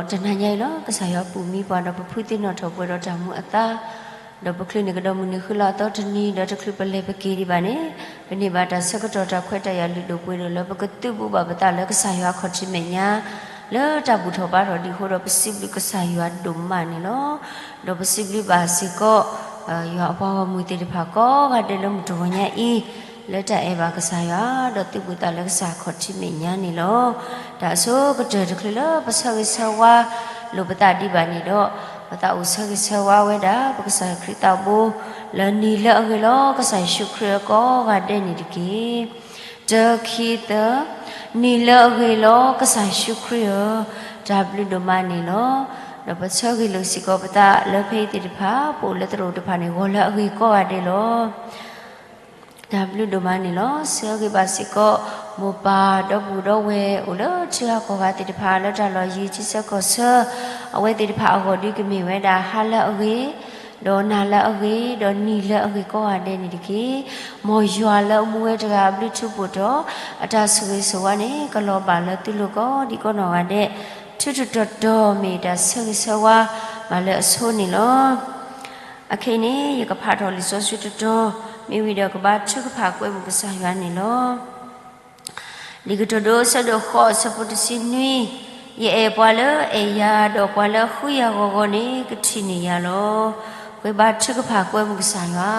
ဒီးတနၤညါအံၤလီၤ ကစၢ်ယွၤပူၤမံပှၤဒီးပဖုသ့ၣ်နီၣ်ထီၣ်ပှဲၤဒီးတၢ်မူအသါ, ဒီးပချုးန့ၢ်ကဒီးမုၢ်နံၤဃုလါအသီတနံၤ ဒီးတချုးပလဲၤပက့ၤဒံးဘၣ်န့ၣ်, ပန့ၢ်ဘၣ်တၢ်ဆၢကတီၢ်တၢ်ခွဲးတၢ်ယာ်လုၢ်ဒိၣ်ပှ့ၤဒိၣ်လၢပကသုးဘူးဘၣ်ပသးလၢကစၢ်ယွၤအခီၣ်ထံးမဲာ်ညါ လၢတၢ်ဘူၣ်ထီၣ်ဘါထီၣ်ဒံးအဃိဒီး ပစံးဘျုးကစၢ်ယွၤဒိၣ်မးန့ၣ်လီၤ. ဒီးပစံးဘျုးဘၣ်စ့ၢ်ကီး ယွၤအပှၤဂီၢ်မုၢ်သ့ၣ်တဖၣ်ကိးဂၤဒဲးလၢမုၢ်တဂီၤညါအံၤ လၢတၢ်အဲၣ်ဘၣ်ကစၢ်ယွၤ ဒီးသုးဘူးသးလၢကစၢ်အခီၣ်ထံးမဲာ်ညါန့ၣ်လီၤ. တၢ်အဆိကတၢၢ်တချုးလၢပဆၢဂ့ၤဆၢဝါလိာ်ပသးဒံးဘၣ်န့ၣ်ဒီး, ပသးအိၣ်ဆၢဂ့ၤဆၢဝါဝဲဒၣ် ပကစၢ်ခရံာ်သးဘိ လၢနံၤလၢအဂ့ၤလီၤ ကစၢ်ယ့ၣ်ၡူးခရံာ်ဧၢ ကိးဂၤဒဲးန့ၣ်တက့ၢ်. တၢ ခံ သၢ, နံၤလၢအဂ့ၤလီၤ ကစၢ်ယ့ၣ်ၡူးခရံာ်ဧၢ, တၢ်ဘျုးဒိၣ်မးန့ၣ်လီၤ. ဒီးပဆၢဂ့ၤလိာ်စ့ၢ်ကီးပသးလၢဖဲအံၤသ့ၣ်တဖၣ် ပအိၣ်လၢသရိာ်တဖၣ်န့ၣ် ဂီၤလၢအဂ့ၤကိးဂၤဒဲးလီၤ. တၢ်ဘျုးဒိၣ်မးန့ၣ်လီၤ. ဆၢဂ့ၤဘၣ်စ့ၢ်ကီး မိၢ်ပၢ်ဒီပုၢ်ဒီဝဲၢ် အိၣ်လၢထံဂၤကီၢ်ဂၤသ့ၣ်တဖၣ် လၢတၢ်လီၢ်ယံၤထံဆၢကီၢ်ဆၢ အဝဲသ့ၣ်တဖၣ်အဂီၢ်ဒီး ကမ့ၢ်ဝဲဒၣ်ဟါလၢအဂ့ၤ, ဒီးနၤလၢအဂ့ၤ, ဒီးနံၤလၢအဂ့ၤကိးဂၤဒဲးန့ၣ်တက့ၢ်. မ်ယွၤလၢအမူဝဲတဂၤအဘျုးထူးဖှိၣ်ဒီး အတၢ်ဆိၣ်ဂ့ၤဆိၣ်ဝါန့ၣ် ကလီၤဘၣ်လၢသုလိၤကိးဒံးကိးနီၢ်ဂၤဒဲး, ထုးထီၣ်တီၤတီၤ မ့ၢ်တၢ်ဆၢဂ့ၤဆၢဝါဘၣ်လၢအဆိန့ၣ်လီၤ. အခဲအံၤန့ၣ် ယကဖးထီၣ်လံာ်စီဆှံတတီၤ, မ့ၢ်ဝံၤဒီးကဘါထုကဖၣ်ကွဲမုာ်ကစၢ်ယွၤန့ၣ်လီၤ. လံာ်ကတိၤဒိ အဆၢဒိၣ်ဃိး အဆၢဖိတဆံနွံ, ယအဲၣ်ပှၤလၢအအဲၣ်ယၤ, ဒီးပှၤလၢအဃုယၤဂီၤဂီၤန့ၣ် ကထံၣ်န့ၢ်ယၤလီၤ. ပဘါထုကဖၣ်ကွဲမုာ်ကစၢ်ယွၤ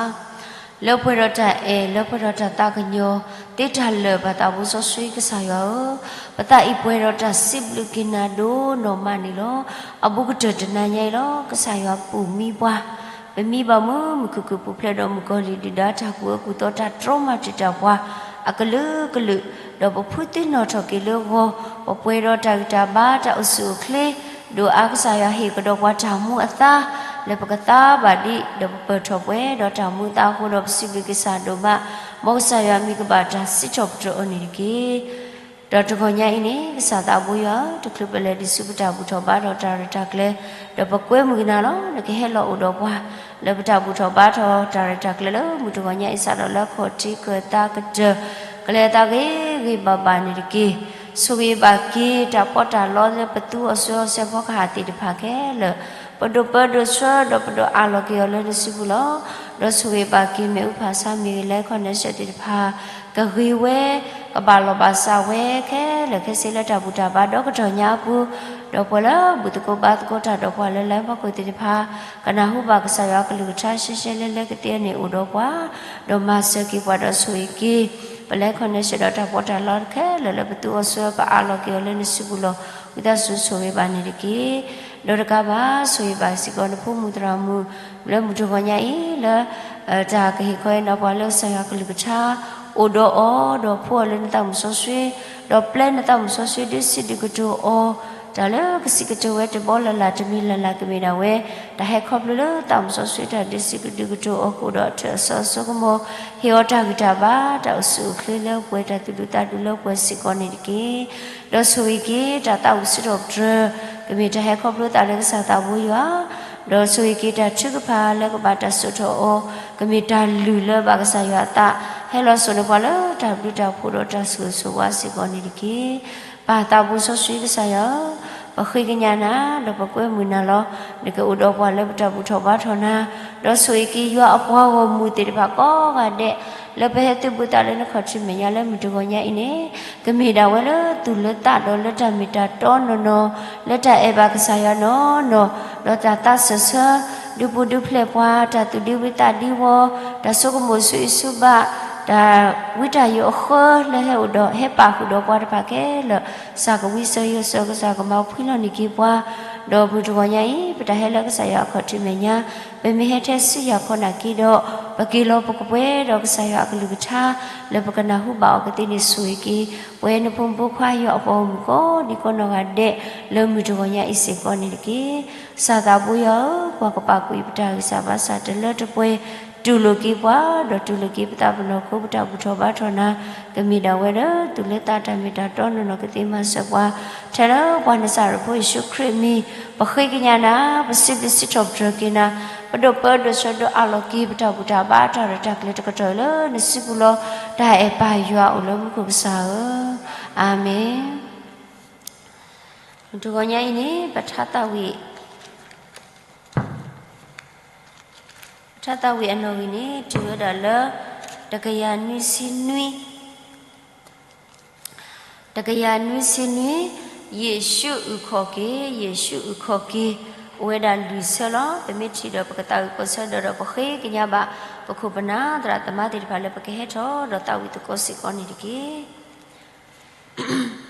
လၢပှဲၤဒီးတၢ်အဲၣ်, လၢပှဲၤဒီးတၢ်သးကညီၤ, သ့တၢ်လၢာ်ဘၣ်သးဘိစီဆှံကစၢ်ယွၤဧၢ, ပသးအံၤပှဲၤဒီးတၢ်စံးဘျုးက့ၤနၤဒိၣ်နီၢ်မးန့ၣ်လီၤ. အဘူးကတၢၢ်တနၤညါအံၤလီၤ ကစၢ်ယွၤပူၤမံပှၤ, ပမံဘၣ်မုာ်မုာ်ခုၣ်ခုၣ်ပူၤဖျဲးဒီးမုၣ်ကီၤလံၢ်ဒုၣ်ဒါတၢ်ကူၣ်အၢကူၣ်သီတၢ်တြီမၤတံာ်တာ်ပှၤ အကလုာ်ကလုာ်, ဒီးပဖုသ့ၣ်နီၣ်ထီၣ်က့ၤလၢဂီၤ, ပပှဲၤဒီးတၢ်ဂံၢ်တၢ်ဘါတၢ်အိၣ်ဆူၣ်အိၣ်ချ့, ဒိၣ်အါကစၢ်ယွၤဟ့ၣ်ကဒီးပှၤတၢ်မူအသါ, လၢပကသါဘၣ်ဒံး, ဒီးပပၢၢ်ထီၣ်ပှဲၤဒီးတၢ်မူအသါအဃိဒီး ပစံးဘျုးက့ၤကစၢ်ဒိၣ်မး, မ်ကစၢ်ယွၤမံၤကဘၣ်တၢ်စံးထီၣ်ပတြၢၤအီၤန့ၣ်တက့ၢ်. ဒီးတဂီၤညါအံၤန့ၣ် ကစၢ်သးဘိယွၤဧၢ, တချုးပလဲၤဒံးဆူပတၢ်ဘူၣ်ထီၣ်ဘါထီၣ်တၢ်ရဲၣ်တၢ်ကျဲၤ, ဒီးပကွဲမုာ်က့ၤနၤလီၤ. နကဟဲလီၤအိၣ်ဒီးပှၤ လၢပတၢ်ဘူၣ်ထီၣ်ဘါထီၣ်တၢ်ရဲၣ်တၢ်ကျဲၤလၢမုၢ်တဂီၤညါအံၤ စးထီၣ်လၢခီၣ်ထံးကၢၢ်သးကတၢၢ် ကလဲၤသးဂ့ၤဂ့ၤဘၣ်ဘၣ်န့ၣ်တက့ၢ်. ဆိၣ်ဂ့ၤဘၣ်က့ၤတၢ်ပီးတၢ်လီလၢပသူအီၤဆှၢအီၤစဲးဖီကဟၣ်သ့ၣ်တဖၣ်ခဲလၢာ်, ပဒိၣ်ပၢဒိၣ်ဆှၢဒီးပဒိၣ်အးလီၤက့ၤအီၤလၢနစုပူၤလီၤ. ဒီးဆိၣ်ဂ့ၤဘၣ်က့ၤမ့ၣ်အူဖးဆါမ့ၢ်ဂ့ၤ လၢ connection သ့ၣ်တဖၣ် ကဂ့ၤဝဲ ကဘၣ်လီၢ်ဘၣ်စးဝဲခဲလၢာ်ခဲဆ့လၢတၢ်ဘူၣ်တၢ်ဘါဒီကတီၢ်ညါအပူၤ, ဒီးပှၤလၢဘူၣ်သကိးဘါသကိးတၢ်ဒီးပှၤလၢ live ဖီခိၣ်သ့ၣ်တဖၣ် ကနၢ်ဟူဘၣ်ကစၢ်ယွၤအကလုၢ်ကထါရှဲရှဲလဲလဲကသ့န့ၣ်အိၣ်ဒီးပှၤ, ဒီးမၤစၢၤက့ၤပှၤဒီးဆိၣ်ဂ့ၤက့ၤ ပလဲ connection ဒီးတၢ်ပီးတၢ်လီခဲလၢာ်လၢပသူအီၤဆှၢပအးလီၤက့ၤအီၤလၢနစုပူၤလီၤ. ဝံသးစူၤဆိၣ်ဂ့ၤဘၣ်န့ၣ်တက့ၢ်. ဒီးတကးဘၣ် ဆိၣ်ဂ့ၤဘၣ်စ့ၢ်ကီးနဖိမုၣ်သရၣ်မုၣ် လၢမုၢ်တဂီၤညါအံၤလၢ တၢ်ကဟ့ၣ်ခီဟ့ၣ်နီၤပှၤလၢကစၢ်ယွၤကလုၢ်ကထါ အိၣ်ဒီးအီၤ, ဒီးဖှူအီၤလၢနသးမုၣ်စီဆှံ, ဒီးပျဲနသးမုၣ်စီဆှံဒုးစံးဒုးကတိၤအီၤ, တၢ်လၢကစံးကတိၤဝဲတဘီလၢ်လၢ်တမံၤလၢ်လၢ်ကမ့ၢ်ဒၣ်ဝဲ တၢ်ဟဲခီဖျိလၢသးမုၣ်စီဆှံ တၢ်ဒုးစံးဒုးကတိၤအီၤကအိၣ်ဒီးအထၢၣ်အစီအစိကမီၤ, ဟ့ၣ်အီၤတၢ်ဂံၢ်တၢ်ဘါ တၢ်အိၣ်ဆူၣ်အိၣ်ချ့လၢပှဲၤ တၢ်သူၣ်ဒူသးဒူလၢပှဲၤစ့ၢ်ကီးန့ၣ်တက့ၢ်. ဒီးဆိၣ်ဂ့ၤက့ၤ တၢ်သးဝံၣ်စံးထီၣ်ပတြၢၤ ကမ့ၢ်တၢ်ဟဲခီဖျိသးလၢကစၢ်သးဘိယွၤ, ဒီးဆိၣ်ဂ့ၤက့ၤတၢ်ထုကဖၣ်လၢကဘၣ်တၢ်စိာ်ထီၣ်အီၤ ကမ့ၢ်တၢ်လုၢ်လၢဘၣ်ကစၢ်ယွၤအသး, ဟဲလီၤစိာ်န့ၢ်ပှၤလၢတၢ်ဘျုးတၢ်ဖှိၣ်ဒီးတၢ်ဆိၣ်ဂ့ၤဆိၣ်ဝါစ့ၢ်ကီးန့ၣ်တက့ၢ်. ပၢ်သးဘိစီဆှံကစၢ်ယွၤဧၢ, ပဃ့ကညးနၤ ဒီးပကွဲမုာ်နၤလီၤ. နကအိၣ်ဒီးပှၤလၢပတၢ်ဘူၣ်ထီၣ်ဘါထီၣ်နၤ, ဒီးဆိၣ်ဂ့ၤက့ၤယွၤအပှၤဂီၢ်မုၢ်သ့ၣ်တဖၣ်ကိးဂၤဒဲး လၢပဟဲသုးဘူးသးလၢနခီၣ်ထံးမဲာ်ညါလၢမုၢ်တဂီၤညါအံၤန့ၣ် ကမ့ၢ်ဒၣ်ဝဲလၢသူၣ်လၢသးဒီးလၢတၢ်မ့ၢ်တၢ်တီနီၢ်နီၢ်, လၢတၢ်အဲၣ်ဘၣ်ကစၢ်ယွၤနီၢ်နီၢ်, ဒီးတၢ်သးစၢၢ်ဆၢ ဒုးပူၤဒုးဖျဲးပှၤ, တၢ်သူၣ်ဒံဝံသးဒံဝီ, တၢ်ဆိကမိၣ်ဆူအံၤဆူဘၣ်, တၢ်ဝံတၢ်ယိးအဃၢလၢဟဲအိၣ်ဒီး ဟဲပာ်ဃုာ်ဒီးပှၤတဖၣ်ခဲလၢာ်, ကစၢ်ကဝံစၢၤယိးစၢၤ ကစၢ်ကမၤဖှံလီၤန့ၢ်က့ၤပှၤ, ဒီးမုၢ်တဂီၤညါအံၤ ပတၢ်ဟဲလၢကစၢ်ယွၤအခီၣ်ထံးမဲာ်ညါ ပမ့ၢ်ဟဲထဲဆူယၤခီနာ်က့ဒီး ပက့ၤလီၤပကပှဲၤဒီးကစၢ်ယွၤအကလုၢ်ကထါ လၢပကနၢ်ဟူဘၣ်အီၤကသ့န့ၣ် ဆိၣ်ဂ့ၤက့ၤ ပဝဲနဖိမုၣ်ဖိခွါယွၤအပှၤဂီၢ်မုၢ်ကိးဒံးကိးနီၢ်ဂၤဒဲး လၢမုၢ်တဂီၤညါအံၤစ့ၢ်ကီးန့ၣ်တက့ၢ်. ကစၢ်သးဘိယွၤဧၢ, ပှၤကပာ်ကွံာ်ပတၢ်ဂံၢ်စၢ်ဘါစၢ်တလၢတပှဲၤ, တူၢ်လိာ်က့ၤပှၤ, ဒီးတူၢ်လိာ်က့ၤပသးပနီၢ်ခိ ပတၢ်ဘူၣ်ထီၣ်ဘါထီၣ်နၤ, ကမ့ၢ်ဒၣ်ဝဲလၢသူၣ်လၢသးတၢ်မ့ၢ်တၢ်တီနီၢ်နီၢ်ကသ့မၤစၢၤပှၤ, ထဲလၢပှၤနစၤရ့းဖိယ့ၣ်ၡူးခရံာ်အမံၤ ပဃ့ကညးနၤ, ပစံးဘျုးစံးထီၣ်ပတြၢၤက့ၤနၤ, ပဒိၣ်ပၢဒိၣ်ဆှၢဒိၣ်အးလီၤက့ၤ ပတၢ်ဘူၣ်တၢ်ဘါတၢ်ရဲၣ်တၢ်ကျဲၤတကတီၢ်လၢနစုပူၤလီၤ. တၢ်အဲၣ်ပၢ်ယွၤအိၣ်လၢမူခိၣ်ကစၢ်ဧၢ, အၤမ့ၣ်. တဂီၤညါအံၤန့ၣ် ပထါသၣ်ဝံၤ, ပထါသၣ်ဝံၤအနီၣ်ဂံၢ်န့ၣ် တုၤဝဲဒၣ်လၢ တကယၤနွံဆံနွံ, တကယၤနွံဆံနွံ, ယ့ၣ်ၡူးအုၣ်ခီၣ်က့ၤ, ယ့ၣ်ၡူးအုၣ်ခီၣ်က့ၤ, အိၣ်ဝဲဒၣ်လွံၢ်ဆၢလီၤ. ပမ့ၢ်ထံၣ်ဒီးပကသးဝံၣ်ကိးဆၢဒီး ဒီးပဃ့ကညးဘၣ် ပခိၣ်ပနၢ်သရၣ်သမါသ့ၣ်တဖၣ်လၢပကဟဲထီၣ်ဒီးသးဝံၣ်သကိးစ့ၢ်ကီးန့ၣ်တက့ၢ်.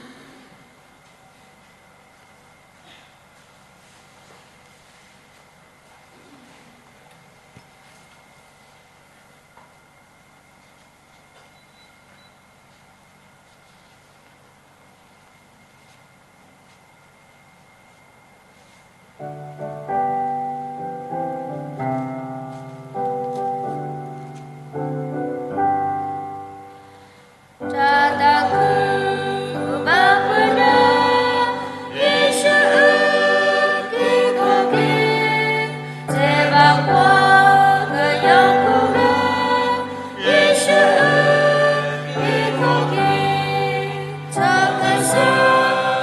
တၢ်သးခု ဘၣ်ပနၢ် ယ့ၣ်ၡူးအုၣ်က့ၤခီၣ်က့ၤ, တဲဘၣ်ပှၤကညီကိးဂၤ, ယ့ၣ်ၡူးအုၣ် က့ၤခီၣ်က့ၤ, တၢ်ကစီၣ်ကလီၤ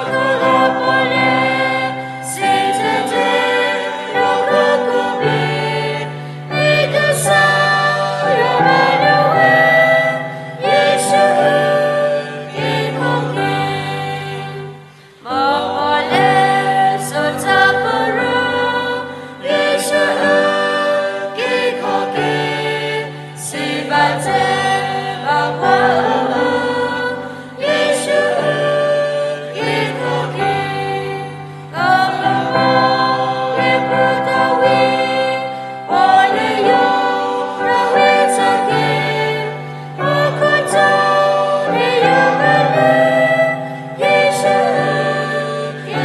ပှီၢ်လဲၣ်, စံၣ်တဲၤတဲလီၤကီၢ်ကိးဘ့ၣ်, မ့ၢ်ကစၢ်ယွၤမၤလိာ်ဝဲ, ယ့ၣ်ၡူးအုၣ်က့ၤခီၣ်က့ၤ, မ်ပှၤလဲၤစိာ်တၢ်ပရၢ, ယ့ၣ်ၡူးအုၣ်က့ၤခီၣ်က့ၤ, စံးဘၣ်တဲဘၣ်ပှၤအၢအၢ, ယ့ၣ်ၡူးအုၣ်က့ၤခီၣ်က့ၤ, ကမၤပှၤက့ၤပတၢ်ဝံ, ပှၤန့ၣ်ယိၤတၢ်ဝံတၢ်က့ၤ, ပခိၣ်တီန့ၣ်ယိၤမ့ၢ်လၢ, ယ့ၣ်ၡူးအုၣ်က့ၤခီၣ်က့ၤ, လၢတၢ်ဒုးတၢ်ယၤအကျါ, ယ့ၣ်ၡူးအုၣ်က့ၤခီၣ်က့ၤ, မ့ၢ်တဘျီဒီးမူလီၤဃုာ်, ယ့ၣ်ၡူးအုၣ်က့ၤခီၣ်က့ၤ, တၢ်ပှၤ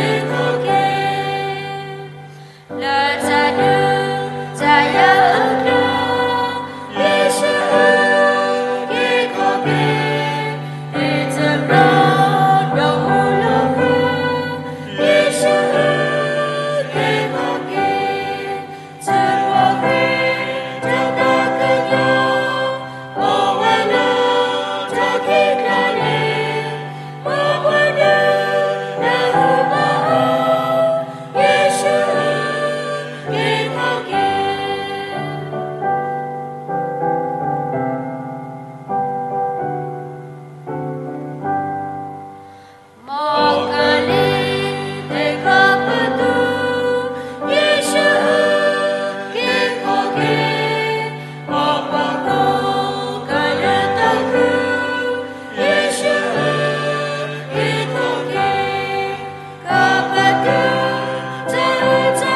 ဃ့တၢ်သးကညီၤ, အိၣ်ဝဲလၢတၢ်ခံးကျါန့ၣ်, ပှၤပှၤဒုးနၢ်ဟူဘၣ်အီၤ, ယ့ၣ်ၡူးအုၣ်က့ၤခီၣ်က့ၤ မ်ကလံၤသ့ၣ်ခီၣ်ပသူ, ယ့ၣ်ၡူးအုၣ်က့ၤခီၣ်က့ၤ, မ်ပှၤကိးဂၤလၢတၢ်ခု, ယ့ၣ်ၡူးအုၣ်က့ၤခီၣ်က့ၤ,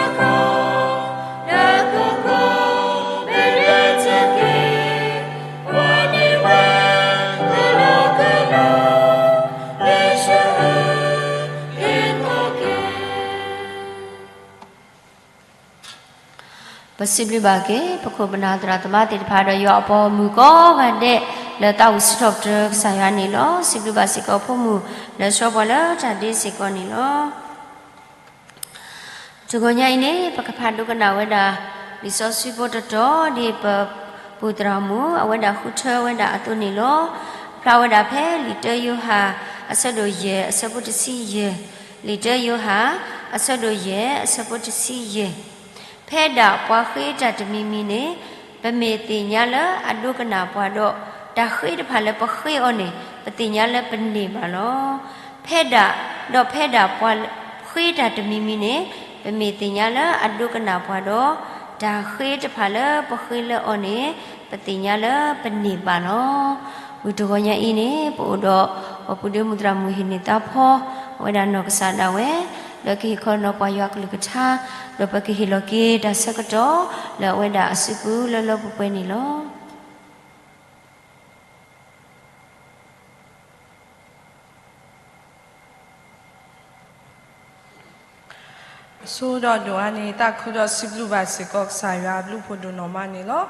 ကပတုာ်တၢ်အုၣ်တၢ်ခီၣ်, လၢကကိးမ့ၢ်လၢတၢ်က့ၤ, ပှၤန့ၢ်ဝဲကလီကလီ, ယ့ၣ်ၡူးအုၣ်က့ၤခီၣ်က့ၤ ပစံးဘျုးဘၣ်က့ၤ ပခိၣ်ပနၢ်သရၣ်သမါသ့ၣ်တဖၣ်ဒီးယွၤအပိာ်မုၣ်ကိးဂၤဒဲး လၢသးဝံၣ်စံးထီၣ်ပတြၢၤကစၢ်ယွၤန့ၣ်လီၤ. စံးဘျုးဘၣ်စ့ၢ်ကီးဖိမုၣ်လၢဆှၢပှၤလၢတၢ်ဒ့စ့ၢ်ကီးန့ၣ်လီၤ. တဂီၤညါအံၤန့ၣ် ပကဖးဒိကနၣ်ဝဲဒၣ် လံာ်စီဆှံဖိတတီၤ ဒ်ပပူၢ်သရၣ်မုၣ် အဝဲဒၣ်ဃုထၢဝဲဒၣ်အသိးန့ၣ်လီၤ. ဖျါဝဲဒၣ်ဖဲလံာ်တၢယိၤဟၣ် အဆၢဒိၣ်ယဲၢ် အဆၢဖိတဆံယဲၢ်, လံာ်တၢယိၤဟၣ် အဆၢဒိၣ်ယဲၢ် အဆၢဖိတဆံယဲၢ်, ဖဲဒၣ်ပှၤဃ့တၢ်တမံၤမံၤန့ၣ် ပမ့ၢ်သ့ၣ်ညါလၢအဒိကနၣ်ပှၤဒီး တၢ်ဃ့တဖၣ်လၢပဃ့အီၤန့ၣ် ပသ့ၣ်ညါလၢပန့ၢ်ဘၣ်လီၤ. ဖဲဒၣ်, ဒီးဖဲဒၣ်ပှၤဃ့တၢ်တမံၤမံၤန့ၣ် ပမ့ၢ်သ့ၣ်ညါလၢအဒိကနၣ်ပှၤဒီး တၢ်ဃ့တဖၣ်လၢပဃ့လၢအီၤန့ၣ် ပသ့ၣ်ညါလၢပန့ၢ်ဘၣ်လီၤ. ဝံၤတဂီၤညါအံၤန့ၣ် ပအိၣ်ဒီး ပပုၢ်ဒ့မုၣ်သရၣ်မုၣ်ဟ့ၣ်န့ၢ်သးဖီ အဝဲဒၣ်နီၢ်ကစၢ်ဒၣ်ဝဲ လၢကဟ့ၣ်ခီနီၢ်ပှၤယွၤကလုၢ်ကထါ ဒီးပကဟ့ၣ်လီၤက့ၤတၢ်ဆၢကတီၢ် လၢအဝဲဒၣ်အစုပူၤလၢလၢပှဲၤပှဲၤန့ၣ်လီၤ. အဆိဒီးဒိၣ်အါန့ၣ် သးခုဒီးစံးဘျုးဘၣ်စ့ၢ်ကီးကစၢ်ယွၤအဘျုးဖှိၣ်ဒိၣ်နီၢ်မးန့ၣ်လီၤ.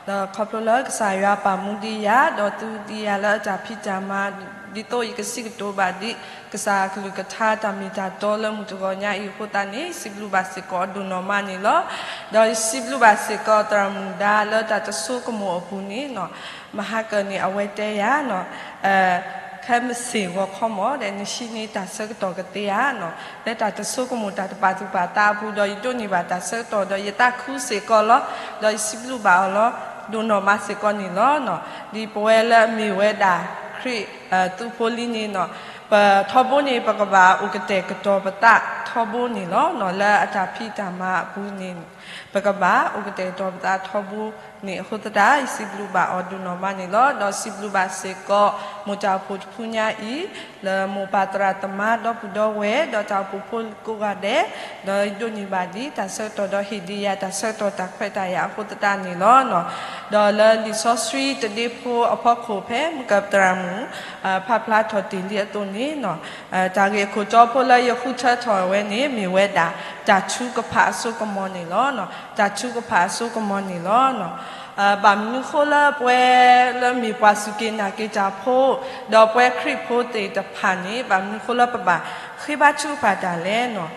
ဒီးခီဖျိလၢကစၢ်ယွၤပာ်မူဒံးယၤ ဒီးသူဒံးယၤလၢအတၢ်ဖံးတၢ်မၤ ဒ်သိးယကစံးကတိၤဘၣ်ဒံး ကစၢ်အကလုၢ်ကထါတၢ်မ့ၢ်တၢ်တီလၢမုၢ်တဂီၤညါအံၤအဃိသတးန့ၣ် စံးဘျုးဘၣ်စ့ၢ်ကီးအီၤဒိၣ်နီၢ်မးန့ၣ်လီၤ. ဒီးစံးဘျုးဘၣ်စ့ၢ်ကီးသရၣ်မုၣ်ဒါလၢတၢ်တဆိကမိၣ်အပူၤန့ၣ် မဟါကၢန့ၣ် အဝဲတဲယၤ က ဖဲမုၢ်ဆ့ၣ်ဂီၤခီမး ဒီးနဟံးန့ၢ်တၢ်ဆၢကတီၢ်ကသ့ဧါနီၤ, လၢတၢ်တဆိကမိၣ်တၢ်တပာ်သူၣ်ပာ်သးအပူၤ ဒီးယဒိးန့ၢ်ဘၣ်တၢ်ဆၢကတီၢ် ဒီးယသးခုစ့ၢ်ကီးလီၤ. ဒီးယစံးဘျုးဘၣ်အီၤလီၤ, ဒိၣ်နီၢ်မးစ့ၢ်ကီးန့ၣ်လီၤ. ဒ်ပဝဲလၢအမ့ၢ်ဝဲဒၣ်ခရံာ်သူဖိလံန့ၣ်နီၤ, ပထီဘိန့ၣ် ပကဘၣ်အိၣ်ကတဲာ်ကတီၤပသးထီဘိန့ၣ်လီၤ. လၢအတၢ်ဖံးတၢ်မၤအပူၤန့ၣ် ပကဘၣ်အိၣ်ကတဲာ်ကတီၤပသးထီဘိန့ၣ်အဃိသတး ယစံးဘျုးဘၣ်အီၤဒိၣ်နီၢ်မးန့ၣ်လီၤ. ဒီးစံးဘျုးဘၣ်စ့ၢ်ကီး မိၢ်တၢ်အိၣ်ဖှိၣ်တဖုညါအံၤ လၢမိၢ်ပၢ်သရၣ်သမါ ဒီပုၢ်ဒီဝဲၢ် ဒီးတၢ်အိၣ်ဖှိၣ်ဖိကိးဂၤဒဲး, ဒီးယဒိးန့ၢ်ဘၣ်ဒ်တၢ်ဆၢကတီၢ် ဒီးဟ့ၣ်ဒံးယၤတၢ်ဆၢကတီၢ် တၢ်ခွဲးတၢ်ယာ်အဃိသတးန့ၣ်လီၤ. ဒီးလၢလံာ်စီဆှံတဒ့ဖိအဖီခိၣ်ဖဲ မုၢ်ကပတြၢ်မုၣ် ဖးဖျါထီၣ်တ့ၢ်လံအသိးန့ၣ် တၢ်ဂ့ၢ်အခိၣ်တီဖိလၢယဃုထၢထီၣ်ဝဲန့ၣ် မ့ၢ်ဝဲဒၣ် တၢ်ထုကဖၣ်အစိကမီၤန့ၣ်လီၤ. တၢ်ထုကဖၣ်အစိကမီၤန့ၣ်လီၤ. ဘၣ်မနုၤဃိလၢပဝဲလၢမ့ၢ်ပှၤစူၢ်က့ၤနာ်က့ၤတၢ်ဖိ ဒီးပဝဲခရံာ်ဖိသ့ၣ်တဖၣ်န့ၣ် ဘၣ်မနုၤဃိလၢပဘၣ်ဃ့ဘါထုကဖၣ်တၢ်လဲၣ်နီၤ.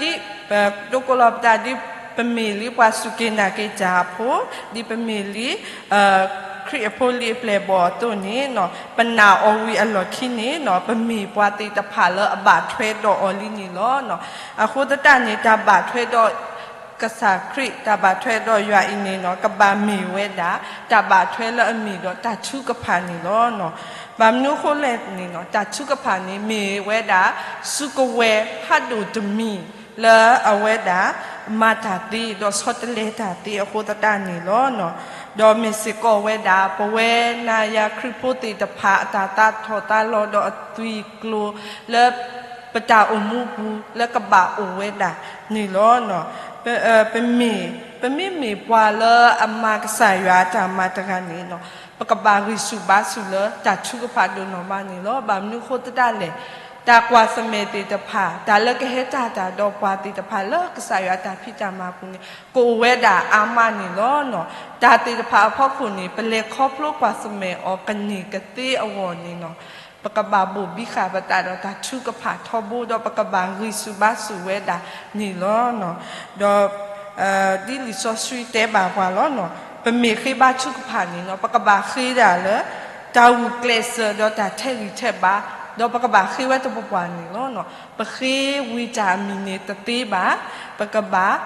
ဒ်ပဒိးကိးလီၤပသးဒ်ပမ့ၢ်လံပှၤစူၢ်က့ၤနာ်က့ၤတၢ်ဖိ, ဒ်ပမ့ၢ်လံ ခရံာ်အဖိလံၤအပျဲၢ်အဘီၣ်အသိးန့ၣ် ပနာ်အီၤဝံၤအလီၢ်ခံန့ၣ် ပမ့ၢ်ပှၤသ့ၣ်တဖၣ်လၢအဘၣ်ထွဲဒီးအီၤလံန့ၣ်လီၤ. အဃိသတးန့ၣ် တၢ်ဘၣ်ထွဲဒီးကစၢ်ခရံာ် တၢ်ဘၣ်ထွဲဒီးယွၤအံၤန့ၣ် ကဘၣ်မ့ၢ်ဝဲဒၣ် တၢ်ဘၣ်ထွဲလၢအမ့ၢ်ဒီးတၢ်ထုကဖၣ်န့ၣ်လီၤ. ဘၣ်မနုၤအဃိလဲၣ်န့ၣ် တၢ်ထုကဖၣ်န့ၣ် မ့ၢ်ဝဲဒၣ် စုကဝဲၤဖးဒိၣ်တမံၤ လၢအဝဲဒၣ် မၤတၢ်သ့ ဒီးဆီတလဲတၢ်သ့အဃိသတးန့ၣ်လီၤ. ဒီးမ့ၢ်စ့ၢ်ကီးဝဲဒၣ် ပဝဲနၤယၤခရံာ်ဖိသ့ၣ်တဖၣ် အတၢ်သးထီၣ်သးလီၤဒီးအသွံၣ်ကျိၤလၢ ပတၢ်အိၣ်မူပူၤ လၢကဘၣ်အိၣ်ဝဲဒၣ်န့ၣ်လီၤ. ပမ့ၢ်, ပမ့မ့ၢ်ပှၤလၢအမၤကစၢ်ယွၤအတၢ်မၤတဂၤန့ၣ် ပကဘၣ်ဂံၢ်ဆူၣ်ဘါဆူၣ်လၢတၢ်ထုကဖၣ်ဒိၣ်နီၢ်မးန့ၣ်လီၤ. ဘၣ်မနုၤအဃိသတးလဲၣ်, တၢ်ကွၢ်ဆၢၣ်မဲာ်သ့ၣ်တဖၣ် တၢ်လၢကဟဲတၢ်တၢ်ဒီးပှၤသ့ၣ်တဖၣ်လၢကစၢ်ယွၤအတၢ်ဖံးတၢ်မၤပူၤန့ၣ် ကအိၣ်ဝဲဒၣ်အါမးန့ၣ်လီၤ. တၢ်သ့ၣ်တဖၣ်အဖီခိၣ်န့ၣ် ပလဲၤခီဖျိကွၢ်ဆၢၣ်မဲာ်အီၤကန့ၢ်ကသ့အဂီၢ်န့ၣ် ပကဘၣ်ဘိၣ်ဘံဃာ်ပသးဒီးတၢ်ထုကဖၣ်ထီဘိ ဒီးပကဘၣ်ဂံၢ်ဆူၣ်ဘါဆူၣ်ဝဲဒၣ်န့ၣ်လီၤ. ဒီး ဒ်လံာ်စီဆှံတဲဘၣ်ပှၤလီၤ, ပမ့ၢ်ဃ့ဘါထုကဖၣ်န့ၣ် ပကဘၣ်ဃ့ဒၣ်လၢ တၢ်ဂုာ်ကျဲးစၢးဒီးတၢ်ထဲးဂံၢ်ထဲးဘါ, ဒီးပကဘၣ်ဃ့ဝဲသပှၢ်ပှၢ်န့ၣ်လီၤ. ပဃ့ဝံၤတၢ်အမံၤန့ၣ်တသ့ဘၣ်, ပကဘၣ်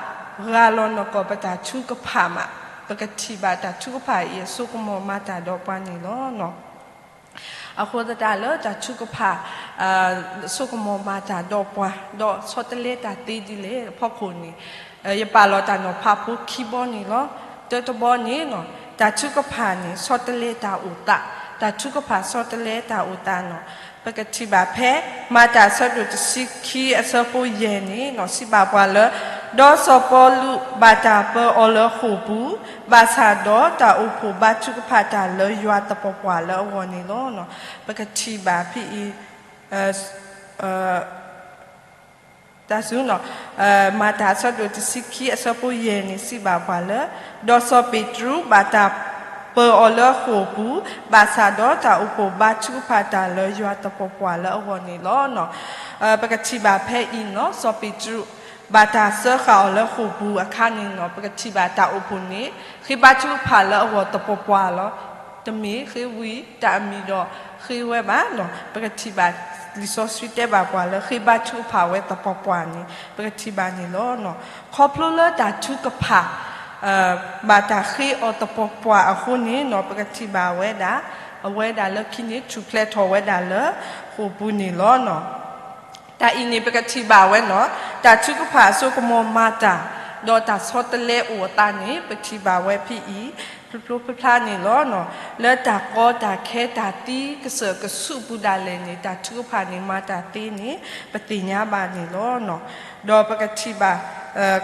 ရၤလီၤနီၢ်ကီၢ်ပတၢ်ထုကဖၣ်မး, ပကထံၣ်ဘၣ်တၢ်ထုကဖၣ်အံၤအစိကမီၤမၤတၢ်ဒီးပှၤန့ၣ်လီၤ. အဃိသတးလၢတၢ်ထုကဖၣ် စိကမီၤမၤတၢ်ဒီးပှၤ ဒီးဆီတလဲတၢ်သ့ဒ်လဲၣ်အဖီခိၣ်န့ၣ်, ယပာ်လီၤတၢ်နီၤဖးဖိခံဘီန့ၣ်လီၤ. တၢတဘီန့ၣ် တၢ်ထုကဖၣ်န့ၣ် ဆီတလဲတၢ်အိၣ်သး, တၢ်ထုကဖၣ်ဆီတလဲတၢ်အိၣ်သးန့ၣ် ပကထံၣ်ဘၣ်ဖဲ မၤတၢ်အဆၢဒိၣ်တဆံခံအဆၢဖိယဲၢ်န့ၣ် စံးဘၣ်ပှၤလၢ ဒီးစီၤပီလူးဘၣ်တၢ်ပၢအီၤလၢဃိာ်ပူၤ, ဘၣ်ဆၣ်ဒီးတၢ်အိၣ်ဖှိၣ်ဘါထုကဖၣ်တၢ်လၢယွၤသပှၢ်ပှၢ်လၢအဂီၢ်န့ၣ်လီၤ. ပကထံၣ်ဘၣ်ဖဲအံၤ တၢ်စူၤ မၤတၢ်အဆၢဒိၣ်တဆံခံအဆၢဖိယဲၢ်န့ၣ် စံးဘၣ်ပှၤလၢ ဒီးစီၤပ့းတရူးဘၣ်တၢ်ပၢအီၤလၢဃိာ်ပူၤ, ဘၣ်ဆၣ်ဒီးတၢ်အိၣ်ဖှိၣ်ဘါထုကဖၣ်တၢ်လၢယွၤသပှၢ်ပှၢ်လၢအဂီၢ်န့ၣ်လီၤ. ပကထံၣ်ဘၣ်ဖဲအံၤန့ၣ် စီၤပ့းတရူး ဘၣ်တၢ်စၢဃာ်အီၤလၢဃိာ်ပူၤအခါန့ၣ် ပကထံၣ်ဘၣ်တၢ်အိၣ်ဖှိၣ်န့ၣ် ဃ့ဘါထုကဖၣ်လၢအဂီၢ်သပှၢ်ပှၢ်လီၤ. တမ့ၢ်ဃ့ဝံၤတၢ်အမံၤဒီးဃ့ဝဲဘၣ်. ပကထံၣ်ဘၣ်လံာ်စီဆှံတဲဘၣ်ပှၤလၢ ဃ့ဘါထုကဖၣ်ဝဲသပှၢ်ပှၢ်န့ၣ် ပကထံၣ်ဘၣ်န့ၣ်လီၤ. ခီဖျိလၢတၢ်ထုကဖၣ် ဘၣ်တၢ်ဃ့အီၤသပှၢ်ပှၢ်အဃိန့ၣ် ပကထံၣ်ဘၣ်ဝဲဒၣ် အဝဲဒၣ်လၢခံန့ၣ် ထူၣ်ဖျဲးထီၣ်ဝဲဒၣ်လၢဃိာ်ပူၤန့ၣ်လီၤ. တၢ်အံၤန့ၣ် ပကထံၣ်ဘၣ်ဝဲန့ၣ် တၢ်ထုကဖၣ်အစိကမီၤမၤတၢ် ဒီးတၢ်ဆီတလဲအိၣ်အသးန့ၣ် ပထံၣ်ဘၣ်ဝဲဖဲအံၤ ဖျိဖျိဖျါဖျါန့ၣ်လီၤ. လၢတၢ်ကီတၢ်ခဲတၢ်သံကစၢၢ်ကဆူးပူၤဒၣ်လဲာ်န့ၣ် တၢ်ထုကဖၣ်န့ၣ်မၤတၢ်သ့န့ၣ် ပသ့ၣ်ညါဘၣ်န့ၣ်လီၤ. ဒီးပကထံၣ်ဘၣ်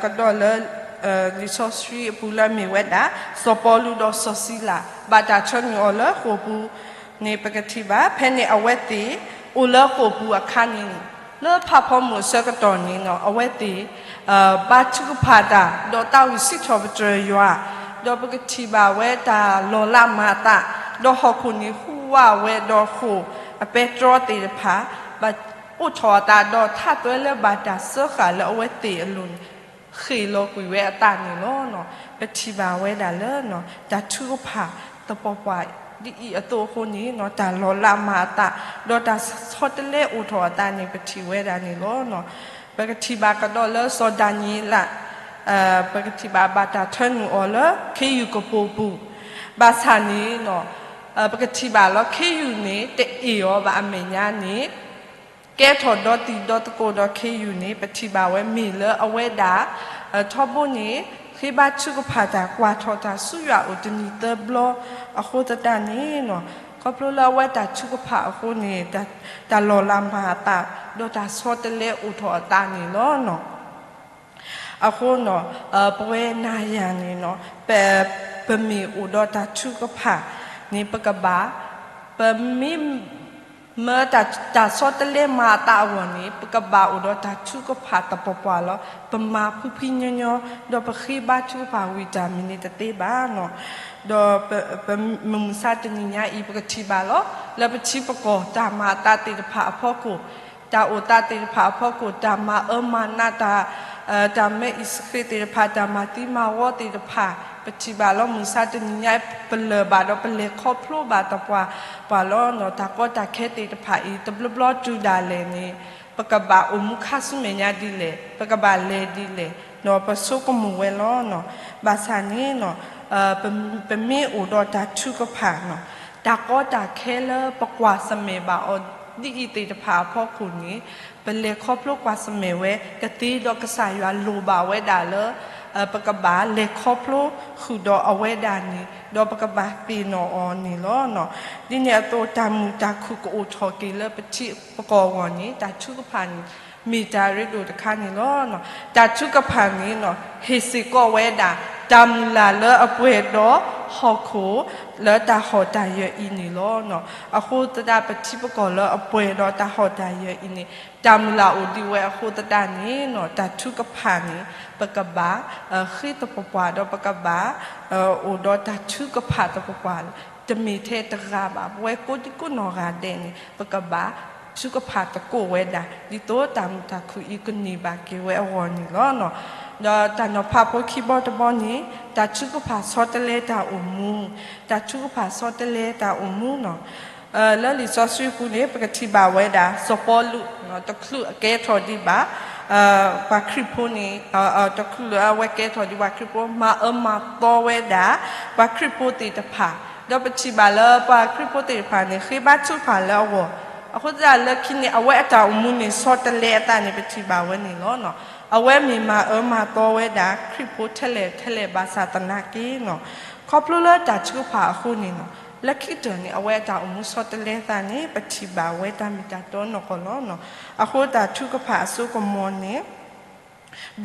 ကဒီးလၢ လံာ်စီဆှံအပူၤလၢအမ့ၢ်ဝဲဒၣ် စီၤပီလူးဒီးစီၤစံလၤ ဘၣ်တၢ်ဆှၢနုာ်အီၤလၢဃိာ်ပူၤန့ၣ် ပကထံၣ်ဘၣ် ဖဲန့ၣ်အဝဲသ့ၣ် အိၣ်လၢဃိာ်ပူၤအခါန့ၣ် လၢဖးဖီမုၢ်အဆၢကတီၢ်န့ၣ် အဝဲသ့ၣ် ဘါထုကဖၣ်တၢ် ဒီးသးဝံၣ်စံးထီၣ်ပတြၢၤယွၤ, ဒီးပကထံၣ်ဘၣ်ဝဲတၢ်လီၤလးမၤအသး, ဒီးဟီၣ်ခိၣ်န့ၣ်ဟူးဝးဝဲဒီးဃိာ်အပဲတြီသ့ၣ်တဖၣ် ဘၣ်အိးထီၣ်အသး ဒီးထးသွဲလၢဘၣ်တၢ်စၢဃာ်လၢအဝဲသ့ၣ်အလိၤန့ၣ် ဃ့ၢ်လီၤကွံာ်ဝဲအသးန့ၣ်လီၤ. ပထံၣ်ဘၣ်ဝဲဒၣ်လၢ တၢ်ထုကဖၣ်သပှၢ်ပှၢ် ဒ်အံၤအသိးအဃိန့ၣ် တၢ်လီၤလးမၤအသး ဒီးတၢ်ဆီတလဲအိၣ်ထီၣ်အသးန့ၣ် ပထံၣ်ဝဲဒၣ်န့ၣ်လီၤ. ပကထံၣ်ဘၣ်ကဒီးလၢစီၤဒၤနံးယ့လး ပကထံၣ်ဘၣ်ဘၣ်တၢ်ထၢနုာ်အီၤလၢခ့ယုၢ်ကပိာ်ပူၤ, ဘၣ်ဆၣ်န့ၣ် ပကထံၣ်ဘၣ်လၢခ့ယုၢ်န့ၣ် တအ့ၣ်အီၤဘၣ်အမဲာ်ညါန့ၣ် ကဲထီၣ်ဒီတံၤဒီသကိးဒီးခ့ယုၢ်န့ၣ် ပထံၣ်ဘၣ်ဝဲမ့ၢ်လၢအဝဲဒၣ် ထီဘိန့ၣ် ဃ့ဘါထုကဖၣ်တၢ်ကွၢ်ထီၣ်တၢ်ဆူယွၤအိၣ်တနံၤသၢဘျီအဃိသတးန့ၣ် ခီဖျိလၢအဝဲတၢ်ထုကဖၣ်အဃိန့ၣ် တၢ်လီၤလးမၤအသး ဒီးတၢ်ဆီတလဲအိၣ်ထီၣ်အသးန့ၣ်လီၤ. အဃိန့ၣ် ပဝဲနၤယၤန့ၣ် ပမ့ၢ်အိၣ်ဒီးတၢ်ထုကဖၣ်န့ၣ် ပကဘၣ် ပမ့ၢ် မၢတၢ်ဆီတလဲမၤအသးအဂီၢ်န့ၣ် ပကဘၣ်အိၣ်ဒီးတၢ်ထုကဖၣ်သပှၢ်ပှၢ်လီၤ. ပမၤဖှံဖှံညီညီ ဒီးပဃ့ဘါထုကဖၣ်ဝံၤတၢ်မံၤန့ၣ်တသ့ဘၣ်. ဒီးပမုၢ်မဆါတနံၤညါအံၤ ပကထံၣ်ဘၣ်လီၤ လၢပထံပကီၢ်တၢ်မၤအသးသ့ၣ်တဖၣ်အဖီခိၣ် တၢ်အိၣ်သးသ့ၣ်တဖၣ်အဖီခိၣ် တၢ်မၤအၢမၤနးတၢ် တၢ်မၢအံၤစဃ့သ့ၣ်တဖၣ် တၢ်မၤသံမၤဝီသ့ၣ်တဖၣ် ပထံၣ်ဘၣ်လီၤ မုၢ်မဆါတနံၤညါ ပလၢၢ်ဘၣ်ဒီးပလဲၤခီဖျိဘၣ်သပှၢ်ပှၢ်လီၤ. တၢ်ကီတၢ်ခဲသ့ၣ်တဖၣ်အံၤ တဘျီဘျီတုၤဒၣ်လဲာ်န့ၣ် ပကဘၣ်အိၣ်မူခါဆူမဲာ်ညါဒ်လဲၣ်, ပကဘၣ်လဲၤဒ်လဲၣ်, ဒီးပဆိကမိၣ်ဝဲလီၤ. ဘၣ်ဆၣ်န့ၣ် ပမ့ၢ်အိၣ်ဒီးတၢ်ထုကဖၣ် တၢ်ကီတၢ်ခဲလၢပကွၢ်ဆၢၣ်မဲာ်ဘၣ်အီၤဒ်အံၤသ့ၣ်တဖၣ်အဖီခိၣ်န့ၣ် ပလဲၤခီဖျိကွၢ်ဆၢၣ်မဲာ်ဝဲ ကသ့ဒီးကစၢ်ယွၤလိၣ်ဘၣ်ဝဲဒၣ်လၢ ပကဘၣ်လဲၤခီဖျိဃုာ်ဒီးအဝဲဒၣ်န့ၣ် ဒီးပကဘၣ်သ့ၣ်နီၣ်အီၤန့ၣ်လီၤ. ဒ်န့ၣ်အသိး တၢ်မုာ်တၢ်ခုၣ်ကအိၣ်ထီၣ်က့ၤလၢပထံပကီၢ်အဂီၢ်န့ၣ် တၢ်ထုကဖၣ်န့ၣ် မ့ၢ်တၢ်ရ့ဒိၣ်တခါန့ၣ်လီၤ. တၢ်ထုကဖၣ်န့ၣ် ဟ့ၣ်စ့ၢ်ကီးဝဲဒၣ် တၢ်မုၢ်လၢ်လၢအပှဲၤဒီးဟီၣ်ခိၣ် လၢတၢ်ဟီၣ်တၢ်ယၢၤအံၤန့ၣ်လီၤ. အဃိသတး ပထံပကီၢ်လၢအပှဲၤဒီးတၢ်ဟီၣ်တၢ်ယၢၤအံၤန့ၣ် တၢ်မုၢ်လၢ်အိၣ်ဒံးဝဲအဃိသတးန့ၣ် တၢ်ထုကဖၣ်န့ၣ် ပကဘၣ် ဃ့သပှၢ်ပှၢ်ဒီးပကဘၣ် အိၣ်ဒီးတၢ်ထုကဖၣ်သပှၢ်ပှၢ် တမ့ၢ်ထဲတဂၤဘၣ် ပဝဲကိးဒံကိးနီၢ်ဂၤဒဲးန့ၣ် ပကဘၣ်ထုကဖၣ်သကိးဝဲဒၣ် ဒ်သိးတၢ်မုာ်တၢ်ခုၣ်အံၤကန့ၢ်ဘၣ်က့ၤဝဲအဂီၢ်န့ၣ်လီၤ. ဒီးတၢ်နီၤဖးဖိခံဘီတဘီန့ၣ် တၢ်ထုကဖၣ်ဆီတလဲတၢ်အိၣ်မူ, တၢ်ထုကဖၣ်ဆီတလဲတၢ်အိၣ်မူန့ၣ် လၢလံာ်စီဆှံပူၤန့ၣ် ပကထံၣ်ဘၣ်ဝဲဒၣ် စီၤပီလူး တချုးအကဲထီၣ်ဒံးဘၣ် ပှၤခရံာ်ဖိန့ၣ် တချုးလၢအဝဲကဲထီၣ်ဒံးပှၤခရံာ်ဖိ မၤအၢမၤသီဝဲဒၣ် ပှၤခရံာ်ဖိသ့ၣ်တဖၣ်, ဒီးပထံၣ်ဘၣ်လၢပှၤခရံာ်ဖိသ့ၣ်တဖၣ်န့ၣ် ဃ့ဘါထုကဖၣ်လၢအဂီၢ်, အဃိသတးလၢခံန့ၣ် အဝဲအတၢ်အိၣ်မူန့ၣ် ဆီတလဲအသးန့ၣ် ပထံၣ်ဘၣ်ဝဲန့ၣ်လီၤ. အဝဲမ့ၢ်မၤအၢမၤသီဝဲဒၣ် ခရံာ်ဖိထဲလဲၣ်ထဲလဲၣ်ဘၣ်ဆၣ်သနာ်က့န့ၣ် ခီဖျိလၢတၢ်ထုကဖၣ်အဃိန့ၣ် လၢခံကတၢၢ်န့ၣ် အဝဲအတၢ်အိၣ်မူဆီတလဲသးန့ၣ် ပထံၣ်ဘၣ်ဝဲတၢ်မ့ၢ်တၢ်တီနီၢ်ကီၢ်လီၤ. အဃိတၢ်ထုကဖၣ်အစိကမီၤန့ၣ်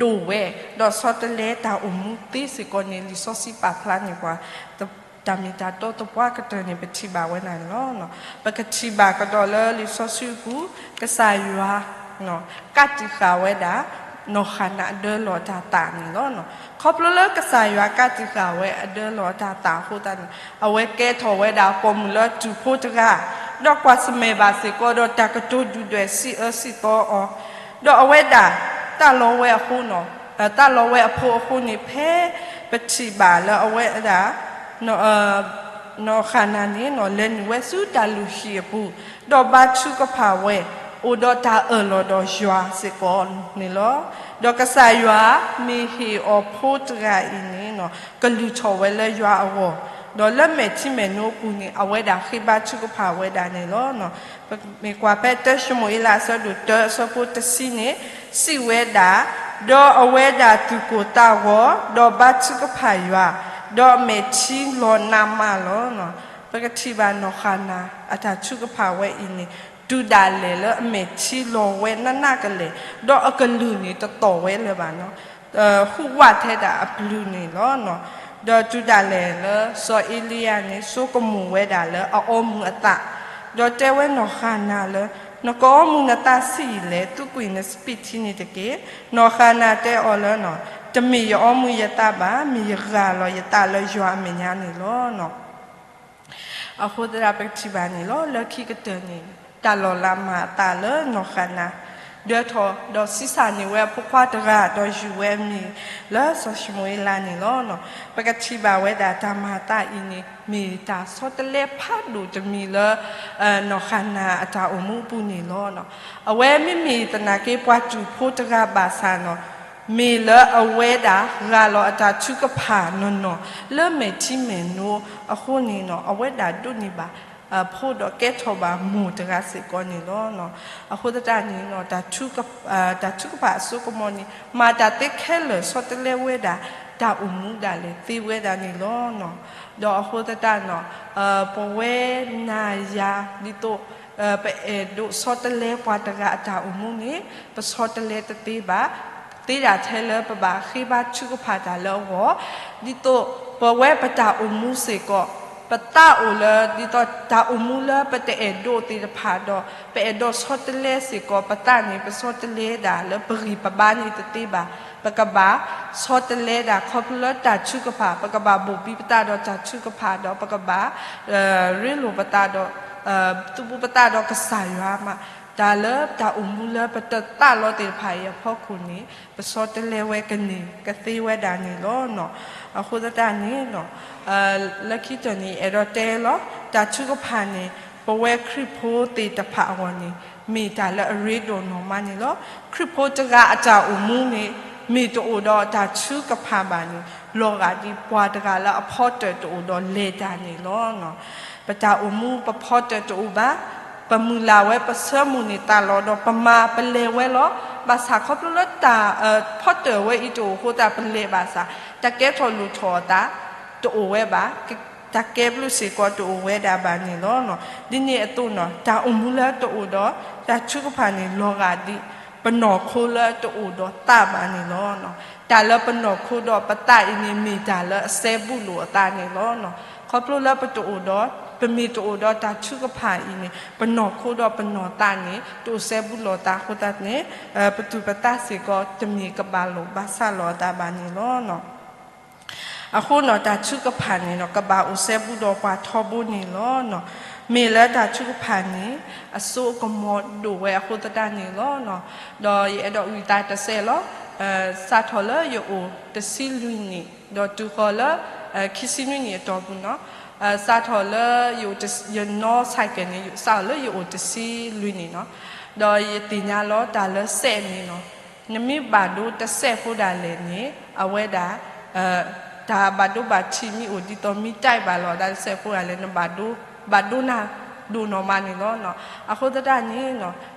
ဒိၣ်ဝဲ ဒီးဆီတလဲတၢ်အိၣ်မူသ့စ့ၢ်ကီးန့ၣ် လံာ်စီဆှံပာ်ဖျါန့ၢ်ပှၤ တၢ်မ့ၢ်တၢ်တီသပှၢ်ကတၢၢ်န့ၣ် ပထံၣ်ဘၣ်ဝဲဒၣ်န့ၣ်လီၤ. ပကထံၣ်ဘၣ်ကဒီးလၢလံာ်စီဆှံပူၤ ကစၢ်ယွၤ ကးတံာ်ဃာ်ဝဲဒၣ် နီၢ်ဃၣ်နၤအဒၢလီၤတၢ်သးန့ၣ်လီၤ. ခီဖျိလၢကစၢ်ယွၤကးတံာ်ဃာ်ဝဲအဒၢလီၤတၢ်သးအဃိသတးန့ၣ် အဝဲကဲထီၣ်ဝဲဒၣ်ပိာ်မုၣ်လၢတူၢ်ဖိတဂၤ, ဒီးကွၢ်ဆၢၣ်မဲာ်ဘၣ်စ့ၢ်ကီးဒီးတၢ်ကတိၤဒုၣ်ဒွဲၣ်စံးအၢစံးသီအီၤ, ဒီးအဝဲဒၣ် တၢ်လီၤဝဲအဃိန့ၣ် တၢ်လီၤဝဲအဖိအဃိန့ၣ် ဖဲပထံၣ်ဘၣ်လၢအဝဲဒၣ် နီၢ်ဃၣ်နၤန့ၣ် လဲၤနုာ်ဝဲဆူတၢ်လုၢ်ဟံၣ်အပူၤ, ဒီးဘါထုကဖၣ်ဝဲ အိၣ်ဒီးတၢ်အၢၣ်လီၤဒီးယွၤစ့ၢ်ကီးန့ၣ်လီၤ. ဒီးကစၢ်ယွၤမ့ၢ်ဟ့ၣ်အီၤဖိတဂၤအံၤန့ၣ် ကလုၢ်ထီၣ်ဝဲလၢယွၤအဂီၢ်, ဒီးလၢမဲာ်ထံမဲာ်နိအပူၤန့ၣ် အဝဲဒၣ်ဃ့ဘါထုကဖၣ်ဝဲဒၣ်န့ၣ်လီၤ. ပမ့ၢ်ကွၢ်ဖဲတၢၡမူၤအ့လးအဆၢဒိၣ်တၢအဆၢဖိတဆံန့ၣ် စံးဝဲဒၣ်, ဒီးအဝဲဒၣ်သူၣ်ကိၢ်သးဂီၤ, ဒီးဘါထုကဖၣ်ယွၤ, ဒီးအမဲာ်ထံလီၤနးမးလီၤ. ပကထံၣ်ဘၣ်နီၢ်ဃၣ်နၤ အတၢ်ထုကဖၣ်ဝဲအံၤန့ၣ် တုၤဒၣ်လဲာ်လၢအမဲာ်ထံလီၤဝဲနးနးကလဲာ်, ဒီးအကလုၢ်န့ၣ်တတီၢ်ဝဲလၢၤဘၣ်န့ၣ် ဟူးဝးထဲဒၣ်အပျုၤန့ၣ်လီၤ. ဒီးတုၤဒၣ်လဲာ်လၢစီၤအ့လံယၤန့ၣ် ဆိကမိၣ်ဝဲဒၣ်လၢအအီမူၤအသး, ဒီးတဲဝဲနီၢ်ဃၣ်နၤလၢ နကအီမူၤနသးဆံးယံာ်လဲၣ်, သူကွံာ်နစပံးထံန့ၣ်တက့ၢ်. နီၢ်ဃၣ်နၤတဲအီၤလၢ တမ့ၢ်ယအီမူၤယသးဘၣ်, မ့ၢ်ယဂၢ်လီၤယသးလၢယွၤအမဲာ်ညါန့ၣ်လီၤ. အဃိသတးပကထံၣ်ဘၣ်န့ၣ်လီၤ. လၢခံကတၢၢ်န့ၣ် တၢ်လီၤလးမၤအသးလၢနီၢ်ဃၣ်နၤ ဒၢထီၣ်ဒီးဆံးစၢ်န့ၢ်ဝဲအဖိခွါတဂၤ ဒီးယုၢ်ဝဲအမံၤလၢစီၤၡမူၤအ့လးန့ၣ်လီၤ. ပကထံၣ်ဘၣ်ဝဲဒၣ်တၢ်မၤအသးအံၤန့ၣ် မ့ၢ်တၢ်ဆီတလဲဖးဒိၣ်တမံၤလၢ နီၢ်ဃၤနၤအတၢ်အိၣ်မူအပူၤန့ၣ်လီၤ. အဝဲမ့မ့ၢ်သနာ်က့ပှၤတူာ်ဖိတဂၤဘၣ်ဆၣ်န့ၣ် မ့ၢ်လၢအဝဲဒၣ်ရၤလီၤအတၢ်ထုကဖၣ်နီၢ်နီၢ် လၢမဲာ်ထံမဲာ်နိအဃိန့ၣ် အဝဲဒၣ်ဒိးန့ၢ်ဘၣ် ဖိဒီးကဲထီၣ်ဘၣ်မိၢ်တဂၤစ့ၢ်ကီးန့ၣ်လီၤ. အဃိသတးန့ၣ် တၢ်ထုကဖၣ်အစိကမီၤန့ၣ် မၤတၢ်သ့ခဲလၢာ်ဆီတလဲဝဲဒၣ် တၢ်အိၣ်မူဒၣ်လဲာ်သ့ဝဲဒၣ်န့ၣ်လီၤ. ဒီးအဃိသတးန့ၣ် ပဝဲနၤယၤဒ်သိး ပအဲၣ်ဒိးဆီတလဲပှၤတဂၤအတၢ်အိၣ်မူန့ၣ် ပဆီတလဲတသ့ဘၣ်, သ့ဒၣ်ထဲလၢပဘၣ်ဃ့ဘါထုကဖၣ်တၢ်လၢအဂီၢ်, ဒ်သိးပဝဲပတၢ်အိၣ်မူစ့ၢ်ကီး ပသးအိၣ်လၢ ဒ်သိးတၢ်အိၣ်မူလၢပတအဲၣ်ဒိးသ့ၣ်တဖၣ်ဒီး ပအဲၣ်ဒိးဆီတလဲစ့ၢ်ကီးပသးန့ၣ် ပဆီတလဲဒၣ်လၢပဂံၢ်ပဘါန့ၣ်တသ့ဘၣ်. ပကဘၣ်ဆီတလဲဒၣ်ခီဖျိလၢတၢ်ထုကဖၣ်, ပကဘၣ်ဘိၣ်ဘံပသးဒီးတၢ်ထုကဖၣ်ဒီး ပကဘၣ် ရ့လိာ်ပသးဒီး သုးဘူးပသးဒီးကစၢ်ယွၤမး, တၢ်လၢတၢ်အိၣ်မူလၢပတသးလီသ့ၣ်တဖၣ်အံၤအဖီခိၣ်န့ၣ် ပဆီတလဲဝဲကန့ၢ်ကသ့ဝဲဒၣ်န့ၣ်လီၤ. အဃိသတးန့ၣ် လၢခံတၢၢ်န့ၣ် အဲၣ်ဒိးတဲလီၤ တၢ်ထုကဖၣ်န့ၣ် ပဝဲခရံာ်ဖိသ့ၣ်တဖၣ်အဂီၢ်န့ၣ် မ့ၢ်တၢ်လၢအရ့ဒိၣ်နီၢ်မးန့ၣ်လီၤ. ခရံာ်ဖိတဂၤအတၢ်အိၣ်မူန့ၣ် မ့ၢ်တအိၣ်ဒီးတၢ်ထုကဖၣ်ဘၣ်န့ၣ် လီၤဂာ်ဒ်ပှၤတဂၤလၢအဖီတၢၣ်တအိၣ်ဒီးလဲၤတၢ်န့ၣ်လီၤ. ပတၢ်အိၣ်မူပဖီတၢၣ်တအိၣ်ဘၣ်, ပမုၢ်လၢ်ဝဲပဆၢမိၣ်န့ၢ်သးလီၤဒီးပမၤပလဲၤဝဲလီၤ. ဘၣ်ဆၣ်ခီဖျိလၢတၢ် ဖီတၢၣ်ဝဲအံၤတအိၣ်အဃိသတးပလဲၤဘၣ်ဆၣ် တၢ်ကဲထီၣ်လိၣ်ထီၣ်အသး တအိၣ်ဝဲဘၣ်, တၢ်ကဲဘျုးစ့ၢ်ကီးတအိၣ်ဝဲဒၣ်ဘၣ်န့ၣ်လီၤ. ဒ်န့ၣ်အသိးန့ၣ် တၢ်အိၣ်မူလၢတအိၣ်ဒီး တၢ်ထုကဖၣ်န့ၣ် လီၤဂာ်ဒ် ပနီၢ်ခိလၢတအိၣ်ဒီးသးဘၣ်န့ၣ်လီၤ. တၢ်လၢပနီၢ်ခိဒီးပသးအံၤန့ၣ် မ့ၢ်တၢ်လၢအစဲဘူးလိာ်အသးန့ၣ်လီၤ. ခီဖျိလၢပတအိၣ်ဒီး ပမ့ၢ်တအိၣ်ဒီးတၢ်ထုကဖၣ်အံၤန့ၣ် ပနီၢ်ခိဒီးပနီၢ်သးန့ၣ် တအိၣ်စဲဘူးလိာ်သးအဃိသတးန့ၣ် ပသူၣ်ပသးစ့ၢ်ကီး တမ့ၢ်ကဘၣ်လိာ်ဘၣ်ဆၣ်လိာ်အသးဘၣ်န့ၣ်လီၤ. အဃိန့ၣ် တၢ်ထုကဖၣ်န့ၣ် ကဘၣ်အိၣ်စဲဘူးဒီးပှၤထီဘိန့ၣ်လီၤ. မ့ၢ်လၢတၢ်ထုကဖၣ်န့ၣ် အစိအကမီၤဒိၣ်ဝဲအဃိသတးန့ၣ်လီၤ. ဒီးယအဲၣ်ဒိးဝံသးတစဲးလီၤ. စးထီၣ်လၢယအိၣ်တဆံလွံၢ်နံၣ် ဒီးတုၤဃီၤလၢ ခံဆံနွံနံၣ်အတီၢ်ပူၤန့ၣ်, စးထီၣ်လၢ ယနီၣ်ဆဲးကဲးန့ၣ် စးထီၣ်လၢယအိၣ်တဆံလွံၢ်နံၣ်န့ၣ်, ဒီးယသ့ၣ်ညါလီၤတၢ်လၢစဲးန့ၣ်န့ၣ်, နမ့ၢ်ဘၣ်ဒိတစဲးဖိဒၣ်လဲာ်န့ၣ် အဝဲဒၣ် တၢ်ဘၣ်ဒိဘၣ်ထံးမ့ၢ်အိၣ်ဒ်သိးမ့ၢ်တဲဘၣ်လီၤဒၣ်တစဲးဖိဒၣ်လဲာ် နဘၣ်ဒိ ဘၣ်ဒိနၤဒိၣ်နီၢ်မးန့ၣ်လီၤ. အဃိသတးန့ၣ်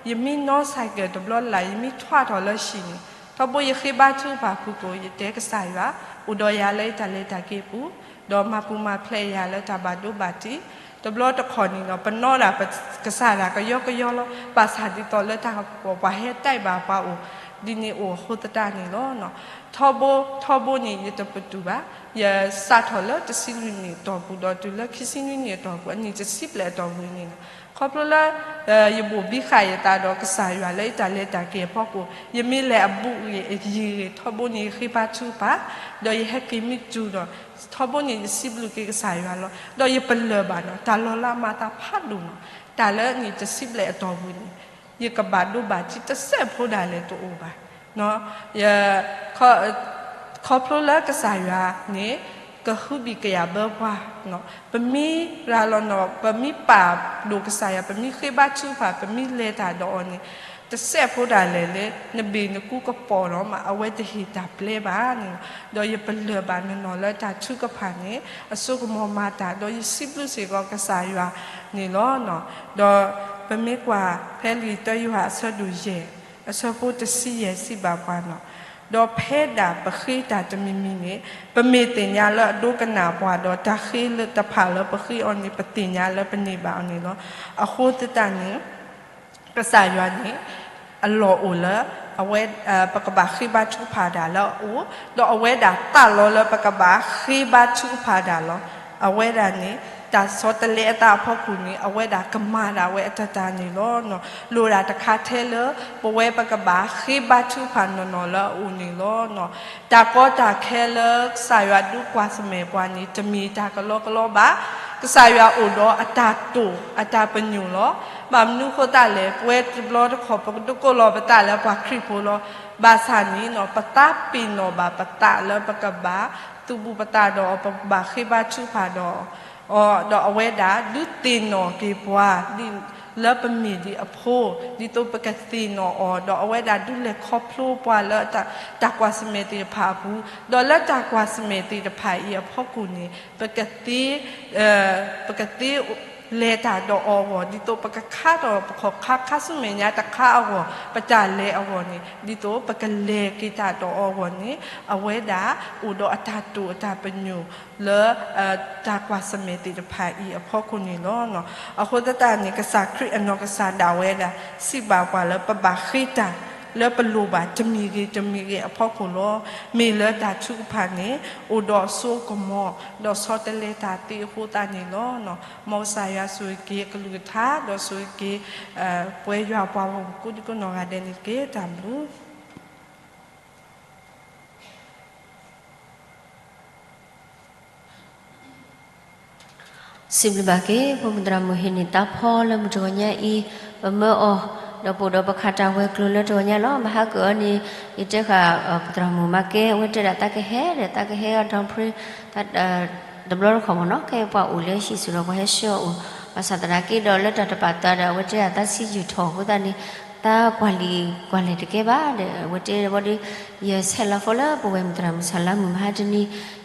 ယမ့ၢ်နီၣ်ဆဲးကဲးတဘျီလၢ် ယမ့ၢ်ထွဲထီၣ်လၢဟံၣ်န့ၣ် ထီဘိယဃ့ဘါထုကဖၣ်ဖုၣ်ကိာ် ယတဲကစၢ်ယွၤ အိၣ်ဒီးယၤလၢယတၢ်လဲၤတၢ်က့ၤအပူၤ, ဒီးမၤပူၤမၤဖျဲးယၤလၢတၢ်ဘၣ်ဒိဘၣ်ထံး, တဘျီတခီၣ်န့ၣ်ဒီး ပနီၣ်ဒၣ်ပကစၢ်ဒၣ်ကယီကယီလီၤ. ဘၣ်ဆၣ်ဒ်သိးလၢတၢ်ကပီၤပှၤဟဲတဲဘၣ်ပှၤအိၣ် ဒ်န့ၣ်အိၣ်အဃိသတးန့ၣ်လီၤ. ထီဘိ ထီဘိန့ၣ် ယတပတုာ်ဘၣ်. ယစးထီၣ်လၢတဆံလွံၢ်နံၣ်အတီၢ်ပူၤ ဒီးတုၤလၢခံဆံနွံနံၣ်အတီၢ်ပူၤ အနံၣ်တဆံဘျဲၣ်အတီၢ်ပူၤန့ၣ်လီၤ. ခီဖျိလၢ ယဘိၣ်ဘံဃာ်ယသးဒီးကစၢ်ယွၤလၢယတၢ်လဲၤတၢ်က့ၤအဖီခိၣ် ယမ့ၢ်လဲၤအဘူးအယံၤဂ့ၤ ထီဘိန့ၣ် ယဃ့ဘါထုကဖၣ် ဒီးယဟဲက့ၤမ့ၢ်တုၤဒီး ထီဘိန့ၣ် ယစံးဘျုးက့ၤကစၢ်ယွၤလီၤ. ဒီးယပလၢၢ်ဘၣ်န့ၣ် တၢ်လီၤလးမၤသးဖးဒိၣ်န့ၣ် တၢ်လၢအနံၣ်တဆံဘျဲၣ်အတီၢ်ပူၤန့ၣ် ယကဘၣ်ဒိဘၣ်ထံးတစဲးဖိဒၣ်လဲာ်တအိၣ်ဘၣ်. ခီဖျိလၢကစၢ်ယွၤန့ၣ် ကဟုဘံၣ်ကယာ်ဘၢပှၤ, ပမ့ၢ်ရၤလီၤန့ၣ် ပမ့ၢ်ပာ်ဒိၣ်ကစၢ်ယွၤ ပမ့ၢ်ဃ့ဘါထုကဖၣ် ပမ့ၢ်လဲၤတၢ်ဒီးအီၤန့ၣ် တစဲးဖိဒၣ်လဲာ်လၢ နဘ့ၣ်နကူကပီၤလီၤမး အဝဲတဟ့ၣ်တၢ်ပျဲဘၣ်န့ၣ်လီၤ. ဒီးယပလၢၢ်ဘၣ်နီၢ်နီၢ်လၢတၢ်ထုကဖၣ်န့ၣ် အစိကမီၤမၤတၢ် ဒီးယစံးဘျုးစ့ၢ်ကီးကစၢ်ယွၤန့ၣ်လီၤ. ဒီးပမ့ၢ်ကွၢ်ဖဲလံာ်တၢယိၤဟၣ်အဆၢဒိၣ်ယဲၢ် အဆၢဖိတဆံယဲၢ်စံးဘၣ်ပှၤန့ၣ်, ဒီးဖဲဒၣ်ပဃ့တၢ်တမံၤမံၤန့ၣ် ပမ့ၢ်သ့ၣ်ညါလၢအဒိကနၣ်ပှၤ ဒီးတၢ်ဃ့လၢတဖၣ်လၢပဃ့အီၤန့ၣ် ပသ့ၣ်ညါလၢပန့ၢ်ဘၣ်အီၤန့ၣ်လီၤ. အဃိသတးန့ၣ် ကစၢ်ယွၤန့ၣ် အလီၢ်အိၣ်လၢ အဝဲ ပကဘၣ်ဃ့ဘါထုကဖၣ်တၢ်လၢအအိၣ်, ဒီးအဝဲဒၣ်သးလီလၢပကဘၣ်ဃ့ဘါထုကဖၣ်တၢ်လီၤ. အဝဲဒၣ်န့ၣ် တၢ်ဆီတလဲအသးအဖီခိၣ်န့ၣ် အဝဲဒၣ်ကမၤဒၣ်ဝဲအတၢ်တၢ်န့ၣ်လီၤ. လိၣ်ဒၣ်တခါထဲလၢ ပဝဲပကဘၣ်ဃ့ဘါထုကဖၣ်နီၢ်နီၢ်လၢအအိၣ်န့ၣ်လီၤ. တၢ်ကီတၢ်ခဲလၢကစၢ်ယွၤဒုးကွၢ်ဆၢၣ်မဲာ်ပှၤန့ၣ် တမ့ၢ်တၢ်ကလီကလီဘၣ်. ကစၢ်ယွၤအိၣ်ဒီးအတၢ်တိာ်အတၢ်ပညိၣ်လီၤ. ဘၣ်မနုၤဃိသတးလဲၣ်, ပဝဲတဘျီတခီၣ် ပကဒိးကိးလီၤပသးလၢပှၤခရံာ်ဖိလီၤ. ဘၣ်ဆၣ်န့ၣ် ပသးပ့ၤနီၣ်ဘၣ်ပသးလၢပကဘၣ်သူၣ်ဘူးပသးဒီးအီၤ, ပကဘၣ်ဃ့ဘါထုကဖၣ်ဒီးအီၤ, ဒီးအဝဲဒၣ်ဒုးသ့ၣ်နီၣ်က့ၤပှၤ လၢပမ့ၢ်ဒ်အဖိ, ဒ်သိးပကသ့ၣ်နီၣ်အီၤ, ဒီးအဝဲဒၣ်ဒုးလဲၤခီဖျိပှၤလၢတၢ်ကွၢ်ဆၢၣ်မဲာ်သ့ၣ်တဖၣ်အပူၤ, ဒီးလၢတၢ်ကွၢ်ဆၢၣ်မဲာ်သ့ၣ်တဖၣ်အံၤအဖီခိၣ်န့ၣ် ပကသ့ ပကသ့လဲၤတၢ်ဒီးအီၤအဂီၢ်, ဒ်သိးပကခါထီၣ်ပခီၣ်ခါ ခါဆူမဲာ်ညါတခါအဂီၢ်, ပတၢ်လဲၤအဂီၢ်န့ၣ် ဒ်သိးပကလဲၤက့ၤတၢ်ဒီးအီၤအဂီၢ်န့ၣ် အဝဲဒၣ်အိၣ်ဒီးအတၢ်တိာ်အတၢ်ပညိၣ်လၢ တၢ်ကွၢ်ဆၢၣ်မဲာ်သ့ၣ်တဖၣ်အံၤအဖီခိၣ်န့ၣ်လီၤ. အဃိသတးန့ၣ် ကစၢ်ခရံာ်အနီၢ်ကစၢ်ဒၣ်ဝဲဒၣ် စံးဘၣ်ပှၤလၢပဘၣ်ဃ့တၢ် လၢပလိၣ်ဘၣ်တမံၤဂ့ၤတမံၤဂ့ၤအဖီခိၣ်လီၤ. မ့ၢ်လၢတၢ်ထုကဖၣ်န့ၣ် အိၣ်ဒီးအစိအကမီၤ ဒီးဆီတလဲတၢ်သ့အဃိသတးန့ၣ်လီၤ. မ်ကစၢ်ယွၤဆိၣ်ဂ့ၤက့ၤအကလုၢ်ကထါ ဒီးဆိၣ်ဂ့ၤက့ၤ ပဝဲယွၤပှၤဂီၢ်မုၢ်ကိးဒံကိးနီၢ်ဂၤဒဲးန့ၣ်တက့ၢ်. တၢ်ဘျုး စံးဘျုးဘၣ်က့ၤ ဖိမုၣ်သရၣ်မုၣ်ဟ့ၣ်န့ၢ်သးဖီလၢမုၢ်တဂီၤညါအံၤ, ပမၢအီၤ ဒီးပအိၣ်ဒီးပခးတၢ်ဝဲၤကျိၤလၢတဂီၤညါလီၤ. မဟါကၢအီၤန့ၣ် ယတဲဃာ် ပသရၣ်မုၣ်မၤကဲ အဝဲတဲဒၣ်သးကဟဲဒီး သးကဟဲအီၤဒီးဖရ့ တဘျီတခီၣ်မ့ၢ်နီၤ ခဲအံၤပှၤအိၣ်လၢဟံၣ်ဆူၣ်ဒီးပှၤဟဲဆှၢအီၤအိၣ်, ဘၣ်ဆၣ်သနာ်က့ဒီးလၢတၢ်တပာ်သးဒီး အဝဲတဲဒၣ်သးဆံးယုၢ်ထီၣ်အဃိသတးန့ၣ် သးကွၢ်လံာ်ကွၢ်လဲၢ်တကဲဘၣ်ဒီး အဝဲတဲဝဲဒီး ယဆဲးလီၤဖီလၢပဝဲၢ်မုၣ်သရၣ်မုၣ်ဆၣ်လါမုၢ်မဟါတနံၤ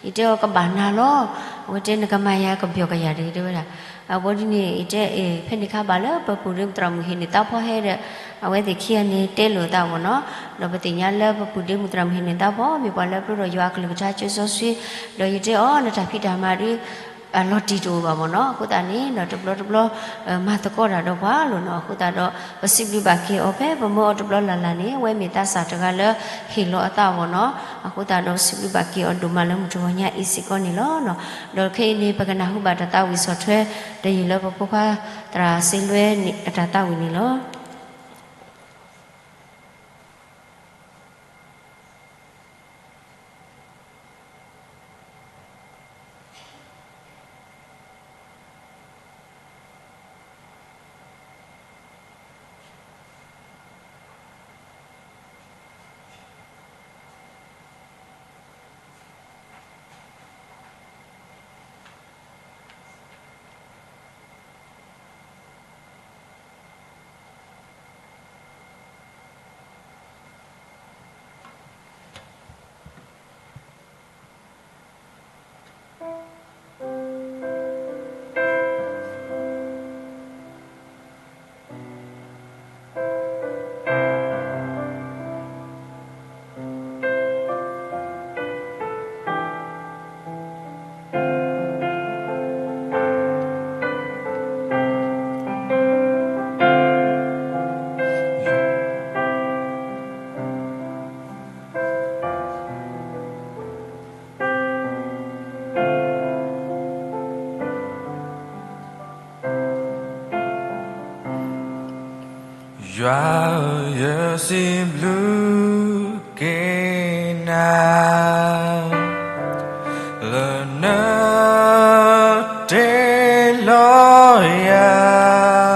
ယတဲအီၤကဘၣ်နၤလီၤ. အဝဲတဲနကမၤယၤကပျီၤကယၤတဂ့ၤ တဲဝဲဒၣ်. အဝဲဒ်န့ၣ် ယတဲ ဖဲန့ၣ်ခါဘၣ်လၢပပုၢ်ဒီးမုၣ်သရၣ်မုၣ်ဟ့ၣ်န့ၢ်သးဖီဟဲဒီး အဝဲသ့ၣ်ခံဂၤန့ၣ်တဲလိာ်သးမ့ၢ်နီၤ, ဒီးပသ့ၣ်ညါလၢပပုၢ်ဒီးမုၣ်သရၣ်မုၣ်ဟ့ၣ်န့ၢ်သးဖီ မ့ၢ်ပှၤလၢအဖျိထီၣ်ယွၤအကလုၢ်ကထါစိၤစီဆှံ, ဒီးယတဲအီၤ နတၢ်ဖံးတၢ်မၤဒီး အလီၤတံၢ်တအိၣ်ဘၣ်မ့ၢ်နီၤ, အဃိသတးန့ၣ် ဒီးတဘျီတဘျီ မၤသကိးတၢ်ဒီးပှၤလိၤနီၤ, အဃိသတးဒီး ပစံးဘျုးဘၣ်က့ၤအီၤဖဲပမၢအီၤတဘျီလၢ်လၢ်န့ၣ် အဝဲမ့ၢ်သးစၢ်တဂၤလၢဟ့ၣ်လီၤအသးမ့ၢ်နီၤ, အဃိသတးဒီးပစံးဘျုးဘၣ်က့ၤအီၤဒိၣ်မးလၢမုၢ်တဂီၤညါအံၤစ့ၢ်ကီးန့ၣ်လီၤ. ဒီးခဲအံၤန့ၣ် ပကနၢ်ဟူဘၣ်တၢ်သးဝံၣ်ဆီၣ်ထွဲ တယုၢ်လၢပဖိခွါသရၣ်စ့လွဲန့ၣ်အတၢ်သးဝံၣ်န့ၣ်လီၤ. ယွၤဧၢ, ယစံးဘျုးက့ၤနၤ လၢနတ့လီၤယၤ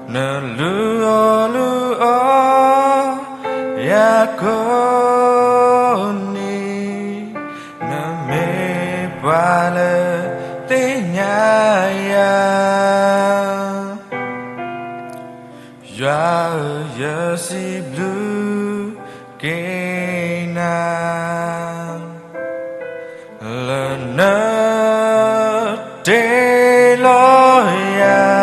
နလုၢ်အီၣ်လုၢ်အီယၤကိးနံၤ, နမ့ၢ်ပှၤလၢသ့ၣ်ညါယၤ ယွၤဧၢ, ယစံးဘျုးက့ၤနၤ လၢနတ့လီၤယၤ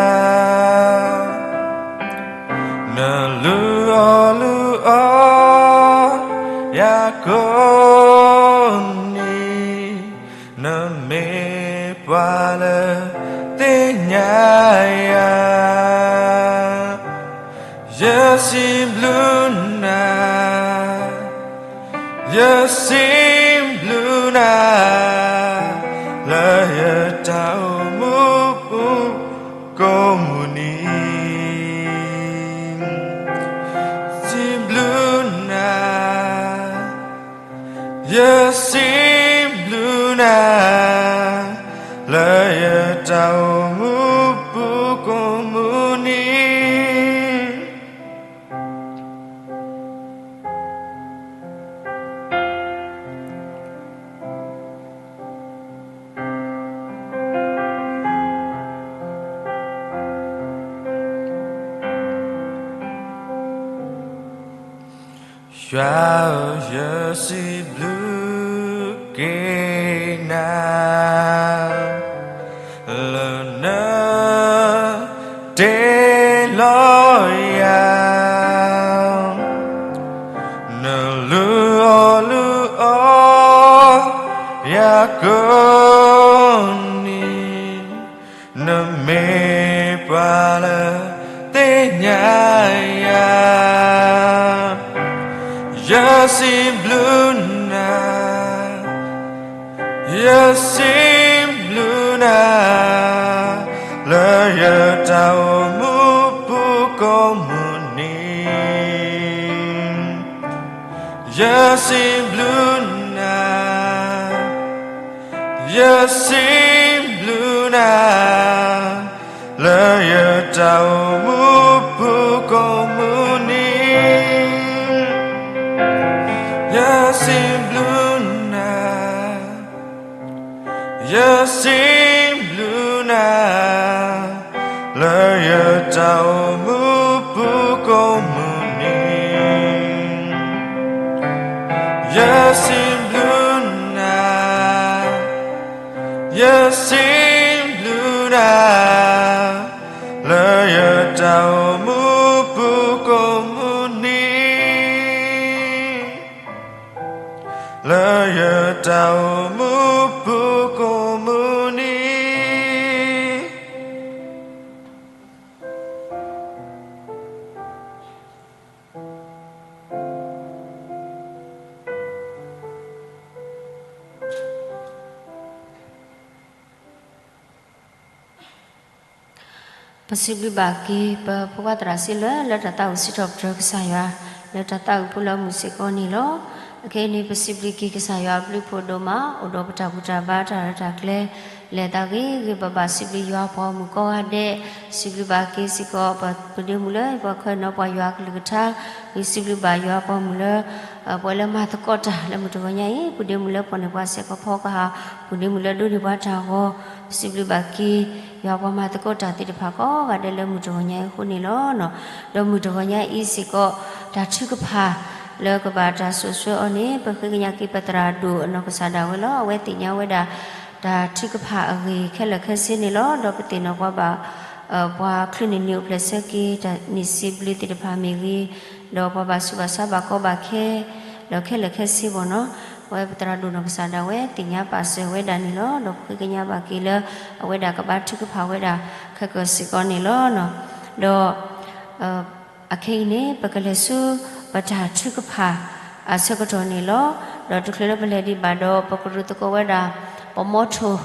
နလုၢ်အီၣ်လုၢ်အီယၤကိးနံၤ, နမ့ၢ်ပှၤလၢသ့ၣ်ညါယၤ ယစံးဘျုးနၤ, ယစံးဘျုးနၤ, လၢယတၢ်အိၣ်မူပူၤကိးမုၢ်နံၤ, စံးဘျုးနၤ ယစံးဘျုးနၤ, လၢယတၢ်အိၣ်မူပူၤကိး ယွၤဧၢ, ယစံးဘျုးက့ၤနၤ, လၢနတ့လီၤယၤ, နလူၤအီၣ်လူၤအီယၤကိးနံၤ, နမ့ၢ်ပှၤလၢသ့ၣ်ညါယၤ, ယစံးဘျုးနၤ, ယစံးဘျုးနၤ, လၢယတၢ်အိၣ်မူပူၤကိးမုၢ်နံၤ, ယစံးဘျုးနၤ, ယစံးဘျုးနၤ, လၢယတၢ်အိၣ်မူပူၤကိးမုၢ်နံၤ, ယစံးဘျုးနၤ, ယစံးဘျုးနၤ, လၢယတၢ်အိၣ်မူပူၤကိးမုၢ်နံၤ, ယစံးဘျုးနၤ, ယစံးဘျုးနၤ, လၢယတၢ်အိၣ်မူပူၤကိးမုၢ်နံၤ, လၢယတၢ်အိၣ်မူပူၤကိးမုၢ်နံၤ. ပစံးဘျုးဘၣ်က့ၤ ပဖိခွါသရၣ်စံးလၢ လၢတၢ်သးအိၣ်စံးထီၣ်ပတြၢၤကစၢ်ယွၤ, လၢတၢ်သးအိၣ်ဖိလၢအမုာ်စ့ၢ်ကီးန့ၣ်လီၤ. အခဲအံၤန့ၣ် ပစံးဘျုးက့ၤကစၢ်ယွၤအဘျုးဖးဒိၣ်မး အိၣ်ဒီးပတၢ်ဘူၣ်တၢ်ဘါတၢ်ရဲၣ်တၢ်ကျဲၤ လဲၤသးဂ့ၤဂ့ၤဘၣ်ဘၣ် စံးဘျုးယွၤပှၤဂီၢ်မုၢ်ကိးဂၤဒဲး, စံးဘျုးဘၣ်က့ၤစ့ၢ်ကီး ပဒ့မုၣ်လၢပှၤခၢၣ်နီၤပှၤယွၤအကလုၢ်ကထါ, ဂ့ၤစံးဘျုးဘၣ်ယွၤပှၤမုၣ်လၢ ပှၤလၢမၤသကိးတၢ်လၢမုၢ်တဂီၤညါအံၤ, ပဒ့မုၣ်လၢပီၣ်န့ၢ်ပှၤစဲးကီးဖီကဟၣ်, ပဒ့မုၣ်လၢဒိးန့ၢ်ပှၤတၢ်ဂီၤ, ပစံးဘျုးဘၣ်က့ၤ ယွၤပှၤမၤသကိးတၢ်သ့ၣ်တဖၣ်ကိးဂၤဒဲးလၢမုၢ်တဂီၤညါအံၤအဃိန့ၣ်လီၤ. ဒီးမုၢ်တဂီၤညါအံၤစ့ၢ်ကီး တၢ်ထုကဖၣ် လၢကဘၣ်တၢ်စိာ်ဆှၢအီၤန့ၣ် ပဃ့ကညးက့ၤပသရၣ်ဒိၣ်အနီၢ်ကစၢ်ဒၣ်ဝဲလီၤ. အဝဲသ့ၣ်ညါဝဲဒၣ် တၢ်ထုကဖၣ်အဂ့ၢ်ခဲလၢာ်ခဲဆ့န့ၣ်လီၤ. ဒီးပသ့ၣ်နီၣ်ပှၤဘၣ် ပှၤချုးန့ၢ်နံၣ်အိၣ်ဖျဲၣ်ဆၢက့ၤ တၢ်န့ၢ်စံးဘျုးသ့ၣ်တဖၣ်မ့ၢ်ဂ့ၤ, ဒီးပှၤဘၣ်ဆူးဘၣ်ဆါဘၣ်ကီဘၣ်ခဲ ဒီးခဲလၢာ်ခဲဆ့ဘၣ်နီၤ, အဝဲပသရၣ်ဒိၣ်နီၢ်ကစၢ်ဒၣ်ဝဲသ့ၣ်ညါပာ်စၢၤဝဲဒၣ်န့ၣ်လီၤ. ဒီးပဃ့ကညးဘၣ်က့ၤလၢ အဝဲဒၣ်ကဘၣ်ထုကဖၣ်ဝဲဒၣ်ခဲကၢၢ်စ့ၢ်ကီးန့ၣ်လီၤ. ဒီး အခဲအံၤန့ၣ် ပကလဲၤဆူပတၢ်ထုကဖၣ်အဆၢကတီၢ်န့ၣ်လီၤ. ဒီးတချုးလၢပလဲၤဒံးဘၣ်ဒီး ပကရူၢ်သကိးဝဲဒၣ် ပမီထိၣ်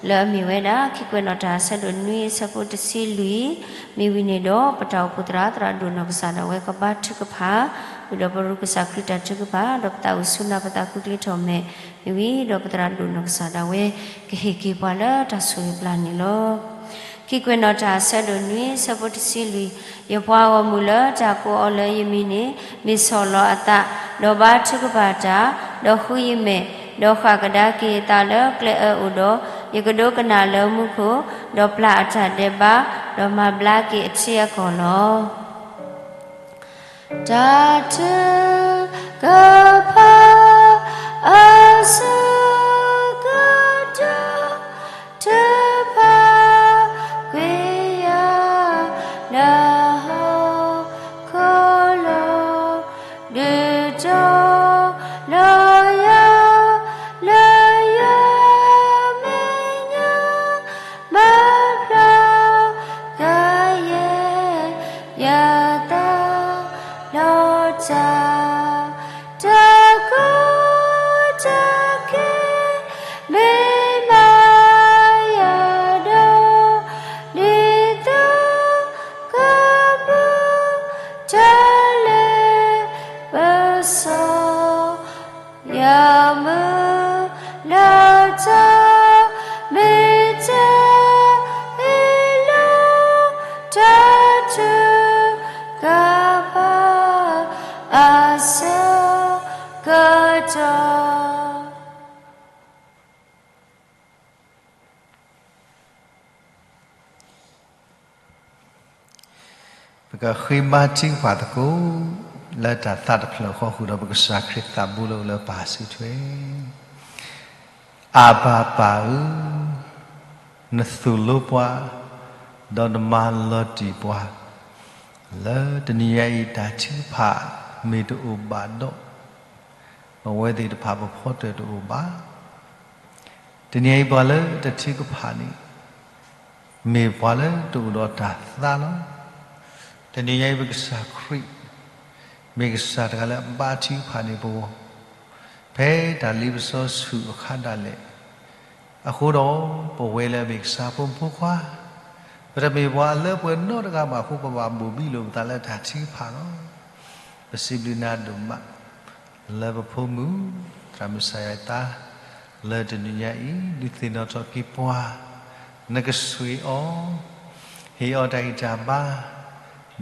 လၢအမ့ၢ်ဝဲဒၣ် ခံကွဲးနီၣ်တၢ်အဆၢဒိၣ်နွံအဆၢဖိတဆံလွံၢ် မ့ၢ်ဝံၤန့ၣ်ဒီး ပတၢ်အိၣ်ဖှိၣ်သရၣ် သရၣ်ဒိၣ်နီၢ်ကစၢ်ဒၣ်ဝဲကဘါထုကဖၣ်, ဝံၤဒီးပရူၢ်ကစၢ်ခရံာ်တၢ်ထုကဖၣ် ဒီးပသးအိၣ်ဆူနၢ်ပသးဃုကျဲထီၣ်မဲာ်, မ့ၢ်ဝံၤဒီးပသရၣ်ဒိၣ်နီၢ်ကစၢ်ဒၣ်ဝဲ ကဟ့ၣ်က့ၤပှၤလၢတၢ်ဆိၣ်ဂ့ၤပျၢ်န့ၣ်လီၤ. ခံကွဲးနီၣ်တၢ်အဆၢဒိၣ်နွံအဆၢဖိတဆံလွံၢ်, ယပှၤဂီၢ်မုၢ်လၢတၢ်ကိးအီၤလၢယမံၤန့ၣ် မ့ၢ်ဆီၣ်လီၤအသး, ဒီးဘါထုကဖၣ်တၢ်, ဒီးဃုယမဲာ်, ဒီးဃၣ်ကဒါက့ၤအသးလၢကျဲအၢအိၣ်ဒီး, ယကဒိကနၣ်လၢမူခိၣ်, ဒီးပျၢ်အတၢ်ဒဲးဘး, ဒီးမၤဘျါက့ၤအထံအကီၢ်လီၤ. တၢ်ထုကဖၣ် အဆၢကတီၢ် ထုကဖၣ်ကွံာ်ယၤ လၢဟီၣ်ခိၣ်လိၤ ဒုးတီၤလီၤယၤ လၢယမဲာ်ညါ မၤဖျါကယဲၢ်ယသးလီၤတၢ် တၢ်ကီတၢ်ခဲ မ့ၢ်မၤယၤဒီး ဒ်သိးကပူၤ တၢ်လဲၤပစီ ယမုၢ်လၢတၢ်မ့ၢ်တၢ်အ့ၣ်လိာ် တၢ်ထုကဖၣ်အဆၢကတီၢ် ပကဃ့ဘါထုကဖၣ်သကိး. လၢတၢ်သးတဖျၢၣ်ဃီဃုာ်ဒီး ပကစၢ်ခရံာ်သးဘိလၢအိၣ်လၢပၢ်စံးထွဲ, အၤဘၤပၢ်ဧၢ, နသိၣ်လိပှၤ, ဒီးနမၤလီၤတံၢ်ပှၤ, လၢတနံၤညါအံၤ တၢ်ထုကဖၣ်မ့ၢ်တအိၣ်ဘၣ်ဒီး ပဝဲသ့ၣ်တဖၣ်ပဖီတၢၣ်တအိၣ်ဘၣ်. တနံၤညါအံၤပှၤလၢတထုကဖၣ်န့ၣ် မ့ၢ်ပှၤလၢတအိၣ်ဒီးတၢ်သါလီၤ. တနံၤညါအံၤပကစၢ်ခရံာ် မ့ၢ်ကစၢ်တဂၤလၢအဘါထုကဖၣ်န့ၢ်ပဂီၢ် ဖဲတၢ်လ့ပစီဆူၣ်အခါဒၣ်လဲာ် အဃိဒီး ပဝဲလၢအမ့ၢ်ကစၢ်ဖိမုၣ်ဖိခွါ ပတမ့ၢ်ပှၤအလၢပှဲၤနီတဂၤဘၣ်အဃိ ပဘၣ်ဘိၣ်ဘံလိာ်ပသးလၢတၢ်ထုကဖၣ်လီၤ. ပစံးဘျုးနၤဒိၣ်မး လၢပဖိမုၣ် သရၣ်မုၣ်ကစၢ်ယွၤအသး လၢတနံၤညါအံၤ ဒုးသ့ၣ်နီၣ်ထီၣ်က့ၤပှၤ နကဆိၣ်ဂ့ၤအီၤ ဟ့ၣ်အီၤတၢ်ဂံၢ်တၢ်ဘါ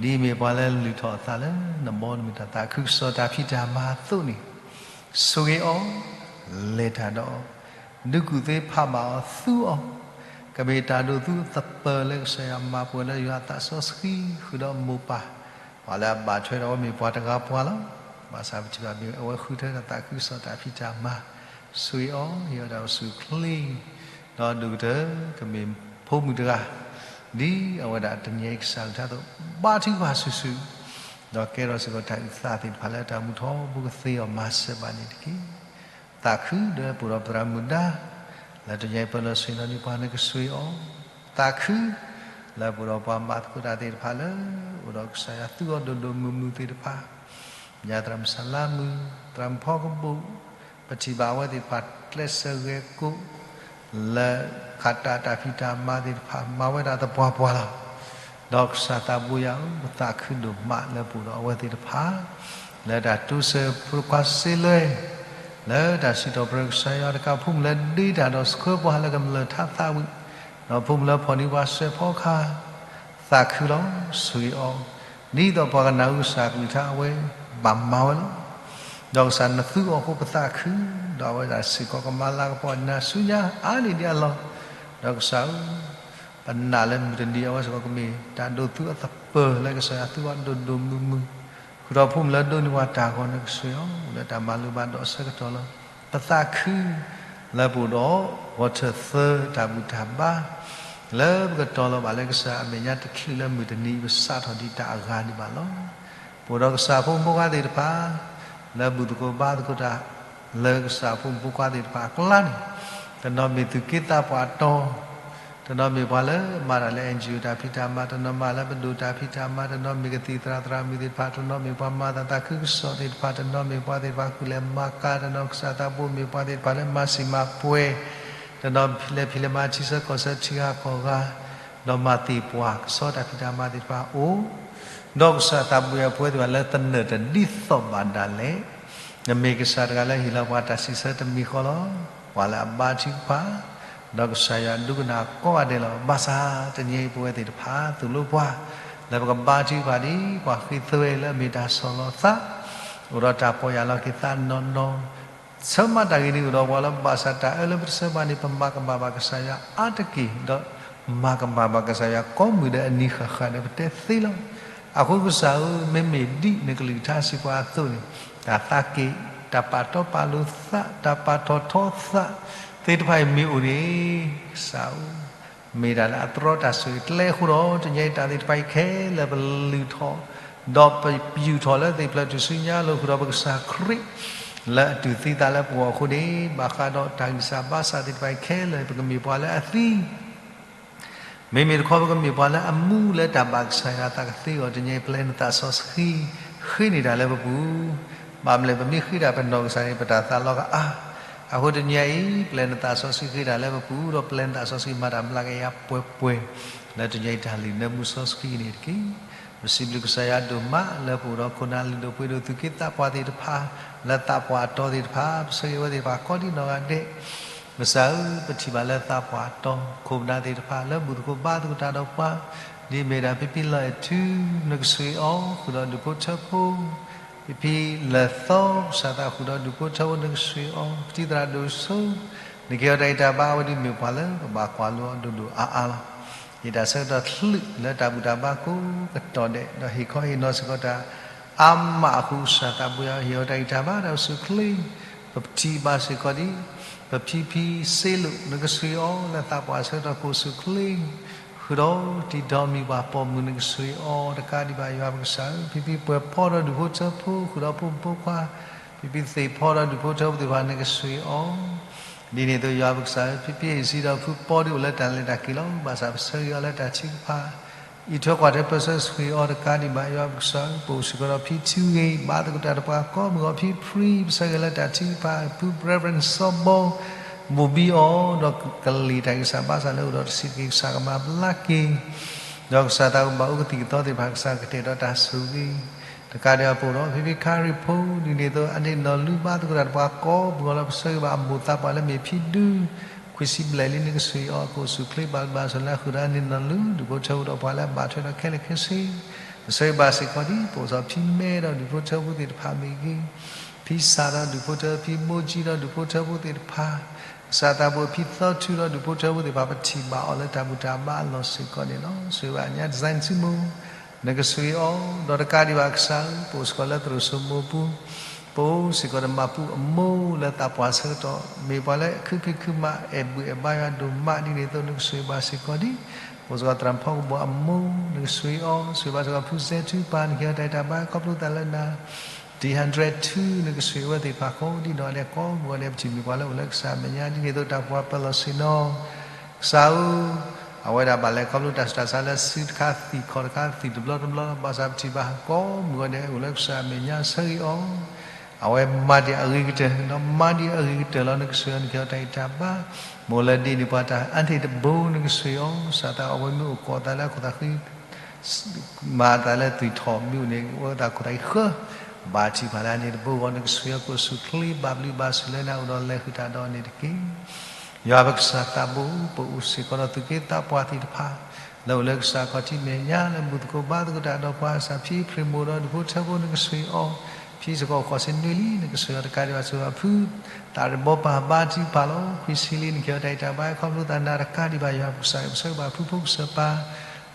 ဒ်အမ့ၢ်ပှၤလၢလုၢ်ထီၣ်အသးလၢနဘီနမုၢ်တၢ်သးခုကစီၣ်တၢ်ဖံးတၢ်မၤအသိးန့ၣ် ဆိၣ်ဂ့ၤအီၤ လဲၤတၢ်ဒီးအီၤ ဒုးကူၣ်သ့ဖးဘၣ်အီၤသူအီၤ ကမ့ၢ်တၢ်ဒိးသူအသပၢၤလၢကစၢ်ယွၤမၤပှဲၤလၢယွၤအသးစီဆှံဃုာ်ဒီးမိၢ်ပၢ် ပှၤလၢအဘၣ်ထွဲဒီးအဝဲမ့ၢ်ပှၤတဂၤပှၤလီၤ. ဘၣ်ဆၣ်ပထံၣ်ဘၣ်မ့ၢ်အဝဲဃုထၢတၢ်သးခုကစီၣ်တၢ်ဖံးတၢ်မၤ ဆိၣ်ဂ့ၤအီၤ ဟ့ၣ်အီၤတၢ်အိၣ်ဆူၣ်အိၣ်ချ့ ဒီးဒိၣ်ကတၢၢ်ကမ့ၢ်ဖိမုၣ်တဂၤ ဒ်အဝဲဒၣ်တနံၤညါအံၤကစၢ်အကလုၢ်ကထါအသိး ဘါထုကဖၣ်ဆူၣ်ဆူၣ် ဒီးကဲထီၣ်စ့ၢ်ကီးတၢ်အုၣ်သးသ့ၣ်တဖၣ်လၢတၢ်မူထီဘိကသ့အီၤမၤစၢၤဘၣ်န့ၣ်တက့ၢ်. သးခုလၢပအိၣ်ဒီးပသရၣ်မုၣ်ဒါ လၢတနံၤညါအံၤပၢလီၤဆ့ၣ်နီၤန့ၢ်ပှၤနကဆိၣ်ဂ့ၤအီၤ သးခု လၢပအိၣ်ဒီးပှၤမၤသကိးတၢ်သ့ၣ်တဖၣ်လၢ အိၣ်ဒီးကစၢ်ယွၤသူအီၤဒိၣ်ဒိၣ်မုၢ်မုၢ်သ့ၣ်တဖၣ် ညါသရၣ်မုၣ်စၢ်လါမုၢ် သရၣ်မုၣ်ဖီကဘိၣ် ပထံၣ်ဘၣ်အဝဲသ့ၣ်တဖၣ်ကျဲးစၢးဂဲၤကိး လၢခးတၢ်တၢ်ဖံးတၢ်မၤသ့ၣ်တဖၣ် မၤဝဲဒၣ်သပှၢ်ပှၢ်လီၤ. ဒီးကစၢ်သးဘိယွၤဧၢ ပသးခုဒိၣ်မးလၢပအိၣ်ဒီးအဝဲသ့ၣ်တဖၣ် လၢတၢ်တိစၢၤဖိခွါစ့လွဲ လၢတၢ်စံးထီၣ်ပတြၢၤကစၢ်ယွၤတကး ဖိမုၣ်လၢဒ့တၢ်ဒီးဆှၢပှၤလၢကမျၢၢ်ထးသးဝံၣ် ဒီးဖိမုၣ်လၢဖီၣ်န့ၢ်ပှၤစဲးဖီကဟၣ် သးခုလီၤ ဆိၣ်ဂ့ၤအီၤ ဒ်သိးပှၤကနၣ်အုၣ်ကစၢ်အကလုၢ်ကထါအဝဲဘၣ်မၤဝဲလီၤ. ဒီးကစၢ်နသူအီၤအဃိပသးခု ဒီးအဝဲဒၣ်စ့ၢ်ကီးကမၤလၤကပီၤနၤဆူညါအါန့ၢ်ဒံးအလီၢ်, ဒီးကစၢ်ဧၢ ပနာ်လၢမုၢ်တနံၤအဝဲစ့ၢ်ကီးကမ့ၢ်တၢ်ဒိးသူအသပၢၤလၢကစၢ်ယွၤသူအီၤဒိၣ်ဒိၣ်မုၢ်မုၢ်, ဃုာ်ဒီးဖိမုၣ်လၢဒိးန့ၢ်ပှၤတၢ်ဂီၤ နကဆိၣ်ဂ့ၤအီၤ လၢတၢ်မၤလိဘၣ်ဒီးအဆၢကတီၢ်လီၤ. ပသးခု လၢပအိၣ်ဒီး ဂီၤထၢၣ်သၢတၢ်ဘူၣ်တၢ်ဘါ လၢပကတီၤလီၤဘၣ်လၢကစၢ်အမဲာ်ညါတချုးလၢမုၢ်တနံၤ ပစးထီၣ်ဒံးတၢ်အဂၤဒံးဘၣ်လီၤ. ပအိၣ်ဒီးကစၢ်ဖိမုၣ်ဖိခွါသ့ၣ်တဖၣ် လၢဘူၣ်သကိးဘါသကိးတၢ် လၢကစၢ်ဖိမုၣ်ဖိခွါသ့ၣ်တဖၣ်အကျါန့ၣ်, တနီၤမ့ၢ်သူၣ်က့သးပှၢ်တီၤ, တနီၤမ့ၢ်ပှၤလၢမၤတၢ်လၢ NGO တၢ်ဖံးတၢ်မၤ, တနီၤမၤလၢပဒိၣ်တၢ်ဖံးတၢ်မၤ, တနီၤမ့ၢ်ကသံၣ်သရၣ်သရၣ်မုၣ်သ့ၣ်တဖၣ်, တနီၤမ့ၢ်ပှၤမၤတၢ်သးခုကစီၣ်သ့ၣ်တဖၣ်, တနီၤမ့ၢ်ပှၤသ့ၣ်တဖၣ်ဃုာ်လဲၤမၤကၤ, တနီၤကစၢ်သးဘိမ့ၢ်ပှၤသ့ၣ်တဖၣ်လၢမၤစံာ်မၤပှဲၤ, တနီၤလဲၤဖံးလဲၤမၤထံဆၢကီၢ်ဆၢထံဂၤကီၢ်ဂၤ, ဒီးမၤသ့ၣ်ပှၢ်ကဆီတၢ်ဖံးတၢ်မၤသ့ၣ်တဖၣ်အိၣ်, ဒီးကစၢ်သးဘိယွၤပဝဲသ့ၣ်တဖၣ်လၢသနၢၣ်တဒ်သိးဘၣ်ဒၣ်လဲာ်, နမ့ၢ်ကစၢ်တဂၤလၢဟ့ၣ်လီၤပှၤတၢ်စံးဆၢတမံၤဃီလီၤ. ပှၤလၢအဘါထုကဖၣ်, ဒီးကစၢ်ယွၤဒိကနၣ်ကိးဂၤဒဲးလီၤ. ဘၣ်ဆၣ်တနံၤအံၤပဝဲသ့ၣ်တဖၣ် သိၣ်လိပှၤ, လၢပကဘါထုကဖၣ်ဒ် ပှၤဃ့သွဲလၢအမ့ၢ်တၢ်ဆီၣ်လီၤသး, အိၣ်ဒီးတၢ်ပီၢ်ယၢ်လီၤက့ၤသးနီၢ်နီၢ်, ဆၢမၤတၢ်ဂ့ၤန့ၣ်အိၣ်ဒီးပှၤလၢ ဘၣ်ဆၣ်တၢ်အၢလၢပတဆၢဘၣ်န့ၣ် ပမၤကမၣ်ဘၣ်ကစၢ်ယွၤအါတက့ၢ်, ဒီးမၤကမၣ်ဘၣ်ကစၢ်ယွၤကိးမုၢ်ဒဲးအနံၤဃၣ်ဃၣ်ဒီးပတဲသ့လီၤ. အဃိကစၢ်ဧၢ, မ့မ့ၢ်ဒ်နကလုၢ်ကထါစံးပှၤအသိးန့ၣ်, တၢ်သးက့ၣ်, တၢ်ပာ်တီပာ်လိၤသး, တၢ်ပာ်ထီၣ်ထီသးသ့ၣ်တဖၣ်အံၤမ့ၢ်အိၣ်န့ၣ်, ကစၢ်ဧၢ, မ့ၢ်တၢ်လၢအတြီတၢ်ဆိၣ်ဂ့ၤကျဲအဃိဒီး တနံၤအံၤတၢ်သ့ၣ်တဖၣ်အံၤခဲလၢာ်ပလုၢ်ထီၣ်, ဒီးပယူာ်ထီၣ်လၢသ့ၣ်ဖျၢၣ်ထူၣ်စုညါလိာ်ဃုာ်ဒီးပကစၢ်ခရံာ် လၢအတူၢ်သံသးလၢပဂီၢ်အဃိန့ၣ်, ဘၣ်ဃးဒီးတၢ်ဂံၢ်စၢ်ဘါစၢ်သ့ၣ်တဖၣ်အံၤခဲလၢာ် ပကမ့ၢ်ပှၤလၢအသံ မ့မ့ၢ်တခီပကမ့ၢ်ပှၤလၢအမူလၢတၢ်ဘၣ်ကစၢ်ယွၤအသးကသ့အဂီၢ်, တနံၤအံၤပျဲနသးစီဆှံဃ့န့ၢ်တၢ်လၢပပူၤ, ဘၣ်မနုၤလဲၣ် ပမ့ၢ်ဃ့တၢ်ပနီၢ်ကစၢ်န့ၣ် ပတၢ်သးလီၤကအါ, အဃိတနံၤအံၤ ပျဲနသးစီဆှံဃ့တၢ်လၢပပူၤ, ဒီးပျဲနသးစီဆှံမၤတၢ်မျးကယၤပှဲၤပှဲၤ, လၢတနံၤအံၤတၢ်လုၢ်နၢမူစီဆှံအံၤန့ၣ်တက့ၢ်. ပစံးဘျုးကစၢ်ယွၤဒိၣ်မးလၢပအိၣ်ဒီးခိၣ်နၢ်လုၢ်ဒိၣ်ပှ့ၤဒိၣ်သူၣ်က့သးပှၢ်သ့ၣ်တဖၣ်, လၢသးပှၢ်အတီၤသ့ၣ်တဖၣ်, ပဆၢဂ့ၤဝဲသ့ၣ်တဖၣ်ကိးဒံနီၢ်ဂၤဒဲး ကစၢ်ဧၢ, ပထံၣ်ဘၣ်လၢသးပှၢ်အတီၤ ခိၣ်ပနၢ်သ့ၣ်တဖၣ် လၢဘူၣ်သကိးဘါသကိးတၢ်ဒီးပှၤ, ဒ်မ့ၢ်ဒၣ်ဖံဖံလီၤအဲၣ်ထူ နကဆိၣ်ဂ့ၤအီၤ ဃုာ်ဒီးဒူၣ်ဖိထၢဖိ, ဖံဖံလၢာ်သီ ကစၢ်သးဃုာ်ဒီးဒူၣ်ဖိထၢဖိ နကဆိၣ်ဂ့ၤအီၤ, ပတံၤသရၣ်ဒိၣ်စိ, နကဟ့ၣ်အီၤတၢ်ဂံၢ်တၢ်ဘါ အဝဲဒၣ်မ့ၢ်ပှၤလၢပဘၣ်ကွၢ်လိအီၤဒိၣ်ဒိၣ်အါအါလီၤ. ယတၢ်ဆၢကတီၢ်ချုးလၢတၢ်ဘူၣ်တၢ်ဘါကိးကတီၢ်ဒဲး ဒီးဟ့ၣ်ခီဟ့ၣ်နီၤစ့ၢ်ကီးတၢ် အါမးအဃိ ကစၢ်သးဘိယွၤ ဟ့ၣ်အီၤတၢ်ဂံၢ်တၢ်ဘါ တၢ်အိၣ်ဆူၣ်အိၣ်ချ့, ပထံၣ်ဘၣ်စ့ၢ်ကီးဒ် ပဖံဖံစ့လိာ် နကဆှံအီၤလၢသးပှၢ်ဆၢကတီၢ် ကအိၣ်ဆူၣ်အိၣ်ချ့, ဃုာ်ဒီးတံၤဒီးမံၤပှၤပိာ်မုၣ် နကဆှံအီၤတကးဒံးဘၣ် ယွၤပကစၢ်ဧၢ, ဖံဖံပှဲၤဖီဒီးဒူၣ်ဖိထၢဖိ ဃုာ်ဒီးဖိမုၣ်ဖိခွါ, ဖံဖံသ့ၣ်ဖီဒီးဒူၣ်ဖိထၢဖိသ့ၣ်တဖၣ် နကဆှံအီၤ ဒ်န့ၣ်အသိး ယွၤပကစၢ်ဧၢ, ဖံဖံအ့ၣ်စံဒီးဖုပီဒ်အိၣ်လၢတၢ်လဲၤတၢ်က့ၤလီၤ. ဘၣ်ဆၣ်ပဆၢဂ့ၤအီၤလၢတၢ်ထုကဖၣ်, အံးထွဲကွၢ်ထွဲပၢဆှၢ ဆှံအီၤတကးဒံးဘၣ် ယွၤပကစၢ်ဧၢ, ပအိၣ်စ့ၢ်ကီးဒီးဖံထူဂ့ၤ ဘါသကိးတၢ်တပှၤကိးမုၢ်ဂီၤ, ဖံဖရံ ပဆၢဂ့ၤလၢတၢ်ထုကဖၣ်, ဖု Reverend စီၤဘီ ဘိၣ်ဘံအီၤ ဒီးကလံၤတၢ်ဂံၢ်စၢ်ဘါစၢ်လၢအိၣ်ဒီးတဆံးတက့ၢ် ကစၢ်ကမၤဘျါက့ၤ ဒီးကစၢ်သးအိၣ်ဘၣ်အိၣ်ကသံၣ်ကသီသ့ၣ်တဖၣ် ကစၢ်ကတဲာ်ဒီးတၢ်ဆိၣ်ဂ့ၤ တကးဒံးဘၣ် ပအိၣ်ဒီးဖံဖံခါရံၣ်ဖိ ဒ်န့ၣ်အသိး အန့ၣ်နီၢ်လူဘါသကိးတၢ်တပှၤကိးမုၢ်ဂီၤလၢ ပဆၢဂ့ၤဘၣ်အမိၢ်သးပှၢ်လၢမ့ၢ်ဖံဒု ခွံဆံဘျဲၣ်လံ နကဆှံအီၤ ကအိၣ်ဆူၣ်အိၣ်ချ့ ဘၣ်ဘျုးဘၣ်ဆိၣ်လၢအဃုာ်ဒီးအန့ၣ်နီၢ်လူ ဒူၣ်ဖိထၢဖိဒီးပှၤလၢအဘၣ်ထွဲဒီးခဲလၢာ်ခဲဆ့, ပဆၢဂ့ၤဘၣ်စ့ၢ်ကီးဒ် ပအိၣ်စီၤဖံမဲဒီးဒူၣ်ဖိထၢဖိသ့ၣ်တဖၣ်မ့ၢ်ဂ့ၤ, ဖံစၢ်ဒီးဒူၣ်ဖိထၢ ဖံမိၢ်ကၠံဒီးဒူၣ်ဖိထၢဖိသ့ၣ်တဖၣ်, ကစၢ်သးဘိ ဖံသီထူဒီးဒူၣ်ဖိထၢဖိသ့ၣ်တဖၣ် ပထံၣ်ဘၣ်အီၤလၢတၢ်ဘူၣ်တၢ်ဘါအလီၢ်စ့ၢ်ကီးန့ၣ်လီၤ. ဆှံဘၣ်ညါ design စုမူ နကဆှံအီၤ ဒီးတကးဒံးဘၣ်ကစၢ်ဧၢ, ပအိၣ်စ့ၢ်ကီးလၢသရိာ်စိမိပူၤ, ပအိၣ်စ့ၢ်ကီးဒီးမၤပူအမိၢ်လၢသးပှၢ်ဆၢကတီၢ် မ့ၢ်ပှၤလၢခုခုခုမး အဲၣ်ဘူၣ်အဲၣ်ဘါယွၤဒိၣ်မး ဒ်န့ၣ်အသိး နကဆှံဘၣ်စ့ၢ်ကီးဒ် ပအိၣ်စ့ၢ်ကီးသရၣ်ဖီကဘီအမိၢ် နကဆှံအီၤ, ဆှံဘၣ်စ့ၢ်ကီးဖုစဲထူပၢ် နကဟ့ၣ်အီၤတၢ်ဂံၢ်တၢ်ဘါ ခီဖျိသးလၢနၤ T hundred two နကဆှံအဝဲသ့ၣ်တဖၣ်ကိးဒ်နီၢ်ဂၤဒဲး ကိးမုၢ်ဂီၤဒဲး ပထံၣ်မ့ၢ်ပှၤလၢအိၣ်လၢကစၢ်အမဲာ်ညါ ဒ်န့ၣ်အသိး တၢ်ပှၤပၢၤလီၢ်ဆ့ၣ်နီၤ ကစၢ်ဧၢ, အဝဲဒၣ်ဘၣ်လဲၤခီဖျိတၢ်ဆူးတၢ်ဆါလၢစုတခါသံၣ်ခီၣ်တခါသံၣ်တဘျီတဘျီ ဘၣ်ဆၣ်ပထံၣ်ဘၣ်ကိးမုၢ်ဂီၤဒဲး အိၣ်လၢကစၢ်အမဲာ်ညါ ဆၢဂ့ၤအီၤ, အဝဲမၤဒံးအဂ့ၤကတၢၢ် ဒီးမၤဒံးအဂ့ၤကတၢၢ်လီၤ နကဆှံအီၤ နကဟ့ၣ်အီၤတၢ်ဂံၢ်တၢ်ဘါ, မ့ၢ်လၢဒ်န့ၣ်ပှၤတၢ်အါတ့ၢ်တဘိ နကဆှံအီၤ, ကစၢ်သးအဝဲမ့ၢ်အိၣ်ကိးသးလၢအခိၣ်သးဃံ မၤသးလၢသွံၣ်ထီၣ်မ့ၢ်အိၣ်န့ၣ် အဝဲသးခိၣ်သးဃံဃၢ, ဘါထုကဖၣ်လၢအန့ၣ်တဘိဂီၢ် နကဆှံအီၤ ကအိၣ်ဆူၣ်အိၣ်ချ့ ဘၣ်ဘျုးဘၣ်ဆိၣ်လၢနၤ အိၣ်ဒီးလဲၤဃုာ်တၢ်ဒီးန့ၣ်တက့ၢ်. ယွၤပကစၢ်သးဘိ ပအိၣ်စ့ၢ်ကီးဒီးသူၣ်က့သးပှၢ်သ့ၣ်တဖၣ် လၢအိၣ်လၢကစၢ်ခီၣ်ထံးမဲာ်ညါ လၢဘူၣ်သကိးဘါသကိးတၢ်ဒီးပှၤ ကစၢ်ဖံဖရံၣ်မိၢ်ဒီးဒူၣ်ဖိထၢဖိ နကဆှံအီၤ, ဖံစ့ၢ်ကီးအိၣ်ဃိးဆံနွံလံ နကဆှံအီၤတကးဒံးဘၣ် ဆှံဘၣ်ဖု သးရ့ဘီပၢ် ဘါထုကဖၣ်လီၤ ခွံဆံလံ နကဟ့ၣ်အီၤတၢ်ဂံၢ်တၢ်ဘါ ခီဖျိသးနၤတကးဒံးဘၣ် ယွၤပကစၢ် ပဆၢဂ့ၤဘၣ်ဖုဖိကစၢၢ်ပၢ်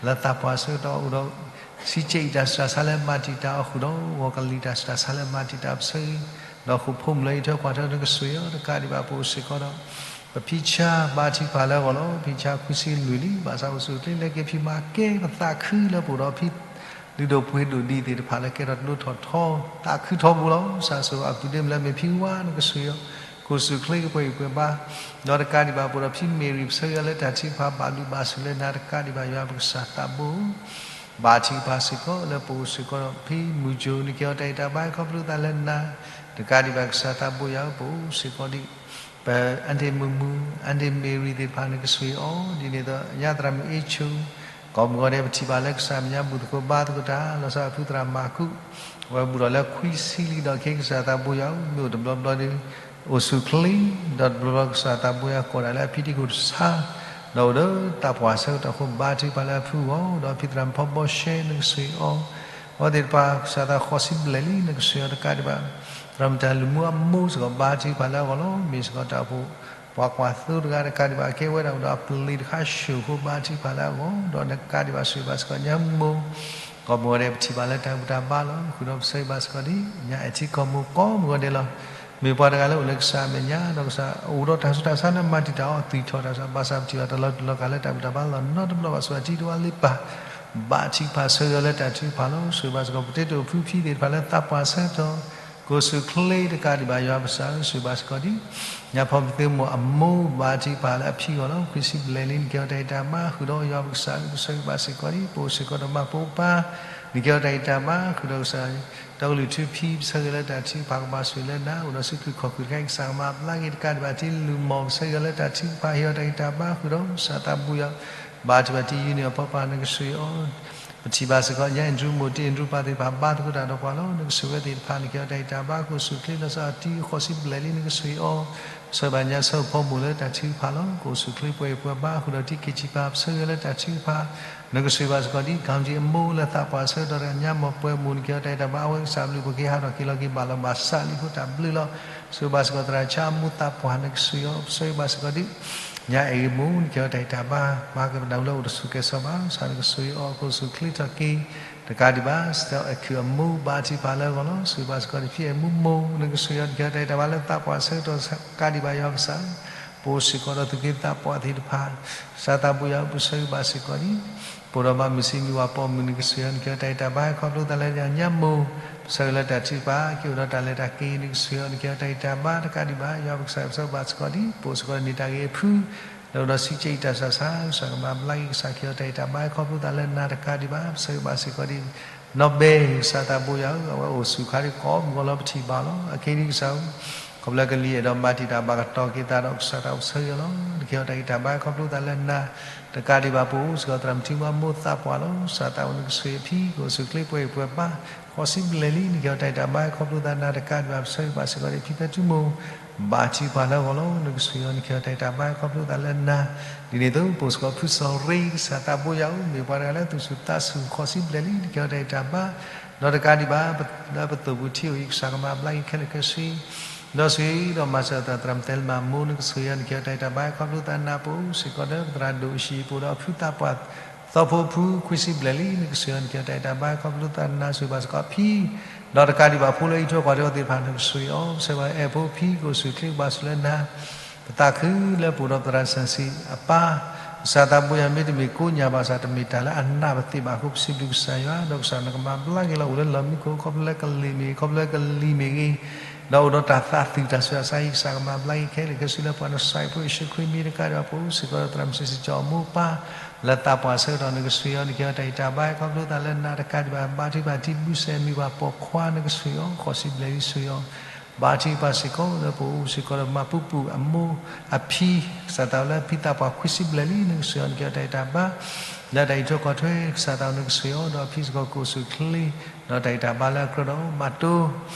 လၢသးပှၢ်ဆၢကတီၢ်အိၣ်ဒီး ဆံးကဲအံၤတၢ်ဆူးတၢ်ဆါလၢမၤတံာ်တာ်အီၤ ဃုာ်ဒီးဂီၤကလံၤတၢ်ဆူးတၢ်ဆါလၢမၤတံာ်တာ်အီၤ ပဆၢဂ့ၤ, ဒီးဃိာ်ဖိမုၣ်လၢအံးထွဲကွၢ်ထွဲ နကဆှံအီၤတကးဒံးဘၣ် ပအိၣ်စ့ၢ်ကီးဒီး ပဖံဆါ ဘါထုကဖၣ်လၢအဂီၢ်လီၤ ဖံဆါခွံဆံလွံၢ်လံ ဘၣ်ဆၣ်အိၣ်ဆူၣ်အိၣ်ချ့ လၢက့ၤဖံမၤကဲ ပသးခုလၢပအိၣ်ဒီးဖံ လုၢ်ဒိၣ်ပှ့ၤဒိၣ်ဒ်သ့ၣ်တဖၣ်လၢကဲထီၣ်တဒိၣ်ထီၣ်ထီ သးခုထီဘိလီၤ ကစၢ်ဆိၣ်ဂ့ၤအပူၤဒ့မုၣ်လၢမ့ၢ်ဖံဝါ နကဆှံအီၤ ကအိၣ်ဆူၣ်အိၣ်ချ့ ကပှဲၤအံၤပှဲၤဘါ ဒီးတကးဒံးဘၣ် ပအိၣ်ဒီးဖံမ့ၢ်ရံၣ် ပဆၢဂ့ၤအီၤလၢတၢ်ထုကဖၣ် ဘၣ်ဘျုးဘၣ်ဆိၣ်လၢနၤတကးဒံးဘၣ် ယွၤပကစၢ်သးဘိ ဘါထုကဖၣ်စ့ၢ်ကီး လၢပအိၣ်စ့ၢ်ကီးဒီးဖံမုၢ်ကၠိ နကဟ့ၣ်အီၤတၢ်ဂံၢ်တၢ်ဘါ ခီဖျိသးလၢနၤ တကးဒံးဘၣ် ကစၢ်သးဘိယွၤဧၢ ပအိၣ်စ့ၢ်ကီးဒ် ပအါတ့ၢ်မုၢ်မုၢ် အါတ့ၢ်မ့ၢ်ရံၣ်သ့ၣ်တဖၣ် နကဆှံအီၤ ဒ်န့ၣ်အသိး ညါသရၣ်မုၣ်အ့ၣ်ဆူၣ် ကိးမုၢ်ဂီၤဒဲး ပထံၣ်ဘၣ်လၢကစၢ်အမဲာ်ညါ ဘူၣ်သကိးဘါသကိးတၢ် လီၤဆီအဖုသရၣ်မၤကူး အဝဲဘူၣ်ထီၣ်လၢခွံဆံလံဒီး ခဲကစၢ်သးဘိယွၤဧၢ မ့ၢ်အိၣ်တဘျီဘျီဒီး အိၣ်ဆူၣ်အိၣ်ချ့ ဒီးတဘျီဘျီကစၢ်သးဘိယွၤကိးတၢ်လၢအဖံတံၢ်ခိၣ်တဆါ ဒီးအိၣ်ဒီးသးပှၢ်ဆၢကတီၢ်အဃိ ဘါထုကဖၣ်လၢအဖုအဂီၢ် ဒီးဖံသရၣ်မုၣ်ဖီဘီရှဲ နကဆှံအီၤ အဝဲသ့ၣ်တဖၣ် ကစၢ်သးဃိးဆံဘျဲၣ်လံ နကဆှံအီၤတကးဒံးဘၣ် သရၣ်မုၣ်တၢ်လုၢ်မူအမိၢ်စ့ၢ်ကီး ဘါထုကဖၣ်လၢအဂီၢ်လီၤ မ့ၢ်စ့ၢ်ကီးတၢ်အိၣ်ဖှိၣ် ပှၤကွၢ်သိတဂၤတကးဒံးဘၣ် အကဲဝဲဒၣ်အိၣ်ဒီးအပျ့ၤတခါဆှိၣ်အဃိ ဘါထုကဖၣ်လၢအဂီၢ် ဒီးနကးဒံးဘၣ် ဆှံဘၣ်စ့ၢ်ကီးညါမိၢ် ကိးမုၢ်ဂီၤဒဲး ပထံၣ်ဘၣ်လၢတၢ်ဘူၣ်တၢ်ဘါလီၤ ဃုာ်ဒီးပဆၢဂ့ၤဘၣ်စ့ၢ်ကီးဒ် ညါအဲၣ်ထံကီၢ်မိၢ်ကိးမုၢ်ဂီၤဒဲးလီၤ မ့ၢ်ပှၤတဂၤလၢအိၣ်လၢကစၢ်အမဲာ်ညါ ဒီးကစၢ်အိၣ်ဒီးတၢ်ဆူးတၢ်ဆါလၢမၤတံာ်တာ်အီၤ သွံၣ်ထီၣ်တၢ်ဆူး ဘၣ်ဆၣ်ပထံၣ်ဘၣ်တၢ်လီၤတူာ်လီၤကာ်လၢတၢ်ဘူၣ်တၢ်ဘါလီၤနီတဘျီဘၣ် ဆိၣ်ဂ့ၤအတံၤတဝါလ့ပၢ် ဘါထုကဖၣ်ဆၢဂ့ၤအီၤလၢတၢ်ထုကဖၣ်လီၤ ဆိၣ်ဂ့ၤဘၣ်စ့ၢ်ကီးပတ့တအိၣ်ဖုဖံသ့ၣ်တဖၣ်လၢသးပှၢ်ဆၢကတီၢ် ကအိၣ်ဆူၣ်အိၣ်ချ့တကးဒံးဘၣ် ယွၤပကစၢ်ဧၢ ဆိၣ်ဂ့ၤဘၣ်စ့ၢ်ကီးဒ် ညါဖီမုၢ်သုမိၢ်အမိၢ် ဘါထုကဖၣ်လၢအဖံအဂီၢ်လီၤ ခွံဆံဘျဲၣ်လံ နကဟ့ၣ်အီၤတၢ်ဂံၢ်တၢ်ဘါ ဃုာ်ဒီးယွၤပကစၢ်ဧၢ ပဆၢဂ့ၤဘၣ်စ့ၢ်ကီးဒ် ပအိၣ်စ့ၢ်ကီးဒီးမၤဖိပၢ် နကဟ့ၣ်အီၤတၢ်ဂံၢ်တၢ်ဘါ ဃုာ်ဒီးကစၢ် ဒီကလုာ်ထူဖံ ပဆၢဂ့ၤလၢတၢ်ထုကဖၣ်ကဘၣ်ဆိၣ်ဂ့ၤလၢနၤ အိၣ်ဒီးစုခုၣ်ခီၣ်ခုၣ်တခါအံၤ ကစၢ်ကမၤဘျါက့ၤတကးဒံးဘၣ် တံၤလုၢ်မီၢ် ပဆၢဂ့ၤအီၤလၢတၢ်ထုကဖၣ် ဟ့ၣ်အီၤတၢ်ဂံၢ်တၢ်ဘါ ဃုာ်ဒီးကစၢ်သးဘိယွၤ ဘါထုကဖၣ်တံၤယုၢ်န့ၢ်အီၤဖီပၢ် နကဆှံအီၤ ပထံၣ်ဘၣ်စ့ၢ်ကီး ညါအဲၣ်ဒရူးမိၢ်တံၢ်အဲၣ်ဒရူးပၢ်သ့ၣ်တဖၣ် ဘါသကိးတၢ်ဒီးပှၤလီၤ နကဆှံဝဲသ့ၣ်တဖၣ် နကဟ့ၣ်အီၤတၢ်ဂံၢ်တၢ်ဘါ ကအိၣ်ဆူၣ်အိၣ်ချ့ လီၤဆီအတံၤဃိးဆံဘျဲၣ်လံ နကဆှံအီၤ ပဆၢဂ့ၤဘၣ်ညါဆၢဖီမိၢ်လၢတၢ်ထုကဖၣ်လီၤ ကအိၣ်ဆူၣ်အိၣ်ချ့ ပှဲၤအံၤပှဲၤဘါ ဃုာ်ဒီးတံၤခ့ဆံးပၢ် ပဆၢဂ့ၤလၢတၢ်ထုကဖၣ် နကဆှံဘၣ်စ့ၢ်ကီးဒ် ခီၣ်ထံးအမိၢ်လၢသးပှၢ်ဆၢကတီၢ်တဂၤ ညါမိၢ်ပှဲၤမိၢ် နကဟ့ၣ်အီၤတၢ်ဂံၢ်တၢ်ဘါ အဝဲကစၢ်ဘျုး ပက့ၤဟးထီၣ်က့ၤလီၤက့ၤဘၣ်လီၤ ဘၣ်ဆၣ်လံအဃိတၢ်ဘျုးလီၤ ဆိၣ်ဂ့ၤဘၣ်စ့ၢ်ကီးသရၣ်ဆါအမိၢ်သးပှၢ် နကဆှံအီၤ ပဆၢဂ့ၤဘၣ်စ့ၢ်ကီးဒ် ညါအဲၣ်ဂ့ၤမိၢ် နကဟ့ၣ်အီၤတၢ်ဂံၢ်တၢ်ဘါ မၤက့ၤပနၢ်ဟူလၢအိၣ်တဆူၣ်ကဲၤစီၤဘၣ် ဘၣ်ဆၣ်နကဆှံအီၤ ကအိၣ်ဆူၣ်အိၣ်ချ့ထီၣ်က့ၤ တကးဒံးဘၣ် Stella အဲၣ်ခုးအမိၢ် ဘါထုကဖၣ်လၢအဂီၢ်လီၤ. ဆိၣ်ဂ့ၤဘၣ်စ့ၢ်ကီး ဖံအဲၣ်မူမိၢ် နကဆိၣ်ဂ့ၤအီၤ နကဟဲတၢ်အံၤတၢ်ဘါလၢသးပှၢ်ဆၢကတီၢ် တကးဒံးဘၣ်ယွၤပကစၢ်ဧၢ, ပအိၣ်စ့ၢ်ကီးဒီးသုးက့သးပှၢ်သ့ၣ်တဖၣ် ကစၢ်သးဘိယွၤ ပဆိၣ်ဂ့ၤဘၣ်စ့ၢ်ကီးန့ၣ်, ပအိၣ်ဒီးဘၣ်မုၢ်ဆ့ၣ်မုၢ်ဝါပိာ်မုၣ် နကဆိၣ်ဂ့ၤအီၤ နကဟဲတၢ်အံၤတၢ်ဘါ ခီဖျိသးလၢညါမိၢ် ပဆၢဂ့ၤလၢတၢ်ထုကဖၣ် က့ၤအိၣ်ဒီးတၢ်လဲၤတၢ်က့ၤ နကဆိၣ်ဂ့ၤအီၤ နကဟဲတၢ်အံၤတၢ်ဘါ တကးဒံးဘၣ် ယွၤပကစၢ်ပဆိၣ်ဂ့ၤဘၣ်စ့ၢ်ကီးန့ၣ်, ပအိၣ်စ့ၢ်ကီးဒီးန့ၢ်တၢ်ဂ့ၤအဖု လၢအိၣ်ဒီးစံးကဲအံၤတၢ်ဆးဆး ကစၢ်ကမၤဘျါက့ၤ ကစၢ်ကဟဲတၢ်အံၤတၢ်ဘါ ခီဖျိသးလၢနၤ တကးဒံးဘၣ် ပဆိၣ်ဂ့ၤဘၣ်စ့ၢ်ကီးန့ၣ်, နီၢ်ဘဲ ကစၢ်သးဘိယွၤဧၢ, အဝဲအိၣ်ဆူၣ်ခါဒ်ကိးမုၢ်ဂီၤလီၤ ပထံၣ်ဘၣ်လီၤ. အခဲအံၤန့ၣ်ကစၢ်ဧၢ, ခီဖျိလၢကလံၤအဲၣ်ဒိးမၤတံာ်တာ်ဘၣ်ကတီၤက့ၤသးဒီး ကစၢ်သးအိၣ်ပဆိၣ်ဂ့ၤအီၤလီၤ. နကဟဲတၢ်အံၤတၢ်ဘါ ခီဖျိသးလၢနၤ တကးဒံးဘၣ် ပအိၣ်စ့ၢ်ကီးသရၣ်မုၣ်ထံမွါမိၢ်သးပှၢ်လီၤ. ကစၢ်သးအိၣ် နကဆိၣ်ဂ့ၤအဖံ ကအိၣ်ဆူၣ်အိၣ်ချ့ ပှဲၤဂံၢ်ပှဲၤဘါ ဃိးဆံဘျဲၣ်လံ နကဟဲတၢ်အံၤတၢ်ဘါ ခီဖျိသးနၤ တကးဒံးဘၣ် ပဆိၣ်ဂ့ၤဘၣ်စ့ၢ်ကီးန့ၣ် ဖံဖဲထူမိၢ် ဘါထုကဖၣ်လၢအဂီၢ်လီၤ. နကဆိၣ်ဂ့ၤအီၤ နကဟဲတၢ်အံၤတၢ်ဘါ ခီဖျိသးလၢနၤ, ဒ်န့ၣ်အသိး ပအိၣ်စ့ၢ်ကီးဖုစီၤရ့ ကစၢ်သးဘိယွၤဧၢ, မ့ၢ်ပှၤတဂၤလၢသူၣ်ဆူၣ်သးဆူၣ် ဃိးဆံဘျဲၣ်လံ နကဟဲတၢ်အံၤတၢ်ဘါ, ဒီးတကးဒံးဘၣ် လၢပသိၣ်ပူၤထံအိၣ်အံၤ ကစၢ်ကမၤဘျါက့ၤခဲလၢာ်ခဲဆ့ ဒီးဆိၣ်ဂ့ၤဒီးမၤစၢၤသရၣ်မုၣ်သဲလမၤမိၢ် နကဆိၣ်ဂ့ၤအီၤ နကဟဲတၢ်အံၤတၢ်ဘါ ခီဖျိသးနၤ ပအိၣ်စ့ၢ်ကီးဒီးသရၣ်ဒိၣ်အဟံၣ် ပအိၣ်ဒီးဖုသးပှၢ် သီဖိဖု ခွံဆံဘျဲၣ်လံ နကဆိၣ်ဂ့ၤအီၤ နကဟဲတၢ်အံၤတၢ်ဘါ ခီဖျိသးနၤ ဆိၣ်ဂ့ၤဘၣ်စ့ၢ်ကီးအဖံ ဒီးတကးဒံးဘၣ် ဖိလၢအံးထွဲကွၢ်ထွဲအီၤသ့ၣ်တဖၣ် နကဆိၣ်ဂ့ၤအီၤ, ပဆၢဂ့ၤဘၣ်အဲၣ်ဖိဖံ ကအိၣ်ဆူၣ်အိၣ်ချ့ ကဘၣ်ဆိၣ်လၢနၤ ပသးခုလၢပအိၣ်ဒီးသရၣ်စၢၣ်စံၣ်အပၢ်, ကစၢ်သးဘိယွၤ မ့တမ့ၢ်ကိးညၣ်ဘၣ်ဆၣ် တမ့ၢ်တၢ်လၢအနးပသ့ၣ်ဘၣ်အဃိ ပစံးဘျုးကစၢ်ယွၤ ဒီးကစၢ်နကမၤဘျါက့ၤလီၤ အိၣ်လၢလီၢ်မံခိၣ် ခီဖျိလၢကလံၤမ့ၢ်ဂ့ၤ ခီဖျိလၢကလံၤမ့ၢ်ဂ့ၤ ဒီးအိၣ်ဒီးတၢ်သးသုးတၢ်ဆူးတၢ်ဆါအံၤ ကစၢ်ကမၤဘျါက့ၤခဲလၢာ်ခဲဆ့လၢပှၤ နကစၢ်ယ့ၣ်ၡူးခရံာ်မံၤ တကးဒံးဘၣ် ပအိၣ်စ့ၢ်ကီးဒီးသရၣ်မုၣ်စံၣ်စ့ၣ်ကၠီအမိၢ်ပၢ် လၢသးပှၢ်ဆၢကတီၢ် နကဆိၣ်ဂ့ၤအီၤ နကဟဲတၢ်အံၤတၢ်ဘါ ခီဖျိသးလၢနၤ တကးဒံးဘၣ် ဘါထုကဖၣ်ထံ ဘုစဲမုၢ်ပှၢ်ပိာ်ခွါ နကဆိၣ်ဂ့ၤအီၤ ဃိးဆံဘျဲၣ်လံ ဆိၣ်ဂ့ၤအီၤ ဘါထုကဖၣ်စ့ၢ်ကီး လၢပအိၣ်စ့ၢ်ကီးဒီးမၤပူၤပူၤအမိၢ်အဖံ ကစၢ်သးအိၣ်လၢဖံသးပှၢ်ခွံဆံဘျဲၣ်လံ နကဆိၣ်ဂ့ၤအီၤ နကဟဲတၢ်အံၤတၢ်ဘါ လၢတၢ်အံးထွဲကွၢ်ထွဲ ကစၢ်သးအိၣ် နကဆိၣ်ဂ့ၤအီၤ ဒီးအဖံစ့ၢ်ကီးကအိၣ်ဆူၣ်အိၣ်ချ့ ဒီးတၢ်ဂံၢ်တၢ်ဘါလၢအကြၢးဒီးမၤတိၢ်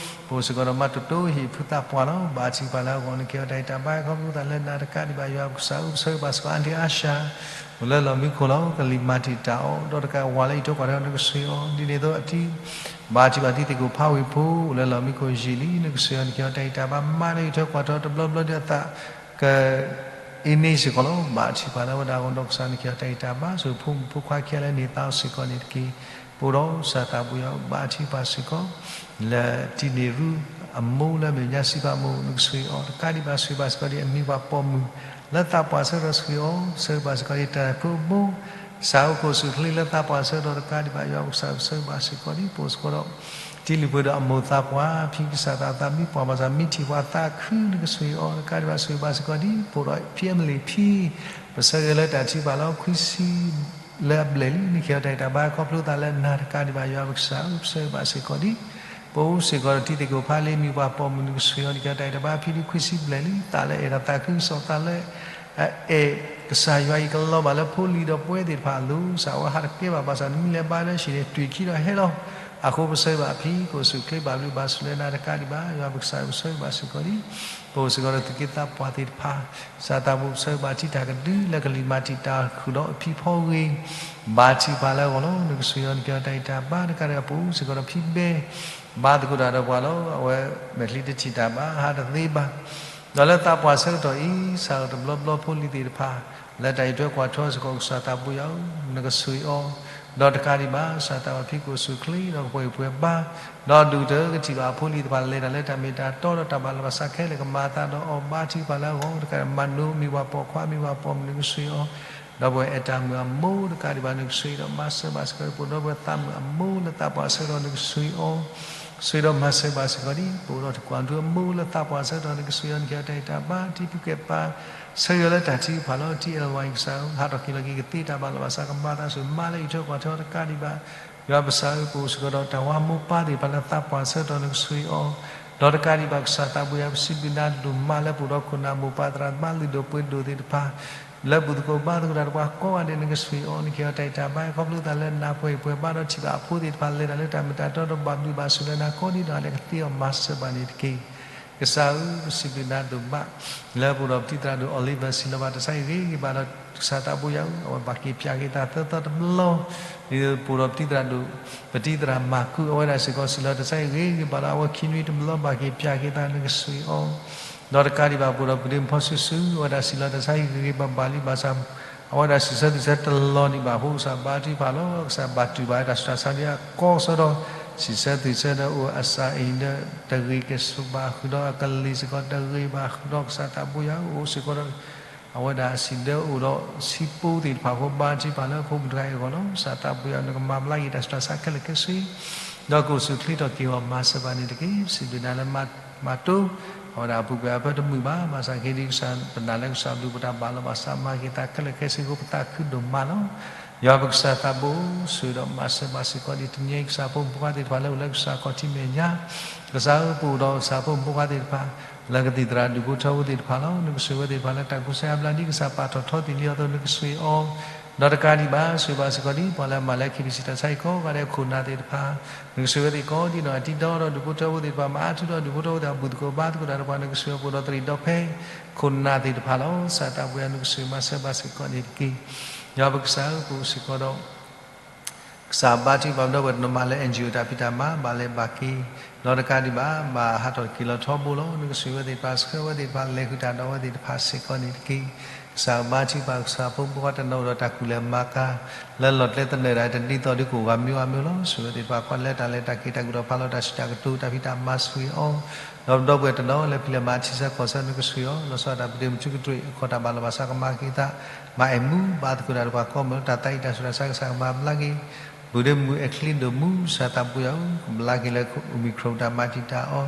ပအိၣ်စ့ၢ်ကီးဒီးမၤတိၢ်တိၢ်ဟံၣ်ဖုသးပှၢ်လီၤ. ဘါထုကဖၣ်လၢအဂီၢ် နကဟဲတၢ်အံၤတၢ်ဘါ ခီဖျိသးလၢနၤ တကးဒံးဘၣ် ယွၤပကစၢ်ဧၢ, ပဆၢဂ့ၤဘၣ်စ့ၢ်ကီး အါဒံအါရှါ အိၣ်လၢလီၢ်မံခိၣ်လီၤ ကလံၤမၤတံာ်တာ်အီၤ ဒီးတကးဝၤလၢအံးထွဲကွၢ်ထွဲ နကဆိၣ်ဂ့ၤအီၤ ဒ်န့ၣ်အသိးအတံၢ် ဘါထုကဖၣ်တံၤသကိးဖးဝ့ၢ်ဖိ အိၣ်လၢလီၢ်မံခိၣ်ယံာ်လံ နကဆိၣ်ဂ့ၤအီၤ နကဟဲတၢ်အံၤတၢ်ဘါ မါလၢအံးထွဲကွၢ်ထွဲတဘျီဘျီဒီးအသး ကအ့န့စ့ၢ်ကီးလီၤ. ဘါထုကဖၣ်လၢဝဲဒၣ်အဂီၢ် ဒီးကစၢ်နကဟဲတၢ်အံၤတၢ်ဘါ ဆိၣ်ဂ့ၤဖိမုၣ်ဖိခွါခံဂၤလၢန့ၢ်သါအီၤစ့ၢ်ကီးန့ၣ်တက့ၢ်. ပအိၣ်ဒီးကစၢ်သးဘိယွၤ ဘါထုကဖၣ်စ့ၢ်ကီး လၢတံၤန့ၢ်ရူ အမိၢ်လၢအမ့ၢ်ညါစံးဖးမိၢ် နကဆိၣ်ဂ့ၤအီၤ တကးဒံးဘၣ် ဆိၣ်ဂ့ၤဘၣ်စ့ၢ်ကီးဒ်အမံၤပှၢ်ပိာ်မုၣ် လၢသးပှၢ်ဆၢကတီၢ်ဆိၣ်ဂ့ၤအီၤ ဆၢဂ့ၤဘၣ်စ့ၢ်ကီးဒ်တၢ်ဖိအမိၢ် ကစၢ်အိၣ်ကအိၣ်ဆူၣ်အိၣ်ချ့လၢသးပှၢ်ဆၢကတီၢ် တကးဒံးဘၣ် ယွၤပကစၢ်ဆၢဂ့ၤဘၣ်စ့ၢ်ကီးဒ် ပအိၣ်စ့ၢ်ကီးဒီး တံၤလုၢ်ပှ့ၤဒီးအမိၢ်သးပှၢ် ဖံကစၢ်သး သးမံပှၢ်ဘၣ်ဆၣ် မံထံၣ်ပှၤသးခု နကဆိၣ်ဂ့ၤအီၤ တကးဒံးဘၣ် ဆိၣ်ဂ့ၤဘၣ်စ့ၢ်ကီးဒ် ပအိၣ်ဒီးဖံအမလ့ၣ်ဖံ ပဆၢဂ့ၤလၢတၢ်ထုကဖၣ်လီၤ ခွံဆံ လၢအဘျဲၣ်လံ နကဟဲတၢ်အံၤတၢ်ဘါ ခီဖျိသးလၢနၤ တကးဒံးဘၣ် ယွၤပကစၢ်ဧၢ ပဆၢဂ့ၤဘၣ်စ့ၢ်ကီးဒ် ပအိၣ်စ့ၢ်ကီးဒီးတံၤသကိးဖးလံ မံၤပှၢ်ပိာ်မုၣ် နကဆိၣ်ဂ့ၤအီၤ နကဟဲတၢ်အံၤတၢ်ဘါ ဖံဒ်ခွံဆံဘျဲၣ်လံ သးလၢအဲၣ်တၢ်သးခုကစီၣ် သးလၢအဲၣ်ကစၢ်ယွၤအံၤ ကလီၤဘၣ်လၢဖိလံၤဒီးပဝဲသ့ၣ်တဖၣ်အလိၤ ကစၢ်ဝဲဟးတကဲဘၣ်ဘၣ်ဆၣ် နမ့ၢ်လဲၤဘါလၢဟံၣ်န့ၣ် တွံၢ်ခံဒီးဟဲလီၤ အဃိပဆၢဂ့ၤဘၣ်အဖံ ကအိၣ်ဆူၣ်အိၣ်ချ့ ဘၣ်ဘျုးဘၣ်ဆိၣ်လၢနၤ တကးဒံးဘၣ် ယွၤပကစၢ် ပဆၢဂ့ၤဘၣ်စ့ၢ်ကီးဒ် ပအိၣ်စ့ၢ်ကီးဒီးသုးက့သးပှၢ်သ့ၣ်တဖၣ် ကစၢ်သးဘိ ပဆၢဂ့ၤဘၣ်ထံတၢ်ကဒု လၢကလံၤမၤတံာ်တာ်ဃုာ်ဒီးအဖံဖီဂ့ၤ ဘါထုကဖၣ်လၢအဂီၢ်လီၤ နကဆိၣ်ဂ့ၤအီၤ နကဟဲတၢ်အံၤတၢ်ဘါ တကးဒံးဘၣ် ပအိၣ်စ့ၢ်ကီးဒီးဖံဘဲ ဘါသကိးတၢ်ဒီးပှၤလီၤ အဝဲမဲာ်ချံတထံၣ်တၢ်ဘၣ် ဟးတသ့ဘၣ် ဒီးလၢသးပှၢ်ဆၢကတီၢ်အံၤ စးထီၣ်တဘျီဘျီဖိလံၤသ့ၣ်တဖၣ် လၢတၢ်အံးထွဲကွၢ်ထွဲစ့ၢ်ကီး ကစၢ်သးဘိယွၤဧၢ နကဆိၣ်ဂ့ၤအီၤ ဒီးတကးဒံးဘၣ် ကစၢ်သးဘိယွၤ ဖံကအိၣ်ဆူၣ်အိၣ်ချ့ ဒီးကပှဲၤဂံၢ်ပှဲၤဘါ ဒီးဒုးကတၢၢ်ကထံၣ်ဘၣ်အဖိလံၤသ့ၣ်တဖၣ် လဲၤတၢ်လၢတၢ်မ့ၢ်တၢ်တီ ဒီးတၢ်ဘၣ်လီၤဘၣ်စးခဲလၢာ် ကမၤအသးဒီးအီၤ ဘါထုကဖၣ်လၢအဂီၢ် တကးဒံးဘၣ် မၤနိ မံၤပှၢ်ပိာ်ခွါ မံၤပှၢ်ပိာ်မုၣ် နကဆိၣ်ဂ့ၤအီၤ ဒီးပဝဲအဲၣ်တၢ်မုၣ်အမိၢ် တကးဒံးဘၣ် နကဆိၣ်ဂ့ၤဒီးမၤစၢၤဘၣ်စ့ၢ်ကီး ပအိၣ်ဒီးပဝဲသးမုၣ်အမိၢ်လၢသးပှၢ်ဆၢကတီၢ် နကဆိၣ်ဂ့ၤအီၤ ဆိၣ်ဂ့ၤဒီးမၤစၢၤဘၣ်စ့ၢ်ကီးဒ် ပအိၣ်ဒီးတကွၢ်ထူအမိၢ်လၢသးပှၢ်ဆၢကတီၢ် နကဆိၣ်ဂ့ၤအီၤ နကဟဲတၢ်အံးတၢ်ဘါ တံၤဖုကဲၣ်ပၤ ဆၢဂ့ၤလၢတၢ်ထုကဖၣ်လီၤ တံၤအဲၣ်ဝါအံၤ ကစၢ်ဧၢ ဟးထီၣ်က့ၤလီၤက့ၤကသ့တၢ်ဘၣ်လီၤဘၣ်စး ကမၤသးဆူၣ် မါလၢအံးထွဲကွၢ်ထွဲအီၤ တကးဒံးဘၣ် ယွၤပကစၢ်ဧၢ ပအိၣ်စ့ၢ်ကီးဒီးတၢ်ဝါမိၢ်ပၢ်သ့ၣ်တဖၣ်လၢသးပှၢ်ဆၢကတီၢ် နကဆိၣ်ဂ့ၤအီၤ ဒီးတကးဒံးဘၣ် ကစၢ်သးဘိယွၤ ပစံးဘျုးနၤဒိၣ်မးလၢပအိၣ်ဒီးခိၣ်နၢ်မိၢ်ပၢ်သရၣ်သမါလုၢ်ဒိၣ်ပှ့ၤဒိၣ်သ့ၣ်တဖၣ် လၢဘူၣ်သကိးဘါသကိးတၢ်ဒီးပှၤကိးဂၤဒဲး နကဆိၣ်ဂ့ၤအီၤ နကဟဲတၢ်အံးတၢ်ဘါ ခီဖျိသးလၢနၤပှဲၤပှဲၤဘါဒီးထံၣ်ဘၣ်အဖိသ့ၣ်တဖၣ် လဲၤတၢ်လၢတၢ်မ့ၢ်တၢ်တီဒီးဘၣ်ဘျုးဘၣ်ဆိၣ်လၢနၤ ကိးဒံးနီၢ်ဂၤဒဲး ကသ့အီၤမၤစၢၤဘၣ်န့ၣ်တက့ၢ်. ကစၢ်ဧၢ ပစံးဘျုးနၤဒိၣ်မး လၢပအိၣ်ဒီးပတံၤသရၣ်ဒိၣ် Oliver စံးလီၤဘၣ် တၢ်ဆါဟံၣ်ဂ့ၤဂ့ၤဘၣ်လီၤ ကစၢ်သးဘိယွၤဧၢ အဝဲဘၣ်က့ၤပၠးက့ၤသးသၢသီတဘျီ ဒ်သိးပအိၣ်ဒီးပတံၤသရၣ်ဒိၣ် ပတံၤသရၣ်မၤကူ အဝဲဒၣ်စ့ၢ်ကီးစံးလီၤ တၢ်ဆါဟံၣ်ဂ့ၤဂ့ၤဘၣ်လီၤ အဝဲခံနွံတဘျီ ဘၣ်က့ၤပၠးက့ၤသး နကဆိၣ်ဂ့ၤအီၤ ဒီးတကးဒံးဘၣ် ပအိၣ်ဒီးပဒ့မုၣ်ဖီစုစု အဝဲဒၣ်စံးလီၤ တၢ်ဆါဟံၣ်ဂ့ၤဂ့ၤဘၣ်ဘၣ်လံ ဘၣ်ဆၣ် အဝဲဒၣ်စံးဆၢသံဆၢတလီၤဒံးဘၣ်အဃိ ကစၢ်ဘါထုကဖၣ်လီၤ. ကစၢ်ဘၣ်တူၢ်ဘၣ်တၢ်ဆူးတၢ်ဆါဒ်အကီကစီဒီး စံးဆၢသံဆၢဒီးအိၣ်အစၢ်အ့ၣ်ဒီး တဂ့ၤကဲဆိးဘၣ်ဃုာ်ဒီးအကလံၤစ့ၢ်ကီး တဂ့ၤဘၣ်ဃုာ်ဒီးကစၢ်သးဘိယွၤအိၣ်စ့ၢ်ကီးဒီး အဝဲဒၣ်အစံးဒၢအိၣ်ဒီးဆံးပူသ့ၣ်တဖၣ်အဃိ ဘါထုကဖၣ်လၢဖိမုၣ်တဂၤအံၤအဂီၢ်လီၤ. ကစၢ်သးဘိယွၤ နကမၤဘျါက့ၤတၢ်ဆူးတၢ်ဆါခဲလၢာ်ခဲဆ့ ဒီးကအိၣ်ဆူၣ်ချ့ထီၣ်က့ၤအီၤ မၤစၢၤဘၣ်န့ၣ်တက့ၢ်. ပစံးဘျုးနၤလၢမၤတိၢ် အဝဲဒၣ်အပူၤကွံာ်အဖၢတမုာ်ဘၣ်. ဘၣ်ဆၣ်ခဲအံၤဒ်ကစၢ်ပနာ်လၢကစၢ်ဘျုးပတၢ်ဘၣ်လီၤဘၣ်စး မၤက့ၤသးခဲလၢာ်ခဲဆ့အဃိ ပသးခုဒိၣ်မးလီၤ. ယွၤပကစၢ်သးဘိ ဆိၣ်ဂ့ၤဒီးမၤစၢၤဘၣ်စ့ၢ်ကီးဒ်တနံၤအံၤ ကစၢ်ဖိမုၣ်ဖိခွါသ့ၣ်တဖၣ်လၢအိၣ်လၢကစၢ်ခီၣ်ထံးမဲာ်ညါ ကစၢ်ဧၢပအိၣ်ဒီးကစၢ်ဖိမုၣ်ဖိခွါသ့ၣ်တဖၣ် လၢကသံၣ်သရၣ်ဒူၣ်ဖိထၢဖိသ့ၣ်တဖၣ်လီၤ. နကဆိၣ်ဂ့ၤဝဲသ့ၣ်တဖၣ်လၢတၢ်ကူစါအါဘျါဒ်ကစၢ်ပာ်ထီၣ်ထီသ့ၣ်လံအသိး နကဆိၣ်ဂ့ၤအီၤ ဒီးတကးဒံးဘၣ် ဆိၣ်ဂ့ၤဘၣ်စ့ၢ်ကီးဒ်ပှၤလၢအမၤလၢ KBC တၢ်ဆါဟံၣ်ကိးဂၤဒဲးခိၣ်နၢ်သ့ၣ်တဖၣ် နကဆိၣ်ဂ့ၤဝဲသ့ၣ်ကိးဒ်နီၢ်ဂၤဒဲး တံၤဒီးဒူၣ်ဖိထၢဖိသ့ၣ်တဖၣ် မၤအါထူဒီးဒူၣ်ဖိထၢဖိသ့ၣ်တဖၣ် ဘူၣ်သကိးဘါသကိးတၢ်ဒီးပှၤ နကဆိၣ်ဂ့ၤပှၤဒီးသရံးဒီဖဲ ခိၣ်နၢ်သ့ၣ်တဖၣ်လီၤ. ကစၢ်သးဘိယွၤ နကဆိၣ်ဂ့ၤမၤစၢၤဘၣ်စ့ၢ်ကီးန့ၣ်တက့ၢ်. ယွၤပကစၢ်ဧၢ ပအိၣ်စ့ၢ်ကီးဒီး ကစၢ်ဘါထုကဖၣ်ပဒီပုၢ်ဝဲၢ်တနီၤမးလၢ NGO တၢ်ဖံးတၢ်မၤ ဘၣ်လဲၤဘၣ်က့ၤ ဒီးတကးဒံးဘၣ် ဘၣ်ဟးထီၣ်က့ၤလီၤထီဘိလီၤ. နကဆိၣ်ဂ့ၤဝဲသ့ၣ်တဖၣ် ဆှၢဝဲသ့ၣ်တဖၣ် လဲၤဃုာ်တၢ်ဒီးဝဲသ့ၣ်တဖၣ်စ့ၢ်ကီးန့ၣ်တက့ၢ်. ကစၢ်ဘါထုကဖၣ် ကစၢ်ဖိမုၣ်ဖိခွါတနီၤအိၣ်ဒီးတၢ်ကူၣ်လဲၤမၤကၤ လၢလီၢ်ကျဲသနၢၣ်ဒၣ်တဒ်သိးဒ်ကအိၣ်ဂၤမံၤဝၤမံၤလီၤ. ဆိၣ်ဂ့ၤဝဲသ့ၣ်တဖၣ် ကွၢ်လၢတၢ်လဲၤတၢ်က့ၤတၢ်ကူၣ်ထီၣ်ဖးလီၤတၢ်စံးတၢ်ကတိၤတၢ်ဖံးတၢ်မၤဆိၣ်ဂ့ၤအီၤ ဒီးပဒီပုၢ်ဝဲၢ်တနီၤလၢဖံးလဲၤမၤထံဆၢကီၢ်ဆၢ နကဆိၣ်ဂ့ၤအီၤ လီၤဆီဒၣ်တၢ်ပတ့ၢ်မုၢ်ထူကတြူၢ် အခီၣ်တၢ်ဘၣ်လီၤဘၣ်စးကမၤက့ၤသး မၤအဲၣ်မူဘါသကိးတၢ်ဒီးပှၤကိးမုၢ်လၢတၢ်သးအံၤတၢ်ဆူးတၢ်ဆါ ကစၢ်ကမၤဘျါက့ၤ ပုၢ်ဒ့မုၣ်အဲၣ်ချ့ဒိၣ်မူ ကစၢ်သးဘိယွၤဧၢ ကဘျါက့ၤလၢ Omicron တၢ်မၤတံာ်တာ်အီၤ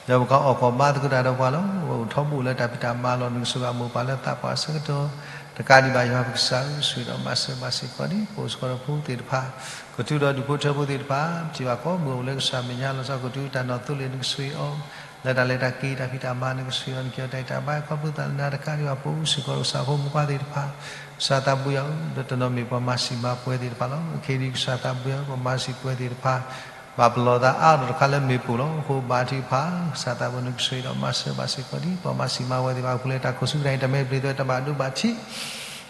ဒီးပကအီၣ်ကီၢ်ဘါသကိးတၢ်ဒီးပှၤလီၤ. အဝဲအိၣ်ထီဘိလၢတၢ်ဖံးတၢ်မၤလီၤ. နကဆိၣ်ဂ့ၤဘၣ်မိၢ်ပၢ်လၢသးပှၢ်အဆၢကတီၢ် တကးဒံးဘၣ် ယွၤပကစၢ်ဧၢ ဆိၣ်ဂ့ၤဒီးမၤစၢၤဘၣ်စ့ၢ်ကီးဒ် ပအိၣ်စ့ၢ်ကီးဒီးဖိသ့ၣ်တဖၣ် ကတုၤဒီးဒူၣ်ဖိထၢဖိသ့ၣ်တဖၣ် ပထံၣ်ဘၣ်ကိးမုၢ်အိၣ်လၢကစၢ်မဲာ်ညါလီၤဆီ ကတုၤတၢ်နီၢ်သိလ့ၣ် နကဆိၣ်ဂ့ၤအီၤ လၢတၢ်လဲၤတၢ်က့ၤတၢ်ဖံးတၢ်မၤ နကဆိၣ်ဂ့ၤအီၤ နက့ၤအီၤတၢ်အံးတၢ်ဘါ ခီဖျိသးလၢနၤတကးဒံးဘၣ် ပအိၣ်စ့ၢ်ကီးဒီးကစၢ်ဖိမုၣ်ဖိခွါသ့ၣ်တဖၣ် ကစၢ်သးဘိယွၤဧၢ ဒီးတနီၤမ့ၢ်ပှၤမၤစံာ်မၤပှဲၤသ့ၣ်တဖၣ်လီၤ. ခဲအံၤဒ်ကစၢ်သးဘိယွၤဧၢ ပှၤမၤစံာ်ပှဲၤသ့ၣ်တဖၣ် ဘၣ်ပလီၢ်သးအါထီၣ်တခါလၢမ့ၢ်ပိၢ်လီၤ. အဃိဘါထုကဖၣ် ကစၢ်သးဘိ နကဆိၣ်ဂ့ၤဒီးမၤစၢၤဘၣ်စ့ၢ်ကီးဒ် ပှၤမၤစံးမၤဝဲသ့ၣ်တဖၣ် အပူၤလၢတၢ်ခိၣ်ဆူကတၢၢ်အံၤ တၢ်မဲာ်ဘျုးသ့ၣ်တၢ်ဘၣ်ဒိဘၣ်ထံး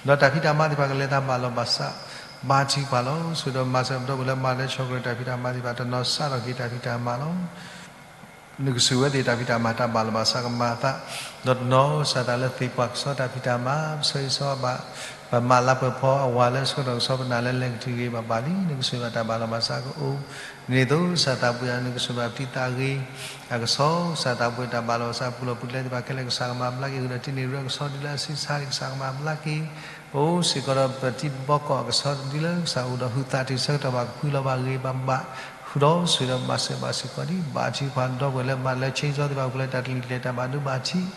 ဒီးတၢ်ဖံးတၢ်မၤသ့ၣ်တဖၣ်ကလဲၤသးဘၣ်လီၤဘၣ်စး ဘါထုကဖၣ်လီၤ. ဆိၣ်ဂ့ၤဒီးမၤစၢၤပဒီပုၢ်ဝဲၢ်လၢမၤလၢ ဆီၣ်ကရံးတၢ်ဖံးတၢ်မၤသ့ၣ်တဖၣ် တနီၤစးထီၣ်က့ၤတၢ်ဖံးတၢ်မၤလီၤ. နကဆိၣ်ဝဲသ့ၣ်တၢ်ဖံးတၢ်မၤတၢ်ဘၣ်လီၤဘၣ်စးကမၤအသး ဒီးတနီၤကစၢ်သးလၢသ့ၣ်ပှၢ်ကစီတၢ်ဖံးတၢ်မၤ ပဆၢဂ့ၤဆၢဝါဘၣ် ပမၤလၤပှဲၤဖီအဝၤလၢဆၢကတီၢ်ကစီပနၢ်လၢလဲၤကတုၤဂ့ၤဘၣ်ဘၣ်လံ နကဆိၣ်ဂ့ၤဘၣ်တၢ်ဘၣ်လီၤဘၣ်စးကအိၣ် ဒ်န့ၣ်အသိး ကစၢ်သးဘိယွၤ နကဆိၣ်ဂ့ၤဘၣ်ပတံၤသးဂ့ၤ အကဆှီ ကစၢ်သးဘိယွၤတၢ်ဘၣ်လီၤဘၣ်စးပူၤလီၢ်ပူၤကျဲသ့ၣ်တဖၣ်ခဲလၢာ် ကစၢ်ကမၤဘျါက့ၤဃုာ်ဒီးတံၤန့ၢ်ရၢအကဆှီဒ်လၢအဆံးဆါ ကစၢ်ကမၤဘျါက့ၤ ပအိၣ်စ့ၢ်ကီးဒီးပတံၤဘီကီၢ်အကဆှီဒ်လၢကစၢ်အိၣ်ဒီးဟုးသးတုၤဆၢကတီၢ်ဘၣ် ကဖုလီၤဘၣ်ဂ့ၤဘၣ်ဘၣ် ဃုာ်ဒီးဆိၣ်ဂ့ၤဒီးမၤစၢၤဘၣ်စ့ၢ်ကီးဒ် ဘါထုကဖၣ်ဒီပုၢ်ဝဲၢ်လၢမၤလၢ chainsaw သ့ၣ်တဖၣ်အပူၤလၢတၢ်တလံၤကျဲၤတၢ်ဘၣ်ဒိဘၣ်ထံး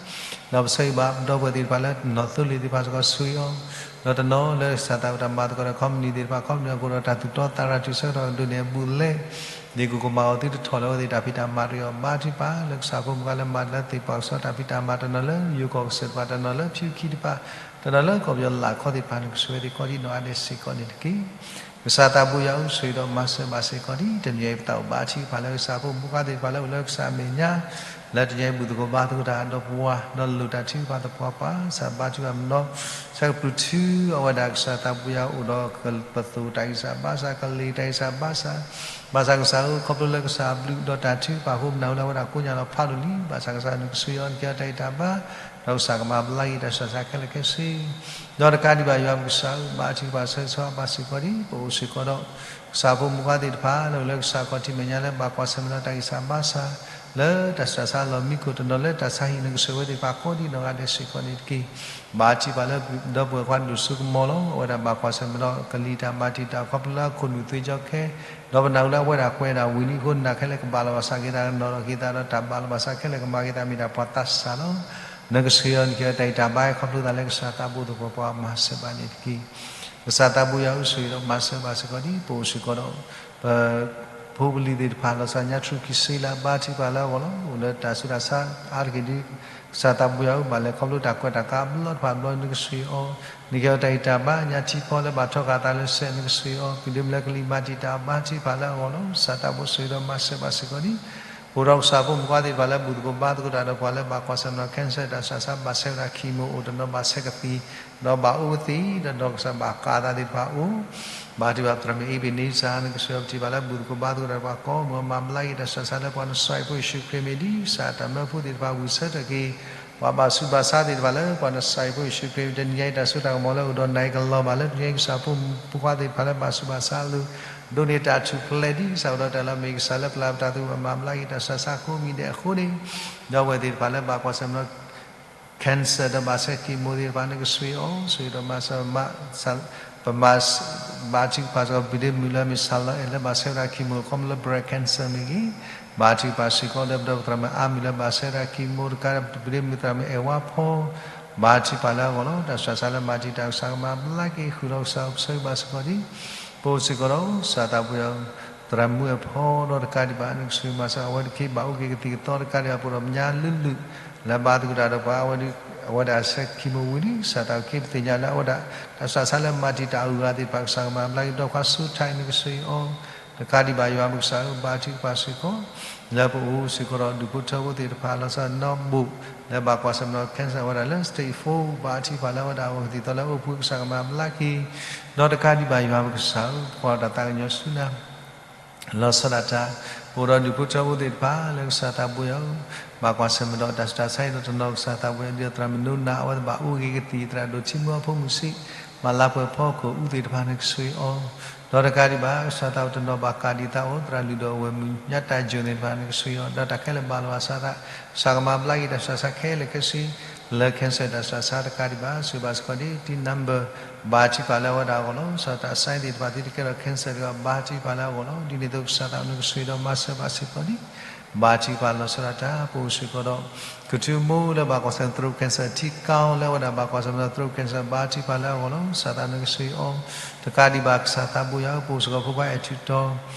ဒီးပဆၢဂ့ၤဘၣ်ဒီပုၢ်ဝဲၢ်သ့ၣ်တဖၣ်လၢနီၢ်သိလ့ၣ်သ့ၣ်တဖၣ်စ့ၢ်ကီးဆိၣ်ဂ့ၤအီၤ ဒီးတနီၤလၢကစၢ်သးဝဲတၢ်မၤသကိးဒီး ခီပနံၣ်သ့ၣ်တဖၣ် ခီပနံၣ်အပူၤဒီးတၢ်သူၣ်တီသးရၤတုၤဆၢကတီၢ်ဒိၣ်န့ၢ်အဘူးအလဲ ဒ်ကကမၤအီၤသုတထီၣ်လၢအဝဲသ့ၣ်တၢ်ဖံးတၢ်မၤတဂ့ၤအီၤ ဘါထုကဖၣ်လၢကစၢ်ဖိမုၣ်ဖိခွါလၢမၤလၢသ့ၣ်ပှၢ်ကစီတၢ်ဖံးတၢ်မၤ တနီၤလၢယိၤကီၢ်ကစၢၢ်တဖၣ် တနီၤလၢဖၠူခံတဖၣ် တနီၤလၢကီၢ်ပယီၤလၢ်ခီသ့ၣ်တဖၣ် နကဆိၣ်ဂ့ၤသ့ၣ်ကိးဒ်နီၢ်ဂၤဒဲးစ့ၢ်ကီးန့ၣ်တက့ၢ်. ကစၢ်သးဘိယွၤဧၢ ဆိၣ်ဂ့ၤဒီးမၤစၢၤဘၣ်စ့ၢ်ကီးဒ် တနံၤအံၤပသးအိၣ်ဘါထုကဖၣ်လၢကစၢ်ဖိမုၣ်ဖိခွါသ့ၣ်တဖၣ်လၢအိၣ်လၢကစၢ်အမဲာ်ညါ လၢတနံၤအံၤဘူၣ်သကိးဘါသကိးတၢ်ဒီးပှၤ ဒီးလိၣ်တၢ်ထုကဖၣ်သပှၢ်ပှၢ် ကစၢ်ဘါထုကဖၣ်မနီၤ ဆၢကပြုၢ်ထုအဝဲဒၣ်ကစၢ်သးဘိယွၤအိၣ်ဒီးကပသိၣ်တၢ်ဂံၢ်စၢ်ဘါစၢ် ကလ့ၢ်တၢ်ဂံၢ်စၢ်ဘါစၢ် ဘၣ်ဆၣ်ကစၢ်ဧၢ ခီဖျိလၢကစၢ်အဘျုးဒီးတၢ်ထုကဖၣ်အဃိ မနုၤလၢအဝဲဒၣ်ကိးညါလီၤဖးဒိၣ်လံ ဘၣ်ဆၣ်ကစၢ်နကဆိၣ်ဂ့ၤအီၤ နက့ၤအီၤတၢ်အံးတၢ်ဘါ ဒီးကစၢ်ကမၤဘျါက့ၤတၢ်ဆူးတၢ်ဆါခဲလၢာ်ခဲဆ့ ဒီးတကးဒံးဘၣ်ယွၤပကစၢ်ဧၢ ဘါထုကဖၣ်ဆၢဂ့ၤဆၢဝါဘၣ်စ့ၢ်ကီးဒ် ပအိၣ်စ့ၢ်ကီးဒီး ကစၢ်ဖိမုၣ်ဖိခွါသ့ၣ်တဖၣ်လၢအိၣ်လၢကစၢ်ခီၣ်ထံးမဲာ်ညါလၢဘၣ်ကွၢ်ဆၢၣ်မဲာ်ဒီးတၢ်ဂံၢ်စၢ်ဘါစၢ် လၢတၢ်ဆူးတၢ်ဆါလီၢ်မံခိၣ် တနီၤလၢတၢ်ဆါဟံၣ် နကဆိၣ်ဂ့ၤဝဲသ့ၣ်တဖၣ်ကိးဒ်နီၢ်ဂၤဒဲးစ့ၢ်ကီးန့ၣ်တက့ၢ်. ဘါထုကဖၣ်လၢဒီပုၢ်ဝဲၢ်ခွါဒိၣ်စိကမီၤလီၤ. အဝဲဒၣ်ဘၣ်ကွၢ်ဆၢၣ်မဲာ်ဒီးကလံၤတၢ်မၤတံာ်တာ်ခီဖျိလၢအခိၣ်နူာ်သွ့ကၠီခဲ ဒီးပနၢ်ဟူလၢအဝဲဒၣ်ကွဲးဒၣ်ဝံၤလံအဃိ နၤခဲလၢာ်ကဘၣ်လီၤဘၣ်စးက့ၤသး ကနီၤထီၣ်က့ၤသးဒီးတၢ်ဘၣ်လီၤဘၣ်စးခဲလၢာ် ကမၤက့ၤသးမ့ၢ်တၢ်ပှၤသးစၢ်လီၤ. နကဆိၣ်ဂ့ၤအီၤ နက့ၤအီၤတၢ်အံးတၢ်ဘါ ခီဖျိသးလၢကစၢ်သးဘိသပှၢ်ပှၢ်မၤစၢၤဘၣ်န့ၣ်တက့ၢ်. ကစၢ်သးဘိယွၤဧၢ ဆိၣ်ဂ့ၤဒီးမၤစၢၤဘၣ်စ့ၢ်ကီးဒ် ပအိၣ်စ့ၢ်ကီးဒီး ပ ဖိပလံၤသ့ၣ်တဖၣ် လီၤဆီညါ ထြူးကံၢ်စ့လၢအဘါထုကဖၣ်လၢအဂီၢ်လီၤ. အိၣ်လၢတၢ်ဆူးတၢ်ဆါအါတက့ၢ်ဒ် ကစၢ်သးဘိယွၤဧၢ ဘၣ်လဲၤခီဖျိတၢ်ကွဲးတၢ်ကးအဘျီတဖၣ်အဘျီ နကဆိၣ်ဂ့ၤအီၤ နက့ၤအီၤတၢ်အံးတၢ်ဘါ ညါထံဖီလၢဘၣ်ထီဃာ်အသးလၢစဲး နကဆိၣ်ဂ့ၤအီၤ ကုၢ်ဒ့မုၢ်လၢကလံၤမၤတံာ်တာ်အီၤ ဘါထုကဖၣ်လၢအဂီၢ်လီၤ. ကစၢ်သးဘိဆိၣ်ဂ့ၤဒီးမၤစၢၤဘၣ်စ့ၢ်ကီးဒ် ပအိၣ်ဒီးကစၢ်ဖိမုၣ်ဖိခွါသ့ၣ်တဖၣ်လၢ ဘူၣ်သကိးဘါသကိးတၢ်ဒီးပှၤလၢဘၣ်ကွၢ်ဆၢၣ်မဲာ်ဒီး cancer တၢ်ဆူးတၢ်ဆါ ဘၣ်ဆဲးဝဲဒၣ် chemo အိၣ် တနီၤဘၣ်ဆဲးကသံၣ် ဒီးဘၣ်အိၣ်ကသံၣ် ဒီးဒီးကစၢ်ဘၣ်ကးသးသ့ၣ်တဖၣ်အိၣ် ဘါထုကဖၣ် သရၣ်မုၣ်အ့ဘ့းန့စၢ် နကဆိၣ်ဂ့ၤအီၤ ပထံၣ်ဘၣ်လၢဘူၣ်သကိးဘါသကိးတၢ်ဒီးပှၤကိးမုၢ် မၤဘျါက့ၤတၢ်ဆူးတၢ်ဆါလၢပှၤ နစီၤအ့ၣ်ဖိယ့ၣ်ၡူးခရံာ်မ့ၢ်ဒ် ကစၢ်တၢ်မၢဖိသ့ၣ်တဖၣ်ဝံၤဆၢထၢၣ်က့ၤ ပှၤဘၣ်ဆူးဘၣ်ဆါသ့ၣ်တဖၣ်လၢ ပှၤနစၤရ့းဖိယ့ၣ်ၡူးခရံာ် တနံၤညါအံၤ တၢ်စိတၢ်ကမီၤလၢအိၣ်ဒီးနၤအံၤကလီၤဘၣ်လၢ တနံၤညါအံၤကစၢ်ဖိမုၣ်ဖိခွါသ့ၣ်တဖၣ်လၢ ဘၣ်ဆူးဘၣ်ဆါအလိၤ ဒိးန့ၢ်တၢ်ထူၣ်ဖျဲးဒ်ကစၢ်အိၣ်ဒီး တၢ်လၢအမ့ၢ်ကစၢ်လၢပျၢ်ပတၢ်သးဝံၣ် မၤဘျါက့ၤတၢ်ဆူးတၢ်ဆါကိးမံၤဒဲးအဃိန့ၣ်, ဒီပုၢ်ဝဲၢ်သ့ၣ်တဖၣ်လၢဘၣ်ကွၢ်ဆၢၣ်မဲာ်ဒီး cancer ဒီးဘၣ်ဆဲး chemo သ့ၣ်တဖၣ် နကဆိၣ်ဂ့ၤအီၤ ဆိၣ်ဂ့ၤဒီးမၤစၢၤ ပမၤ ဘါထုကဖၣ်စ့ၢ်ကီး ပဒ့မုၣ်လၢအမ့ၢ် ဆၣ်လီၤအဲၣ် လၢဘၣ်ဆဲးဝဲဒၣ် chemo ခီဖျိလၢ breast cancer မ့ၢ်ဂ့ၤ, ဘါထုကဖၣ်စ့ၢ်ကီး ဒီးပဒီပုၢ်ဝဲၢ်သရၣ်မုၣ်အါမံၤလၢဘၣ်ဆဲးဝဲဒၣ် chemo တကး ပဒ့မုၣ်သရၣ်မုၣ်အဲၣ်ဝါဖီ ဘါထုကဖၣ်လၢအဂီၢ်လီၤ. တၢ်စူးတၢ်ဆါလၢမၤတံာ်တာ် ကစၢ်ကမၤဘျါက့ၤ ဃုာ်ဒီးကစၢ်အိၣ်ပဆိၣ်ဂ့ၤဘၣ်စ့ၢ်ကီးဒံး ပအိၣ်စ့ၢ်ကီးဒီး ကစၢ်သးပှဲၤအီၤ သရၣ်မုၣ်အဖီဒီးတကးဒံးဘၣ် နကဆိၣ်ဂ့ၤမၤစၢၤအဝဲတက့ၢ် ဘၣ်အိၣ်က့ၤကသံၣ်ကသီတကးဒံးဘၣ် ပအိၣ်ဒီးမဲာ်ညါလုာ်လုာ် လၢဘါသကိးတၢ်ဒီးပှၤ အဝဲဒၣ်အဆဲး chemo ဝံၤလံ ကစၢ်သးအိၣ်က့ၤ ပသ့ၣ်ညါလၢအဝဲဒၣ် တၢ်စူးတၢ်ဆါလၢမၤတံာ်တာ်အဂၤသ့ၣ်တဖၣ် ကစၢ်ကမၤဘျါက့ၤ ဒီးခွါစိထၢၣ် နကဆိၣ်ဂ့ၤအီၤ တကးဒံးဘၣ် ယွၤပကစၢ်ဧၢ ဘါထုကဖၣ်စ့ၢ်ကီး လၢပအိၣ်စ့ၢ်ကီးဒီးဒူၣ်ဖိထၢဖိသ့ၣ်တဖၣ် လီၤဆီဒၣ်တၢ်နီၢ်ဘိၣ် လၢဘၣ်ကွၢ်ဆၢၣ်မဲာ်ဒီး cancer ဝဲဒၣ်လၢ stage four ဘါထုကဖၣ်လၢအဝဲဒၣ်အဂီၢ် ကသံၣ်ကသီလၢအအိၣ်ပူၤ ကစၢ်ကမၤဘျါက့ၤ ဒီးတကးဒံးဘၣ် ယွၤပကစၢ်ဧၢ ပကွၢ်တၢ်သးကညီၤဆူနၤ လီၤဆီဒၣ်တၢ် ပအိၣ်ဒီးဒူၣ်ဖိထၢဖိသ့ၣ်တဖၣ်လၢ ကစၢ်သးပှဲၤအီၤ ဘၣ်ကွၢ်ဆၢၣ်မဲာ်ဒီးတၢ်စူးတၢ်ဆါအံၤဒီးတနီၤ ကစၢ်သးပှဲၤအီၤ ဒ်သိးသရၣ်မုၣ်နိနၤ အဝဲသ့ၣ်ဘၣ်အိၣ်က့ၤကသံၣ် သရၣ်ဒိၣ်ထံမူအဖိမုၣ်ဆံး ဘၣ်လါပှဲၤဖီခိၣ်အူသ့ၣ်တဖၣ် နကဆိၣ်ဂ့ၤအီၤ ဒီးတကးဒံးဘၣ် ကစၢ်သးပှဲၤတနီၤဘၣ်ကးဒံးသးအိၣ် သရၣ်လုၢ်ဒီးအဝဲၢ်မုၣ်ညါတၢ်ယိာ်သ့ၣ်တဖၣ် နကဆိၣ်ဂ့ၤအီၤ ဒီးတၢ်ခဲလၢာ်ဘၣ်လီၤဘၣ်စးသး ကစၢ်ကမၤဘျါက့ၤတၢ်စူးတၢ်ဆါခဲလၢာ်ခဲဆ့ လၢ cancer တၢ်စူးတၢ်ဆါတကးဒံးဘၣ် ဆိၣ်ဂ့ၤဘၣ်စ့ၢ်ကီးဒ် team number ဘါထုကဖၣ်လၢအဝဲဒၣ်အဂီၢ်လီၤ. ကစၢ်တၢ်အ sign သ့ၣ်တဖၣ်သုတကဲထီၣ် cancer တဂၤ ဘါထုကဖၣ်လၢအဂီၢ်လီၤ. ဒ်န့ၣ်အသိးကစၢ်သးနကဆိၣ်ဂ့ၤဒီးမၤစၢၤဘၣ်စ့ၢ်ကီးဒ် ဘါထုကဖၣ်လီၤဆီဒၣ်တၢ် ပအိၣ်စ့ၢ်ကီးဒီး ကထူမိၢ်လၢဘၣ်ကွၢ်ဆၢၣ်မဲာ် throat cancer ထံကီၢ်လၢအဝဲဒၣ်ဘၣ်ကွၢ်ဆၢၣ်မဲာ်ဒီး throat cancer ဘါထုကဖၣ်လၢအဂီၢ်လီၤ. ကစၢ်သးနကဆိၣ်ဂ့ၤအီၤ တကးဒံးဘၣ် ကစၢ်သးပှဲၤအီၤ ပအိၣ်စ့ၢ်ကီးဖိခွါအဲၣ်ထူးတီၤ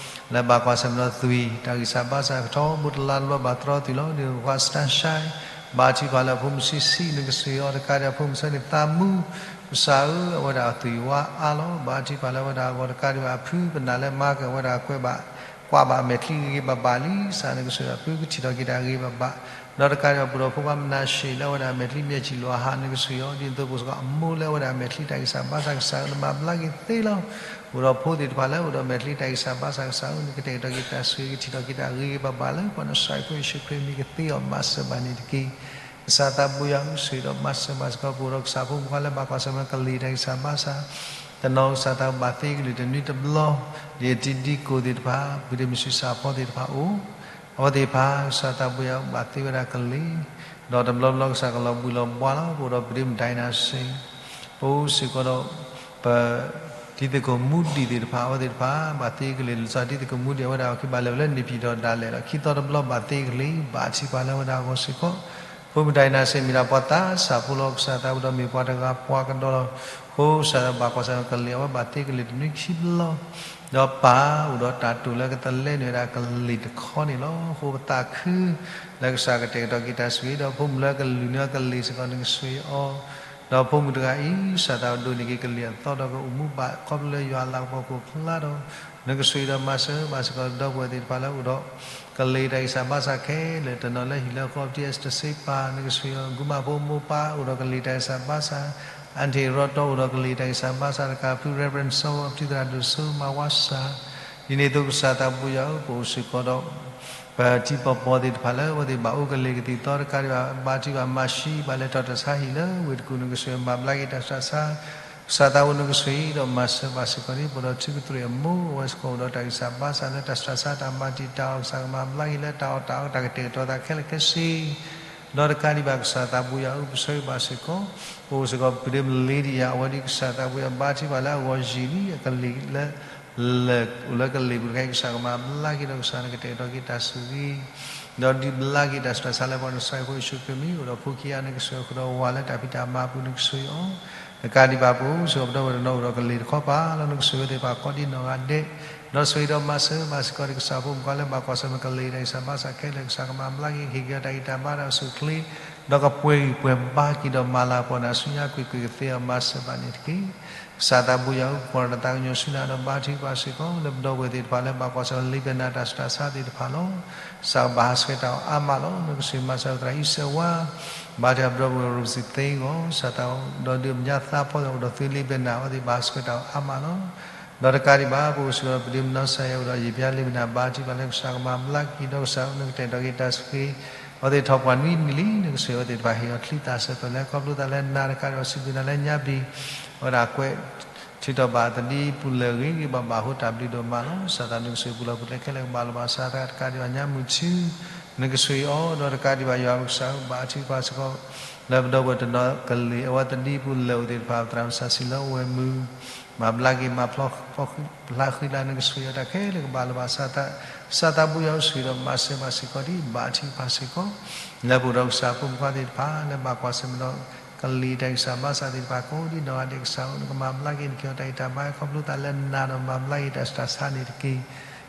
လၢဘၣ်ကွၢ်ဆၢၣ်မဲာ်ဒီးသွံၣ် တၢ်ဂံၢ်စၢ်ဘါစၢ်ကထီဘိတလါတဘျီဘၣ်တြီသွံၣ်လီၤ. ဒ်သိးပှၤ Sunshine ဘါထုကဖၣ်လၢအဖိမုၣ်ဆံးဆံး နကဆိၣ်ဂ့ၤအီၤ တကးဒံးဘၣ် ဖိမုၣ်ဆၢန့ၣ်သးမူ ကစၢ်ဧၢ အဝဲဒၣ်အသွံၣ်ဝါအါလီၤ. ဘါထုကဖၣ်လၢအဝဲဒၣ်အဂီၢ် တကးဒံးဘၣ် အဖုပနၢ်လၢမၤက့ၤအဝဲဒၣ်ကွဲးဘၣ် ကွၢ်ဘၣ်အမဲာ်ချံဂ့ၤဂ့ၤဘၣ်ဘၣ်လံ ကစၢ်နကဆိၣ်ဂ့ၤအဖုကထံၣ်ထီၣ်က့ၤတၢ်ဂ့ၤဂ့ၤဘၣ်ဘၣ် ဒီးတကးဒံးဘၣ် ပအိၣ်ဒီးဖိခွါမနၤၡ့ၣ်လၢအဝဲဒၣ်အမဲာ်ချံမျဲၢ်ဆံၣ်လီၤဟး နကဆိၣ်ဂ့ၤအီၤ ဒ်သိးပအိၣ်စ့ၢ်ကီးအမိၢ်လၢအဝဲဒၣ်အမဲာ်ချံတၢ်ဂံၢ်စၢ်ဘါစၢ် ကစၢ်ဧၢ နမၤဘျါက့ၤသ့လီၤ. အိၣ်ဒီးဖိသ့ၣ်တဖၣ်လၢအိၣ်ဒီးမဲာ်ချံတၢ်ဂံၢ်စၢ်ဘါစၢ် ကစၢ်ဧၢ နကတဲာ်ကတီၤက့ၤတၢ်ဆိၣ်ဂ့ၤ ကထံၣ်ထီၣ်က့ၤတၢ်ဂ့ၤဂ့ၤဘၣ်ဘၣ်လၢ ပှၤနစၤရ့းဖိယ့ၣ်ၡူးခရံာ်မံၤကသ့အီၤ မၤစၢၤဘၣ်န့ၣ်တက့ၢ်. ကစၢ်သးပှဲၤအီၤ ဆိၣ်ဂ့ၤဒီးမၤစၢၤဘၣ်စ့ၢ်ကီး ပအိၣ်ဒီးကစၢ်ဖိမုၣ်ဖိခွါလၢဘၣ်ကွၢ်ဆၢၣ်မဲာ်ကလံၤတၢ်ဂံၢ်စၢ်ဘါစၢ် တနီၤကစၢ်သးဘၣ်သ့ကလုာ်တနွံတဘျီ ဒ်အတံၤဒံကိၢ်သ့ၣ်တဖၣ် ပဒ့မုၣ်ဆံးစၢ်ဖီသ့ၣ်တဖၣ်အိၣ် အဝဲသ့ၣ်တဖၣ် ကစၢ်သးပှဲၤအီၤ ဘၣ်သ့ဝဲဒၣ်ကလံၤ ဒီးတဘျီဘျီကစၢ်ကလီၤဘှံးလီၤဘှါလီၤ ပအိၣ်ဒီးပဒ့မုၣ်ဒိၣ်နၤစ့ၣ် ပအိၣ်စ့ၢ်ကီးဒီး ပ တံၤသကိးမူဒံးသ့ၣ်တဖၣ် အဝဲသ့ၣ်တဖၣ် ဘၣ်သ့ကလံၤ လၢကစၢ်တံၤသကိးမူဒံး အဝဲဒၣ်အခံဘၣ်လဲၤဝဲလၢန့ၣ်ဖံးဒီးဒၣ်လဲာ်ဒီး ခံသီတဘျီဘၣ်သ့ကလံၤ ဘါထုကဖၣ်လၢအဝဲဒၣ်အဂီၢ်စ့ၢ်ကီး ဖိမုၣ်ဒိၣ်နၤစ့ၣ် မ့ၢ်ဒၣ်ပှၤသးစၢ်ဖိလီၤ ကစၢ်သးပှဲၤဒီးမ့ၢ်ပှၤတဂၤပှၤကဒီးလီၤ အဃိကစၢ်ဘၣ်ကွၢ်ဆၢၣ်မဲာ်ကလံၤ အဝဲဘၣ်သ့ကလံၤတနွံခံဘျီ ဒီးပၢ်အိၣ်ဒီးတၢ်တိာ်လၢကသလဲန့ၢ်ဝဲဒၣ်ကလံၤတခီန့ၣ်လီၤ. အဃိပသးခု လၢကစၢ်ကတဲာ်ကတီၤက့ၤတၢ်ဆိၣ်ဂ့ၤ ဒီးဖိမုၣ်လၢကလုၢ်န့ၢ်အီၤကလံၤစ့ၢ်ကီး နကဆိၣ်ဂ့ၤအီၤ ဒီးဖိမုၣ်တဂၤအံၤ ကစၢ်သးဒိးန့ၢ်က့ၤကလံၤအသီဒီးကအိၣ်မူဘၣ်ခီဖျိလၢယွၤအလၤကပီၤခိၣ်ဖျါဒီး နကဆိၣ်ဂ့ၤဒီးမၤစၢၤဘၣ်စ့ၢ်ကီး ဒီပုၢ်ဝဲၢ်သ့ၣ်တဖၣ်လၢအိၣ်ဒီး ကလံၤတၢ်ဂံၢ်စၢ်ဘါစၢ်ခဲလၢာ် တနီၤလၢဟံၣ်လၢဃီ ပထံၣ်အတစ့ပၢ် နကဆိၣ်ဂ့ၤအီၤ ကုမၣ်ဖိမိၢ်ပၢ်အိၣ်ဒီးကလံၤတၢ်ဂံၢ်စၢ်ဘါစၢ် အၣ်ထံၣ်ရီတီအိၣ်ဒီးကလံၤတၢ်ဂံၢ်စၢ်ဘါစၢ် တကးဖု Reverend စီၤ ပထံၣ်သရၣ်ဒိၣ်စိမၤဝါစၢ် ဒ်န့ၣ်အသိးကစၢ်သးပှဲၤအီၤ ပအိၣ်စ့ၢ်ကီးဒီး ပထံပီၢ်ပီၢ်သ့ၣ်တဖၣ်လၢအဝဲသ့ၣ်ဘၣ်အိၣ်ကလံၤကသံၣ်သီတကးဒံးဘၣ် ဘါထုကဖၣ်မၤဆှံဘၣ်လဲၤထီၣ်တၢ်ဆါဟံၣ်လၢဝ့ၢ်တကူၣ် နကဆိၣ်ဂ့ၤမၤဘျါက့ၤတၢ်စူးတၢ်ဆါ ကစၢ်သးအိၣ်နကဆိၣ်ဂ့ၤဒီးမၤစၢၤဘၣ်စ့ၢ်ကီးန့ၣ် ပအိၣ်ဒီးထူကတြ့ၣ်အမိၢ် အဝဲစ့ၢ်ကီးအိၣ်ဒီးတၢ်ဂံၢ်စၢ်ဘါစၢ်လၢတၢ်စူးတၢ်ဆါတၢ်မၤတံာ်တာ်အီၤ ကစၢ်ကမၤဘျါက့ၤလၢတၢ်အီၣ်တၢ်အီတၢ်ကတဲာ်ကတီၤသးခဲလၢာ်ခဲဆ့ ဒီးတကးဒံးဘၣ်ကစၢ်သးပှဲၤအီၤ ပဆိၣ်ဂ့ၤဘၣ်စ့ၢ်ကီး ပအိၣ်စ့ၢ်ကီးပဒ့မုၣ်လ့ဒံယၤ အဝဲဒ်ကစၢ်သးပှဲၤအီၤ ဘါထုကဖၣ်လၢအဂီၢ်ယံာ်လံ အကလံၤလၢ လၢအိၣ်လၢကလံၤပူၤတခါအံၤ ကစၢ်ကမၤဘျါက့ၤဒီးကစၢ်နကတဲာ်ကတီၤက့ၤတၢ်ဆိၣ်ဂ့ၤ ဒီးဒုးဘျါက့ၤတၢ်စူးတၢ်ဆါလၢပှၤနစၤရ့းဖိယ့ၣ်ၡူးခရံာ်မံၤ အိၣ်ဒီးဖိခံဂၤ နကဆိၣ်ဂ့ၤအဃုာ်ဒီးဝၤလၢတၢ်ဖံးတၢ်မၤအပူၤ နကဆိၣ်ဂ့ၤအီၤ တကးဒံးဘၣ်ပအိၣ်စ့ၢ်ကီး ပဒီပုၢ်ဝဲၢ်တနီၤအိၣ်ဒီးကလံၤတခီပၤလီၤ နကဆိၣ်ဂ့ၤအဝဲသ့ၣ်တဖၣ်ကိးဒံနီၢ်ဂၤဒဲး ဒီးဆိၣ်ဂ့ၤဒီးမၤစၢၤဘၣ်စ့ၢ်ကီး ကစၢ်ဖိမုၣ်ဖိခွါလၢဘၣ်ကွၢ်ဆၢၣ်မဲာ်ကလံၤတၢ်ဂံၢ်စၢ်ဘါစၢ်ခဲလၢာ် ကစၢ်ကမၤဘျါက့ၤ ဟ့ၣ်က့ၤအီၤတၢ်ဂံၢ်တၢ်ဘါတၢ်အိၣ်ဆူၣ်အိၣ်ချ့ ဒီးကပှဲၤဂံၢ်ပှဲၤဘါက့ၤဒီးမၤလၤကပီၤနၤဆူညါ ကွ့ၢ်ကွ့ၢ်ကသ့အီၤ မၤစၢၤဘၣ်န့ၣ်တက့ၢ်. ကစၢ်သးပှဲၤအီၤ ပကွၢ်တၢ်သးကညီၤဆူနၤဒီးဘါထုကဖၣ်စ့ၢ်ကီး လၢပဒီပုၢ်ဝဲၢ်သ့ၣ်တဖၣ်လၢဘၣ်ကွၢ်ဆၢၣ်မဲာ် လံာ်ဘဲနၢ်တၢ်စူးတၢ်ဆါသ့ၣ်တဖၣ်လီၤ. ကစၢ်ဘၣ်ဟးဆှဲးတၢ်အီၤအါမးလီၤ. နကဆိၣ်ဂ့ၤမၤစၢၤပသရၣ်အံၤစၢၤဝါ ဘါထုကဖၣ်ပဒီပုၢ်ဝဲၢ် ရိစံသ့အဂီၢ် ကစၢ်သးဒီးဒုးမဲာ်ညါသးဖီအီၤဒီးသုလံာ်ဘဲနၢ် အဝဲသ့ၣ်ဘၣ်ဟးဆှဲးတၢ်အီၤအါမးလီၤ. ဒီးတကးဒံးဘၣ် ပအိၣ်စ့ၢ်ကီးဒီးပဒ့မုၣ်နီၢ်စၤယၤ အိၣ်ဒီးယံာ်ပျါလံာ်ဘဲနၢ် ဘါထုကဖၣ်လၢကစၢ်ကမၤဘျါက့ၤဒီးကစၢ်နကတဲာ်ကတီၤက့ၤတၢ်ဆိၣ်ဂ့ၤ အဝဲသ့ၣ်ထီၣ်ပှၤနွံနံၣ်လံ နကဆှၢအဝဲသ့ၣ်တဖၣ် ဟ့ၣ်အီၤချံသၣ်စၢၤသွဲၣ်လဲ ခီဖျိသးလၢနၤတကးဒံးဘၣ် စံးဘျုးနၤလၢညါဘံၣ် အဝဲဒၣ်ကွဲး ထုးထီၣ်ဘၣ်သဒံပူၤလၢာ်ဂ့ၤဂ့ၤဘၣ်ဘၣ်အဃိ တၢ်ဘျုးဒိၣ်မးလီၤ. ကစၢ်သးနကဆှၢပူၤလီၢ်ပူၤကျဲခဲလၢာ်ကဘၣ်လိာ်ဘၣ်စးတကးဒံးဘၣ်ညါမုၢ်ထူ နကဆှၢအီၤ ဒီးတကးဒံးဘၣ်ယွၤပကစၢ်ဧၢ ဘါထုကဖၣ်စ့ၢ်ကီး လၢပဒီပုၢ်ဝဲၢ်တနီၤကလုာ်အဝဲသဒံပူၤလၢာ်အိၣ်သ့ၣ်တဖၣ် ပသရၣ်မုၣ်စီဆှံလၢအိၣ်ဝဲမုၢ် မၤဘျါက့ၤ မၤဖျီဖီဃံလၤ နကဆှၢအီၤတၢ်ခဲလၢာ်ကဘၣ်လိာ်ဘၣ်စးတကး ကစၢ်သးဘိယွၤအိၣ်ဆူၣ်ဒီးမၤစၢၤဘၣ်စ့ၢ်ကီးဒံး ဘါထုကဖၣ်စ့ၢ်ကီး လၢပအိၣ်ဒီးကစၢ်ဖိမုၣ်ဖိခွါသ့ၣ်တဖၣ် လၢဘၣ်ကွၢ်ဆၢၣ်မဲာ်ဒီး ကလံၤတၢ်ဂံၢ်စၢ်ဘါစၢ်သ့ၣ်တဖၣ်ကိးဒံးနီၢ်ဂၤဒဲး ကစၢ်ဧၢ နကမၤဘျါက့ၤ နကဟ့ၣ်အီၤတၢ်ဂံၢ်တၢ်ဘါ ခီဖျိသးလၢနၤဒီးမၤဘျါက့ၤတၢ်စူၢ်တၢ်ဆါန့ၣ်တက့ၢ်.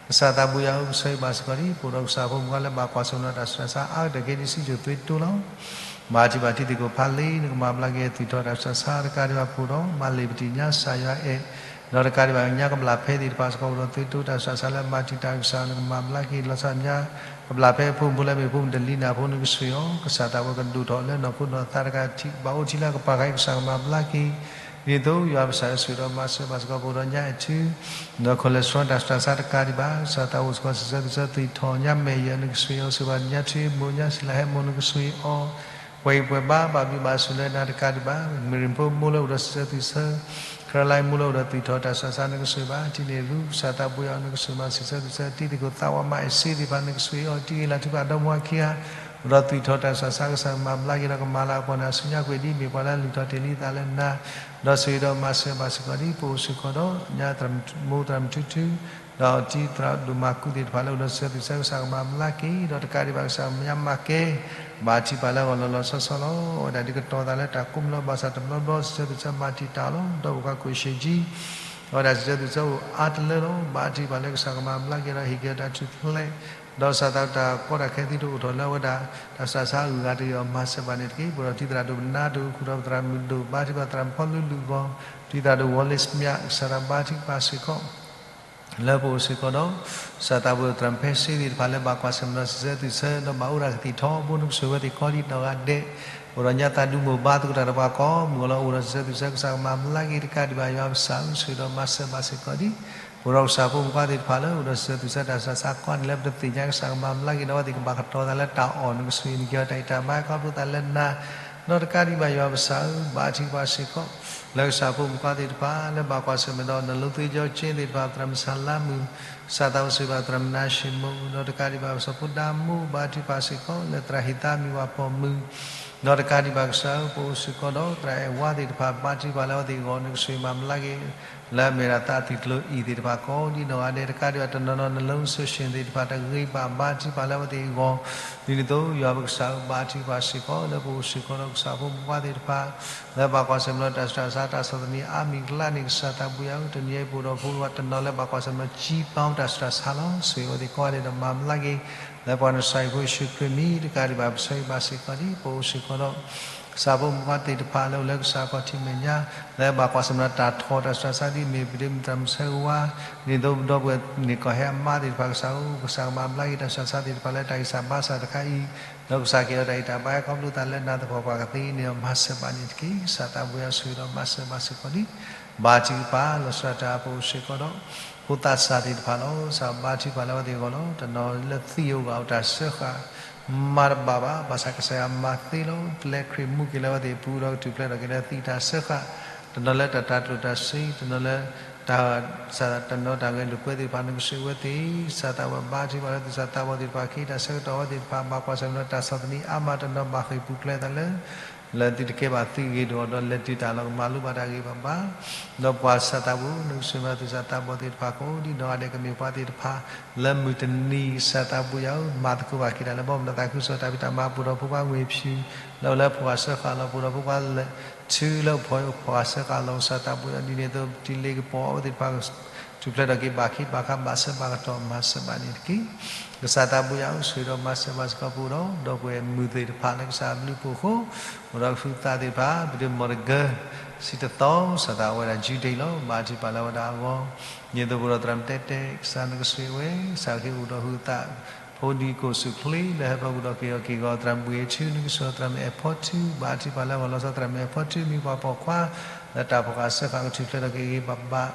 ကစၢ်သးဘိယွၤအိၣ်ကဆိၣ်ဂ့ၤဘၣ်စ့ၢ်ကီးဒံး ပအိၣ်ဒီးကစၢ်ဖိမုၣ်ဖိခွါလၢဘၣ်ကွၢ်ဆၢၣ်မဲာ်ဒီးတၢ်စူၢ်တၢ်ဆါအါတက့ၢ်ဒံး စံးကၠိၣ်သွ့တိလီၤ. ဘါထုကဖၣ်ထံသ့ၣ်ကိၣ်ဖးလံ နကမၤဘျါက့ၤအသွံၣ်ထီၣ်တၢ်စူၢ်တၢ်ဆါ တကးဒံးဘၣ်ပအိၣ်ဒီး မၤလ့ၣ်ပတံၢ်ညါ ကစၢ်ယွၤအဲၣ် ဒီးတကးဒံးဘၣ်ညါကဘျၣ်ဖဲသ့ၣ်တဖၣ်စ့ၢ်ကီး ပအိၣ်ဒီးသွံၣ်တိတၢ်စူၢ်တၢ်ဆါလၢမၤတံာ်တာ် ကစၢ်ဧၢ နကမၤဘျါက့ၤ လီၤဆီဒၣ်ညါ ကဘျၣ်ဖဲအဖိမုၣ်ဖိလၢမ့ၢ်ဖိမုၣ်တလံၤန့ၣ်အဖိ နကဆှၢအီၤ ကစၢ်သးဝဲကဒိၣ်ထီၣ်လၢနီၢ်ခိနီၢ်သးတကးထံး ဘၣ်အိၣ်ထံလၢအကပၤခါအံၤ ကစၢ်ကမၤဘျါက့ၤ ဒ်သိးယွၤပကစၢ်အိၣ်ဆူၣ်ဒီးမၤစၢၤဘၣ်စ့ၢ်ကီး ပအိၣ်ဒီးညါအဲၣ်ထူ ဒီးcholesterolတၢ်စူၢ်တၢ်ဆါတကးဒံးဘၣ် ကစၢ်သးအိၣ်စ့ၢ်ကီး စံးဆၢသွံၣ်ဆၢ သွံၣ်ထီၣ်ညါမဲာ်ယဲၢ် နကဆှၢအီၤ စံးဘၣ်ညါထံမိၢ်ညါစံးလၢဟဲမိၢ် နကဆှၢအီၤ ပှဲၤဂံၢ်ပှဲၤဘါ ဘၣ်ဘျုးဘၣ်ဆိၣ်လၢနၤတကးဒံးဘၣ် မရံဖိမိၢ်လၢအိၣ်ဒီးစံးဆၢသွံၣ်ဆၢ ကရၤလါမိၢ်လၢအိၣ်ဒီးသွံၣ်ထီၣ်တၢ်စူၢ်တၢ်ဆါ နကဆှၢဘၣ် ထံန့ၢ်ရူ ကစၢ်သးဘိယွၤ နကဆှၢမၤစံးဆၢသွံၣ်ဆၢ တံၤသကိးသးဝးမၤအဲၣ်စ့သ့ၣ်တဖၣ် နကဆှၢအီၤ တံၤဂ့ၤလၤထူဘၣ်ဒီမါခံဂၤ အိၣ်ဒီးသွံၣ်ထီၣ်တၢ်စူၢ်တၢ်ဆါ ကစၢ်ကမၤဘျါက့ၤဒီးကမၤလၤကပီၤန့ၢ်အစုညါကွံာ်ဒ်အမ့ၢ်ပှၤလၢအလုၢ်ထီၣ်တ့ၢ်လံသးလၢနၤ ဒီးဆိၣ်ဂ့ၤဒီးမၤစၢၤဘၣ်စ့ၢ်ကီးဒ် ပအိၣ်စ့ၢ်ကီးဒီး ညါမိၢ်သရၣ်မုၣ်ထူထူ ဒီးတံၤသရၣ်ဒိၣ်မၤကူးသ့ၣ်တဖၣ်လၢအိၣ်ဒီးစံးဆၢသွံၣ်ဆၢ ကစၢ်ကမၤဘျါက့ၤ ဒီးတကးဒံးဘၣ်ကစၢ်ကမၤမၤကဲ ဘါထုကဖၣ်လၢအဂီၢ်လီၤလီၤဆီဆီလီၤ. အဝဲဒၣ်ဒ်ကတီၤသးလၢတၢ်ကိးမုၢ်လီၤ ဘၣ်ဆၣ်တဘျီဘျီ စံးဆၢသွံၣ်ဆၢမၤတံာ်တာ်လီၤ ဒီးပကကွၢ်ကိၣ်ရှ့ကၠံ အဝဲဒၣ်စံးဆၢသွံၣ်ဆၢအိၣ်အါတလၢလီၤ. ဘါထုကဖၣ်လၢကစၢ်ကမၤဘျါက့ၤဒီးဟ့ၣ်က့ၤအီၤတၢ်ထူၣ်ဖျဲး ဒီးကစၢ်သးတၢ်ကီတၢ်ခဲသ့ၣ်တအိၣ်ထီၣ်လၢအဝဲဒၣ် တၢ်စူၢ်တၢ်ဆါအဂုၤအဂၤတဂ့ၤအီၤ မၤစၢၤဘၣ်န့ၣ်တက့ၢ်. ပအိၣ်ဒီးတံၤသရၣ်ဒိၣ်ပနါဒိၣ် ဃုာ်ဒီးပသရၣ်မုၣ်ဒိၣ် ဘါထုကဖၣ်သရၣ်ဖီလူလူအဂီၢ် တံၤသရၣ်ဒိၣ်ဝီလ့စမၠး ကစၢ်သးဘါထုကဖၣ်စ့ၢ်ကီး လၢပအိၣ်စ့ၢ်ကီးဒီး ကစၢ်သးဘိသရၣ်မုၣ်ဖဲစ့သ့ၣ်တဖၣ်လၢဘၣ်ကွၢ်ဆၢၣ်မဲာ်ဒီးစံးဆၢသွံၣ်ဆၢ ဒီးဘၣ်အိၣ်ဒၣ်ကသံၣ်ထီဘိ နကဆိၣ်ဂ့ၤအဝဲသ့ၣ်ကိးဒံးနီၢ်ဂၤဒဲး အိၣ်ဒီးညါသးဒူမိၢ်ဘါသကိးတၢ်ဒီးပှၤကိးမုၢ်အလီၢ် အိၣ်ဒီးစံးဆၢသွံၣ်ဆၢ ကစၢ်ကမၤဘျါက့ၤတကးဒံးဘၣ် ယွၤပကစၢ်အိၣ်ဆူၣ်ဒီးမၤစၢၤဘၣ်စ့ၢ်ကီးဒံး ပအိၣ်ဒီးကစၢ်ဖိမုၣ်ဖိခွါသ့ၣ်တဖၣ်လၢအိၣ်ဒီးစံးဆၢသွံၣ်ဆၢတၢ်စူၢ်တၢ်ဆါကိးန့ၣ်လၢပတသ့ၣ်ညါ ကစၢ်ကမၤဘျါက့ၤဒီးအဝဲသ့ၣ် ကဘၣ်ကတီၤသးလၢတၢ်အီၣ် နကဆိၣ်ဂ့ၤန့ၢ်က့ၤအီၤတၢ်ဂံၢ်တၢ်ဘါ ခီဖျိသးလၢနၤ ဒီးတကးဒံးဘၣ် ယွၤပကစၢ်ဧၢ ဘါထုကဖၣ်စ့ၢ်ကီး လၢကစၢ်ဖိမုၣ်ဖိခွါသ့ၣ်တဖၣ် လၢဘၣ်ကွၢ်ဆၢၣ်မဲာ်ဒီး နလိသ့ကၠီကၠ့သ့ၣ်တဖၣ် သရၣ်မုၣ်ဆၣ်လါမုၣ် ကစၢ်သးအိၣ်ဆူၣ်ဘၣ်သရၣ်မုၣ်နါၡ့ၣ်မိၣ် ဒီးတကးဒံးဘၣ် ပစီၤဖိဒါမူ ဘါထုကဖၣ်စ့ၢ်ကီး လၢသရၣ်ဟ့ၣ်သါမံၤဝၤပိာ်မုၣ် ဒီးတကးဒံးဘၣ်ကစၢ်ဧၢ ပအိၣ်စ့ၢ်ကီးဒီးသရၣ်အဲၣ်ဝါသ့ၣ်တဖၣ် ဘါထုကဖၣ်လၢအဝဲသ့ၣ်အဂီၢ် နကဆိၣ်ဂ့ၤမၤဘျါက့ၤ လၢအမ့ၢ်ဒၣ်သးအသွံၣ်ကျိၤအံၤသ့ၣ်တဖၣ်ကိးဒံးနီၢ်ဂၤဒဲး တကးဒံးဘၣ်တနီၤနီၤ နလိစ့ၣ်ဆ့ၣ်သ့ၣ်တဖၣ် တဂ့ၤဘၣ် ဘါထုကဖၣ်လၢအဝဲသ့ၣ်အဂီၢ် ဒ်န့ၣ်အသိး ယွၤပကစၢ်ဧၢ ဘါထုကဖၣ်စ့ၢ်ကီး လၢပအိၣ်စ့ၢ်ကီးဒီးကစၢ်ဖိမုၣ်ဖိခွါသ့ၣ်တဖၣ် လၢဘၣ်ကွၢ်ဆၢၣ်မဲာ်ဒီးတၢ်စူၢ်တၢ်ဆါ တၢ်ဆီၣ်သနံးအါမံၤအကျါန့ၣ် ကစၢ်သးဘိယွၤဧၢ တနံၤအံၤပအိၣ်ဒီးဖိခွါတနီၤလၢဘၣ်ကွၢ်ဆၢၣ်မဲာ် ကၠံပီတၢ်စူၢ်တၢ်ဆါလီၤ. ဆိၣ်ဂ့ၤအဝဲသ့ၣ်ကိးဂၤဒဲးဒီးမၤဘျါက့ၤ လၢပှၤနစၢ်ဟံၣ်ဖိယ့ၣ်ၡူးခရံာ်မံၤ တကးဒံးဘၣ် ပဆိၣ်ဂ့ၤဘၣ်စ့ၢ်ကီးဒ် ပအိၣ်စ့ၢ်ကီးဒီး ကစၢ်ဖိမုၣ်ဖိခွါသ့ၣ်တဖၣ်လၢအိၣ်လၢကစၢ်အခီၣ်ထံးမဲာ်ညါ လၢဘၣ်ကွၢ်ဆၢၣ်မဲာ်ဒီးတၢ်ထီၣ်တၢ်စူၢ်တၢ်ဆါဒ်အမ့ၢ် ပဒ့မုၣ်သရၣ်မုၣ်ဆၢဝါ ဒ်သိးပဒီပုၢ်ဝဲၢ်န့ၣ်ကီၢ်ဟဲအမါသ့ၣ်တဖၣ်ကစၢ်ဧၢ ကစၢ်ကမၤဘျါက့ၤတၢ်စူၢ်တၢ်ဆါသ့ၣ်တဖၣ်လၢတၢ်ဂံၢ်စၢ်ဘါစၢ်တခါအံၤ ဒီးကစၢ်ကဟ့ၣ်အီၤတၢ်ဂံၢ်တၢ်ဘါ ခီဖျိသးလၢနၤသပှၢ်ပှၢ်ကသ့န့ၣ်ဒီး မၤစၢၤဘၣ်န့ၣ်တက့ၢ်. ကစၢ်သးဘိယွၤဆိၣ်ဂ့ၤဒီးမၤစၢၤဘၣ်စ့ၢ်ကီးဒ် ဘါထုကဖၣ်လီၤဆီဒၣ်တၢ် ပအိၣ်စ့ၢ်ကီးဒီး ဖိသၣ်စၢ်သ့ၣ်တဖၣ်လီၤ. ကစၢ်ဘါထုကဖၣ်လၢအဝဲသ့ၣ်အဂီၢ်လီၤ. တနီၤလၢသံအဂီၢ် တၢ်စၢဃာ် မၤတဘၣ်ဘၣ်, ဘၣ်ဆၣ်ကစၢ်ယွၤမၤသ့လီၤ. ပျဲခရံာ်မူက့ၤလၢအဝဲသ့ၣ်အပူၤဒီးကထူၣ်ဖျဲးထီၣ်က့ၤလၢသံတၢ်စၢဃာ်, တနီၤလၢတၢ်တၤကျိၣ်တၢ်စ့, တနီၤလၢတၢ် တၢ်နီၢ်တၢ်ဂဲၤလိာ်ကွဲသ့ၣ်တဖၣ် နကဆိၣ်ဂ့ၤအဝဲသ့ၣ်, ကစၢ်သးဝဲဘါထုကဖၣ်လၢသူၣ်စၢ်သးဘီၣ်သ့ၣ်တဖၣ် ကဟ့ၣ်တၢ်ဆၢကတီၢ်အဝဲသ့ၣ်တဖၣ် ဘၣ်ကွၢ်ဆၢၣ်မဲာ်ဒီးတၢ်ဆီၣ်သနံးအါမး တနီၤဘၣ်ဃ့ၢ်ပူၤဖျဲးသးလၢ လၢသုတကဲဘၣ်သုဂ့ၤဒီး ဒီးလဲၤတုၤတၢ်လီၢ်ကမၤလိဘၣ်တၢ်ဂ့ၤဘၣ်ဘၣ်, ဒီးပှၤကစၢ်သးဘိ နကဆိၣ်ဂ့ၤသူၣ်စၢ်သးဘီၣ်သ့ၣ်တဖၣ် ကိးဒံးနီၢ်ဂၤဒဲး ကမ့ၢ်ပှၤသ့ၣ်တဖၣ် လၢမုၢ်တနံၤ ကစၢ်သးဘိယွၤဧၢ မၤသကိးဘၣ်က့ၤတၢ်လၢဘီမုၢ်လၢသးခုကစီၣ် တၢ်ဖံးတၢ်မၤ ပအိၣ်ဒီးဖိခွါငွေဖြူ လၢအိၣ်လၢပှၤစၢဃာ်လီၤ ပအိၣ်ဒီးဖိခွါလဲၤထူ လၢပှၤစၢဃာ်လီၤ ကစၢ်သးဘိယွၤ ဒ်န့ၣ်အသိး ပတံၤလ့ကပီၤအဝဲသ့ၣ်တဖၣ် ထူၣ်ဖျဲးထီၣ်က့ၤဘၣ်ခံဘၣ်ခါ ဘၣ်ဆၢဘၣ်ကတီၢ် မၤစၢၤဘၣ်န့ၣ်တက့ၢ်. ကစၢ်သးဘိယွၤဧၢ ဆိၣ်ဂ့ၤဒီးမၤစၢၤဘၣ်စ့ၢ်ကီးပအိၣ်ဒီး ဒီပုၢ်ဝဲၢ်မုၣ်သ့ၣ်တဖၣ်လၢကစၢ်အဘျုးအဖှိၣ်အဃိ, အိၣ်ဒီးကဟုးသးသ့ၣ်တဖၣ် ပဒုးမီၢ်တဂၢၢ် ဆံတသီ ကစၢ်သးဝဲဒၣ် Judith လီၤ. ဘါထုကဖၣ်လၢအဝဲဒၣ်အဂီၢ်, ဒ်သိးပအိၣ်ဒီးသရၣ်မုၣ်တဲတဲ ကစၢ်နကဆိၣ်ဂ့ၤဝဲ, ကစၢ်ကဟ့ၣ်အိၣ်ဒီးဟုးသး ဖိဒံကိၣ်ဆူၣ်ချ့ လၢဟဲဖီကဒီးက့ၤအီၤက့ၤဂီၤ သရၣ်မုၣ်ဂ့ၤထူ နကဆိၣ်ဂ့ၤသရၣ်မုၣ်အဲၣ်ဖီထူ, ဘါထုကဖၣ်လၢအဂီၢ်လီၤဆီ သရၣ်မုၣ်အဲၣ်ဖီထူ မ့ၢ်ပှၤပိာ်ခွါ လၢတၢ်ဖီၣ်ဃာ်စၢဃာ်ကထူၣ်ဖျဲးထီၣ်က့ၤဂ့ၤဂ့ၤဘၣ်ဘၣ်,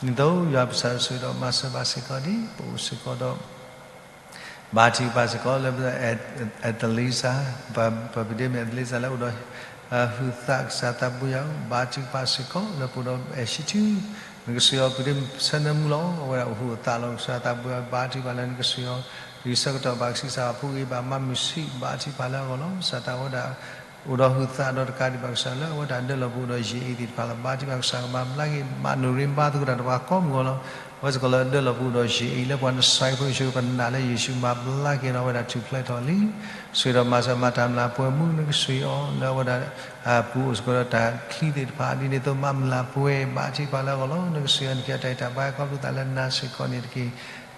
ဒ်သိးယွၤပကစၢ်ဆိၣ်ဂ့ၤဒီးမၤစၢၤဘၣ်စ့ၢ်ကီးဒ် ပအိၣ်စ့ၢ်ကီးဒီး ဘါထုကဖၣ်စ့ၢ်ကီးလၢ Adelisa, ပပဒ့မ့ၢ် Adelisa လၢအိၣ်ဒီး ဟုးသး ကစၢ်သးဘိယွၤဧၢ, ဘါထုကဖၣ်စ့ၢ်ကီးလၢပအိၣ်ဒီး Ashitu, နကဆှၢအီၤပဒ့မ့ၢ်ဆၢနၢမူလီၤ. အဝဲဒၣ်အိၣ်ဟုးအိၣ်သးလီၤ. ကစၢ်သးဘိယွၤ ဘါထုကဖၣ်လၢနကဆှၢအီၤ ဒ်ဆၢကတီၢ်ဘၣ်ကဆံးစၢ်ဘၣ်ဖိဂ့ၤဘၣ်မၤမုာ်ဆံး ဘါထုကဖၣ်လၢအဂီၢ်လီၤ. ကစၢ်သးဝဲဒၣ် အိၣ်ဒီးဟုးသးဒီးတကးဒံးဘၣ်ကစၢ်လၢအဝဲဒၣ်ဒၢလီၤပအိၣ်ဒီးယံာ်အံၤသ့ၣ်တဖၣ်လီၤ. ဘါထုကဖၣ်ကစၢ်ကမၤဘျါက့ၤ မၤနိၣ်ရ့ဘါသကိးတၢ်တပှၤကိးမုၢ်ဂီၤလီၤ. အဝဲစ့ၢ်ကီးလၢဒၢလီၤပအိၣ်ဒီးယံာ်အံၤလၢပှၤနစဲးဖိယ့ၣ်ၡူး ပနာ်လၢယ့ၣ်ၡူးမၤဘျါက့ၤဒီးအဝဲဒၣ်ထူၣ်ဖျဲးထီၣ်လံ. ဆှၢဒီးမၤစၢၤမၤတၢ်မျၢ်ပှဲၤမူနကဆှၢအီၤ လၢအဝဲဒၣ် ပူၤအိၣ်စ့ၢ်ကီးဒီးတၢ်ချံသ့ၣ်တဖၣ် ဒ်န့ၣ်အသိးမၤမျၢ်ပှဲၤ ဘါထုကဖၣ်လၢအဂီၢ်လီၤ. နကဆှၢအီၤနကဲတၢ်အံၤတၢ်ဘါခီဖျိသးလၢနၤစ့ၢ်ကီးန့ၣ်တက့ၢ်.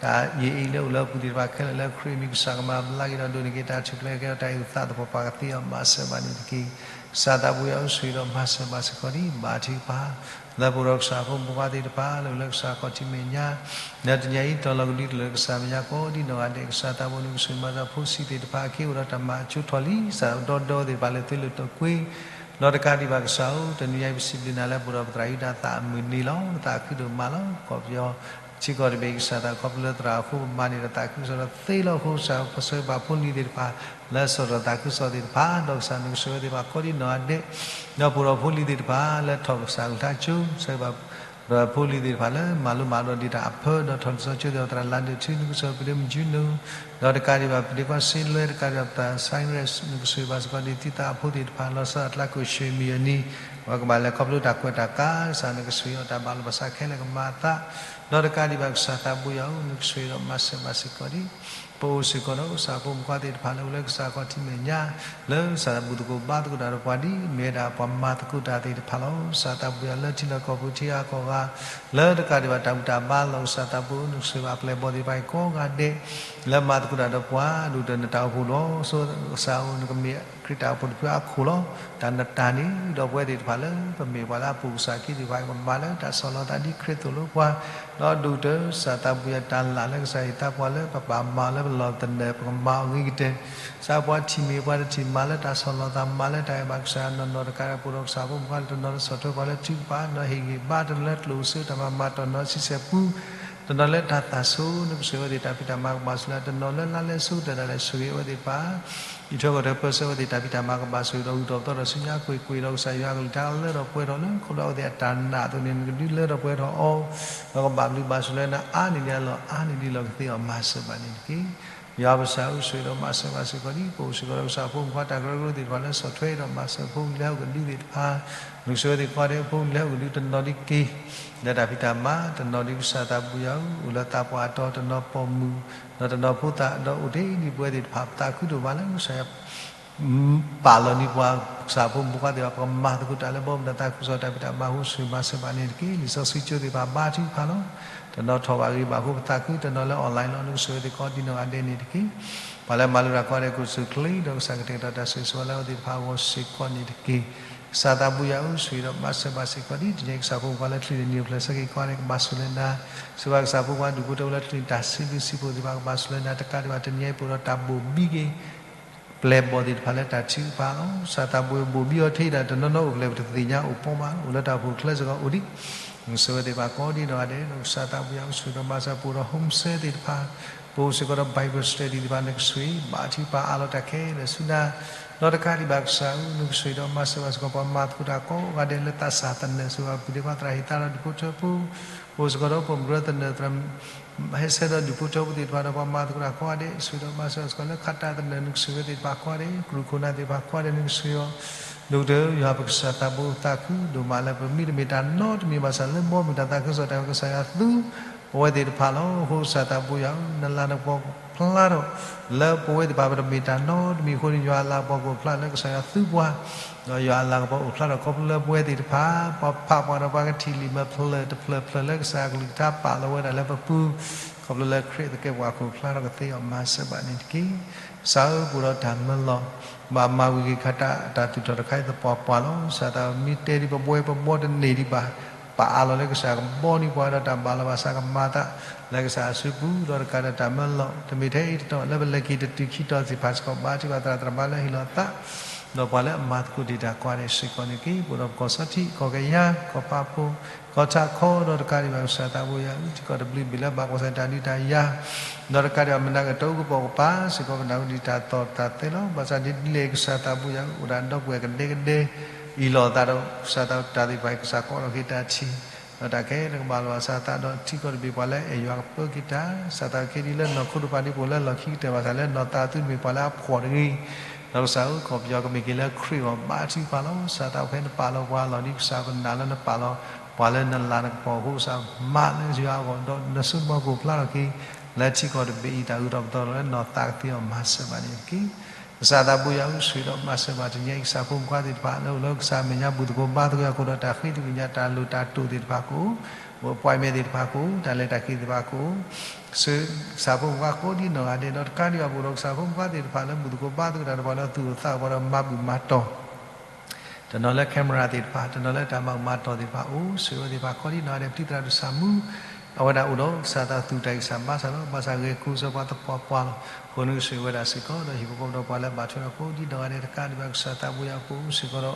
တၢ်ယံာ်အံၤလၢအိၣ်လၢအပူၤသ့ၣ်တဖၣ်ခဲလၢာ်လၢခရံာ်အမံၤကစၢ်ကမၤဘျါက့ၤဒီးဒိးန့ၢ်က့ၤတၢ်ထူၣ်ဖျဲးကဲထီၣ်တၢ်အုၣ်သးသပှၢ်ပှၢ်ကသ့အီၤ မၤစၢၤဘၣ်န့ၣ်တက့ၢ်. ကစၢ်သးဘိယွၤအိၣ်ဆှၢဒီးမၤစၢၤဘၣ်စ့ၢ်ကီးဒံး ဘါထုကဖၣ် လၢပအိၣ်ဒီးကစၢ်ဖိမုၣ်ဖိခွါသ့ၣ်တဖၣ်လၢအိၣ်လၢကစၢ်ခီၣ်ထံးမဲာ်ညါ လၢတနံၤအံၤ တီၤလီၤကဒုတလၢကစၢ်မဲာ်ညါကိးဒ်နီၢ်ဂၤဒဲး ကစၢ်သးဘိနကဆှၢမၤစၢၤဖိဆံးသ့ၣ်တဖၣ်အခံအိၣ်ဒီးတၢ်မၤအကၠိထီၣ်လံ ကစၢ်ဒီဒီသ့ၣ်တဖၣ်လၢသုလိာ်တိာ်ကွံ ဒီးတကးဒံးဘၣ်ကစၢ်ဧၢ တနံၤအံၤပစံးဘျုးနၤလၢပအိၣ်ဒီးပသရၣ်ယူဒၤသးအမုၢ်နံၤလီၤ. သးခုဒိၣ်မးလီၤ. ကီၢ်ပယီၤ ထံကီၢ်တဘ့ၣ်ကစၢ်သးခီဖျိလၢသရၣ်အဃိပမၤန့ၢ်ဒီးသးခုကစီၣ်ဒီးသ့လီၤအဃိ ကစၢ်ပဆၢဂ့ၤဘၣ်ဖိလံၤသ့ၣ်တဖၣ် လၢစီၤထီၣ်သးခုကစီၣ်သ့ၣ်တဖၣ် ဒီးကစၢ်နကဆှၢဝဲသ့ၣ်တဖၣ်ကိးဒ်နီၢ်ဂၤဒဲး ဒီးပအိၣ်ဒီးဖိလံၤသ့ၣ်တဖၣ်လၢထီၣ်ကစၢ်ကလုၢ်ကထါကၠိ ဆၢဂ့ၤဘၣ် ဒီးဖိလံၤသ့ၣ်တဖၣ်လၢမၤလိမၤဒိးဒံးတၢ်အဖၢ ဒီးထီၣ်လံာ်စီဆှံကၠိသ့ၣ်တဖၣ်သရၣ်လၤဒုးထူ နကဆှၢပဒ့မုၣ်ကၠူနူ ဒီးတကးဒံးဘၣ်ပဒ့ကွၢ်စ့လွဲ တကးဒံးဘၣ်ပသရၣ် Cyrus နကဆှၢဘၣ်စ့ၢ်ကီးဒ်သုသးအဖိသ့ၣ်တဖၣ် လီၤဆီဒၣ်တၢ်ကျါကိၣ်ဆၢမံၤအနံၤ ပှၤကဘၣ်လဲၤခီဖျိတၢ်ကွဲးတၢ်ကး ကစၢ်နကဆှၢအီၤတၢ်ဘၣ်လီၤဘၣ်စးခဲလၢာ်ကမၤအသး ဒီးတကးဒံးဘၣ်ကစၢ်သးဘိယွၤဧၢ နကဆှၢဒီးမၤစၢၤဘၣ်စ့ၢ်ကီးဒ် ပအိၣ်စ့ၢ်ကီးဒီးကစၢ်ဖိမုၣ်ဖိခွါသ့ၣ်တဖၣ်လၢအိၣ်လၢကစၢ်ခီၣ်ထံးမဲာ်ညါ လၢကစၢ်ဘူၣ်သကိးဘါသကိးတၢ်ဒီးပှၤဒ်မ့ၢ်ဝဲဒၣ်ပှၤမၤသကိးတၢ်သ့ၣ်တဖၣ်လီၤ. ကစၢ်သးဘိယွၤလၢထံလီၢ်ကီၢ်ပူၤထံဂၤကီၢ်ဂၤ လၢတကးဒံးဘၣ်တၢ်ဘူၣ်တၢ်ဘါလီၤ ကစၢ်သးဘိနကဆှၢဘၣ်ပျဲၢ်ဘီၣ်သ့ၣ်တဖၣ်အံၤကိးဂၤဒဲး လၢမၤသကိးတၢ်ဒီးပှၤ ဒိၣ်တၢ်နတၢ်အိၣ်ဖှိၣ်လီၤ. ဆိကစၢ်ဧၢ နကမ့ၢ်ခရံာ်တၢ်အိၣ်ဖှိၣ်တဖုအခိၣ်လီၤ. တၢ်နတၢ်န့ၣ် ဒီးပဝဲသ့ၣ်တဖၣ်လၢပမ့ၢ်ပှၤလၢအပူၤကစၢ်ခံသ့ၣ်တဖၣ် ကမၤလၢတၢ်ဆီၣ်လီၤသးဒ်ခရံာ်သိၣ်လိပှၤ ဒီးဒိၣ်ကတၢၢ် ကစၢ်သးဘိယွၤတၢ်လၢ်လၢကစၢ်ယွၤသးပှၢ်လၢပဘၣ်မၤအီၤလၢပလီၢ်သနၢၣ် ပကမၤအီၤဂ့ၤကတၢၢ် ကစၢ်ပှၤထံၣ်မ့ၢ်ပှၤတထံၣ်မၤလၢတၢ်ဆီၣ်လီၤသး မၤလၢတၢ်အဲၣ်ဘၣ်ကစၢ်ယွၤနီၢ်နီၢ်တကးဒီး ပအိၣ်ဒီးကစၢ်ဖိမုၣ်ဖိခွါလၢတနီၤလၢဆီၣ်ထွဲပှၤလၢထုကဖၣ် တနီၤဟ့ၣ်ဂံၢ်ဘါ တနီၤလၢကျိၣ်စ့တၢ်မၤမၤ တနီၤလၢဆံဆဲၣ်ပူ တနီၤလၢတၢ်သၣ်ဆိ နကဆှၢဝဲသ့ၣ်တၢ်ဖံးတၢ်မၤကဘၣ်ဆိလၢ တနီၤလၢလါလဲဆိကတၢၢ်ဒၣ်လဲာ်ဆိၣ်ဂ့ၤအဝဲသ့ၣ်တဖၣ် အံးထွဲကွၢ်ထွဲပၢဆှၢဝဲသ့ၣ်တၢ်ဖံးတၢ်မၤကဘၣ်ဆိၣ်ဂ့ၤဒီးဂုၢ်ထီၣ်ပသီထီၣ်ဆူညါကွ့ၢ်ကွ့ၢ်ဒီးကစၢ်ယွၤအကလုၢ်ကထါလၢထီၣ်ပှဲၤထီၣ်လၢ ခီဖျိအဝဲသ့ၣ်အတၢ်နာ်အသိးန့ၣ် နကဒုးလၢထီၣ်ပှဲၤထီၣ်အီၤ ဒီးကဘၣ်ဘျုးဘၣ်ဆိၣ်လၢနအါန့ၢ်ဒံးအလီၢ်အါန့ၢ်ဒံးလီၢ်ကသ့အီၤမၤစၢၤဘၣ်န့ၣ်တက့ၢ်. ယွၤပကစၢ်ဧၢ ဆိၣ်ဂ့ၤဒီးမၤစၢၤဘၣ်စ့ၢ်ကီးဒ် ပအိၣ်စ့ၢ်ကီးဒီးကစၢ်ဖိမုၣ်ဖိခွါတၢ်ကရၢကရိသ့ၣ်တဖၣ်လၢဆီၣ်ထွဲဒီးမၤစၢၤဖိလၢဟီၣ်ကဒုသ့ၣ်တဖၣ် နကဆှၢဝဲသ့ၣ်ကိးဂၤဒဲးဖိလၢဟီၣ်ကဒုတနီၤဒ်က့ၤ လၢတၢ်ဖံးတၢ်မၤ တနီၤဒ်ကစၢ်သးဘိယွၤဧၢ အိၣ်လၢသးပှၢ်အတီၤ တနီၤပိာ်မုၣ် ဒီးတနီၤဖိသၣ် ဒီးအိၣ်တ့ၢ်ဒံးပဝဲသ့ၣ်တဖၣ် ပသးခုဒိၣ်မးလၢကစၢ်ယွၤ ပာ်လီၤန့ၢ်ပှၤ ကစၢ်ဖိမုၣ်ဖိခွါသ့ၣ်တဖၣ် ပကမၤသကိးတၢ်လၢဘီမုၢ်ဒီးသးခုကစီၣ်တၢ်ဖံးတၢ်မၤအဃိ ဆိၣ်ဂ့ၤမၤစၢၤဘၣ်န့ၣ်တက့ၢ်. လံာ်စီဆှံကၠိသ့ၣ်တဖၣ်ဘါထုကဖၣ်လီၤ. တနီၤထီၣ်ဘၣ်ဂ့ၤဘၣ်အဃိ ပသးခု တနီၤလၢ online လီၤ နကဆိၣ်ဂ့ၤသ့ၣ်ကိးဒ်နီၢ်ဂၤဒဲးန့ၣ်တက့ၢ်. ပှၤလၢမၤလိတၢ်ကိးဂၤဒဲး ကိးဆူၣ်ချ့ ဒီးကစၢ်ကတဲာ်ကတီၤတၢ်ဆိၣ်ဂ့ၤဆိၣ်ဝါလၢအဝဲသ့ၣ်တဖၣ်အဂီၢ်စ့ၢ်ကီးန့ၣ်တက့ၢ်. ကစၢ်သးဘိယွၤဧၢ ဆိၣ်ဂ့ၤဒီးမၤစၢၤဘၣ်စ့ၢ်ကီးဒ်တနံၤအံၤ ကစၢ်ဖိမုၣ်ဖိခွါလၢချုးန့ၢ်နံၤအိၣ်ဖျဲၣ်ဆၢက့ၤကိးဂၤဒဲး ကဘၣ်ဆိၣ်လၢနၤ စံးဘၣ်ကစၢ်ဖိခွါဒူၣ်ဖိထၢဖိလၢချုးန့ၢ်တၢ်စုဒုစုဖိသ့ၣ်တဖၣ် ကဘၣ်ဆိၣ်လၢနၤ တကးဒံးဘၣ်တနံၤအံၤ ပအိၣ်ဒီးတၢ်ဘိၣ်ဘံက့ၤ ပျဲၢ်ဘီၣ်သ့ၣ်တဖၣ်လၢတၢ်ထုကဖၣ်လီၤ. ကစၢ်သးဘိယွၤဘိၣ်ဘံအီၤထဲဒၣ် တနီၤနီၤအိၣ်ဖျဲၣ်ပတသ့ၣ်ညါအိၣ်ပီမး အိၣ်လၢတၢ်အိၣ်ဖှိၣ်ချၢစ့ၢ်ကီးအိၣ်ဒံး နကဆိၣ်ဂ့ၤသ့ၣ်တဖၣ်ကိးဒ်နီၢ်ဂၤဒဲး ဒီးကစၢ်သးဘိယွၤအိၣ်ဆိၣ်ဂ့ၤဒီးမၤစၢၤ ပအိၣ်ဒီး home cell သ့ၣ်တဖၣ် ပအိၣ်စ့ၢ်ကီးဒီး Bible study သ့ၣ်တဖၣ် နကဆိၣ်ဂ့ၤ ဘါထုကဖၣ်အးလီၤတၢ်ခဲလၢာ်ဆူနၤ ဒီးတကးဒံးဘၣ်ကစၢ်ဧၢ နကဆိၣ်ဂ့ၤဒီးမၤစၢၤဘၣ်စ့ၢ်ကီး ပှၤမၤသကိးတၢ်ကိးဂၤဒဲးလၢသးစၢ်သနၢၣ် ဆိၣ်ဂ့ၤဘၣ်ပဒ့ခွါသရၣ်ဟ့ၣ်သါဒီးဒူၣ်ဖိထၢဖိ ပအိၣ်စ့ၢ်ကီးဒီးပိာ်မုၣ်ကရၢသနၢၣ် သရၣ်ဟဲဆဲးဒီးဒူၣ်ဖိထၢဖိသ့ၣ်တဖၣ်ဒီး ပှၤမၤသကိးတၢ်ကိးဂၤဒဲး ဆိၣ်ဂ့ၤဒီးမၤစၢၤဘၣ်စ့ၢ်ကီးလၢခးတၢ်သနၢၣ် နကဆိၣ်ဂ့ၤဝဲသ့ၣ်တဖၣ်ကိးဂၤဒဲး ကရူၢ်ခိၣ်နၢ်သ့ၣ်တဖၣ်ကိးဂၤဒဲး နကဆိၣ်ဂ့ၤအီၤ ဒိၣ်ကတၢၢ် ယွၤပကစၢ်သးဘိသးခုဒိၣ်မးလၢ ပမ့ၢ်တမ့ၢ်တၢ်နီတမံၤဘၣ်ဆၣ် လၢဘီမုၢ်တၢ်သးခုကစီၣ်တၢ်ကစၢ်ယွၤသူ ပဝဲသ့ၣ်တဖၣ်လီၤ. အဃိကစၢ်သးဘိယွၤဧၢ နလၤနကပီၤဖျါထီၣ် လၢပဝဲသ့ၣ်တဖၣ်ပတမ့ၢ်တၢ်နီတမံၤအဃိန့ၣ် ယွၤအလၤကပီၤကအိၣ်ဖျါလၢကစၢ်ယွၤသူပှၤ ဒီးယွၤအလၤကပီၤအိၣ်ဖျါထီၣ်ခီဖျိလၢပဝဲသ့ၣ်တဖၣ် ပှၤဖးပှၤဒီးပှၤကထံၣ်လံာ်မဲာ်ဖျၢၣ်တဖျၢၣ်ဖျၢၣ်လၢကစၢ်အကလုၢ်ကထါပာ်လီၤဝဲဒၣ်လၢပပူၤ ခီဖျိလၢခရံာ်သကဲးပဝးခိၣ်ဖျါထီၣ်ကသ့အီၤ မၤစၢၤဘၣ်န့ၣ်တက့ၢ်. ကစၢ်ဧၢ ပအိၣ်ဒီးတၢ်မၢလီၤ ဘၣ်မၤဝံၤက့ၤခးတၢ် တၢ်သူၣ်ထီၣ်တခါအံၤသပှၢ်ပှၢ်လီၤ. ကစၢ်သးမ့ၢ်တဲဒ်ပဘှီပဘှီတန့ၢ်ဒံးဘၣ် ပာ်အးလီၤလၢကစၢ်ကဘီန့ၢ်ပှၤဒီးတၢ်ဘၣ်လီၤဘၣ်စးကမၤသး လၢကစၢ်အစုပူၤ ဒီးတကးဒီးတၢ်မၢလီၤ တမ့ၢ်ထဲအံၤတတီၤ လၢပလဲၤက့ၤတတုၤခံတီၤသ့ၣ်တဖၣ်စ့ၢ်ကီး ဘါထုကဖၣ်သရၣ်သရၣ်မါလၢဟ့ၣ်လီၤသး ဒီးပှၤလၢအမၤသကိးတ့ၢ်တၢ်ကွၢ်န့ၣ်စ့ၢ်ကီးန့ၣ်တက့ၢ်. ပအိၣ်ဒီးပကီၢ်စီထံ ကီၢ်ကယၤ ကီၢ်ဖးဖိ ကီၢ်ထးခီ ဒီးတကးဒံးဘၣ် ကစၢ်သးဘိယွၤဧၢ, ထံကီၢ်တဘျုးတဘ့ၣ်လၢဘၣ်ကွၢ်ဆၢၣ်တၢ်ဒုးတၢ်ယၤ ဒီးတကးဒံးဘၣ် မနၤကတၢၢ်အိၣ်ကပိာ်ကပၤစ့ၢ်ကီး ပနၢ်ဟူဒံးတၢ်သီၣ်တၢ်သဲလီၤ. ဘၣ်ဆၣ်ဒ်လဲၣ် ကစၢ်သးဘိယွၤဧၢ, အိၣ်ဒၣ်ဒီပုၢ်ဝဲၢ်ကဒဲကဒဲ အ့ၣ်လိာ်သးဒီး ကစၢ်သးတၢ်သ့ၣ်တဖၣ်အံၤ ကစၢ်ကအိးထီၣ်က့ၤတၢ်ထံၣ် ဒီးတၢ်ခဲလၢာ်ကဘၣ်လီၤဘၣ်စးသး ဒီးထံကီၢ်တဘ့ၣ်ပှၤလၢအဲၣ်ယွၤကပၢက့ၤတၢ် စးသးက့ဒ်လၢနီၢ်ခိတဖၣ်ဒ်ပအိၣ်လၢလီၢ်ခံကတၢၢ်ဘၣ်ဆၣ် လၢနီၢ်သးအသုတမ့ၢ်ပှၤလၢအဖှီၣ်တဂ့ၤ ဒီးကစၢ်ဧၢ ကီၢ်ပယီၤကမ့ၢ်က့ၤလၢခရံာ်အဂီၢ် ဘါထုကဖၣ်လီၤ. စးသးဖဲနပာ်လီၤပှၤအလီၢ်ဒ်ကစၢ် ပနာ်လၢနပာ်လီၤပှၤလၢနလၤနကပီၤအဃိ ကစၢ်မၤလၢယွၤအဂီၢ် ဒီးနစိတမီၤကအိၣ်ဖျါထီၣ်က့ၤ လၢထံကီၢ်တဘ့ၣ်အံၤ တၢ်ဂုၤထီၣ်ပသီထီၣ်လၢနီၢ်သးကသ့အီၤ မၤစၢၤဘၣ်န့ၣ်တက့ၢ်. ကစၢ်သးဘိယွၤဧၢ ဆိၣ်ဂ့ၤဒီးမၤစၢၤဘၣ် တနံၤအံၤ ကစၢ်ဖိမုၣ်ခွါသ့ၣ်တဖၣ် လၢအိၣ်လၢကစၢ်အမဲာ်ညါ ဘူၣ်သကိးဘါသကိးအဃိဒီး တၢ်ဃ့တၢ်ကညးတၢ်လိၣ်တၢ်တိာ်သ့ၣ်တဖၣ်ကအိၣ်, အိၣ် appointment သ့ၣ်တဖၣ်ကအိၣ်, တၢ်လဲၤတၢ်က့ၤသ့ၣ်တဖၣ်ကအိၣ် ဆိၣ်ဂ့ၤကစၢ်ဖိမုၣ်ခွါကိးဒ်နီၢ်ဂၤဒဲး ဒီးတကးဒံးဘၣ် ပအိၣ်ဒီးကစၢ်ဖိမုၣ်ခွါသ့ၣ်တဖၣ်လၢ ဘူၣ်သကိးဘါသကိးတၢ်တဖၣ်လၢ သူၣ်အိၣ်သးအိၣ်ပှၤဒီးမၤဘူၣ်မၤတီၢ် တနီၤလၢ camera သ့ၣ်တဖၣ်, တနီၤလၢတၢ်မၤဘူၣ်မၤတီၢ်သ့ၣ်တဖၣ်အိၣ်, ဆိၣ်ဂ့ၤအဝဲသ့ၣ်တဖၣ်ကိးဒ်နီၢ်ဂၤဒဲး ပတုာ်သရၣ်ဒိၣ်ဆၣ်မူ, အဝဲဒၣ်အိၣ်ဒီးကစၢ်သးသူၣ်တၢ်ဂံၢ်စၢ်ဘါစၢ်လီၤ. ဘၣ်ဆၣ်ဂ့ၤကိးဆၢပှၤသပှၢ်ပှၢ်လီၤ. အဃိန့ၣ် ဆိၣ်ဂ့ၤဝဲဒၣ်စ့ၢ်ကီး ဒီးဟံၣ်ဖိဃီဖိဒီးပှၤလၢဘၣ်ထွဲဒီးကိးဒ်နီၢ်ဂၤဒဲး တကးဒံးဘၣ် ကစၢ်သးဘိယွၤအပူၤစ့ၢ်ကီးဒီး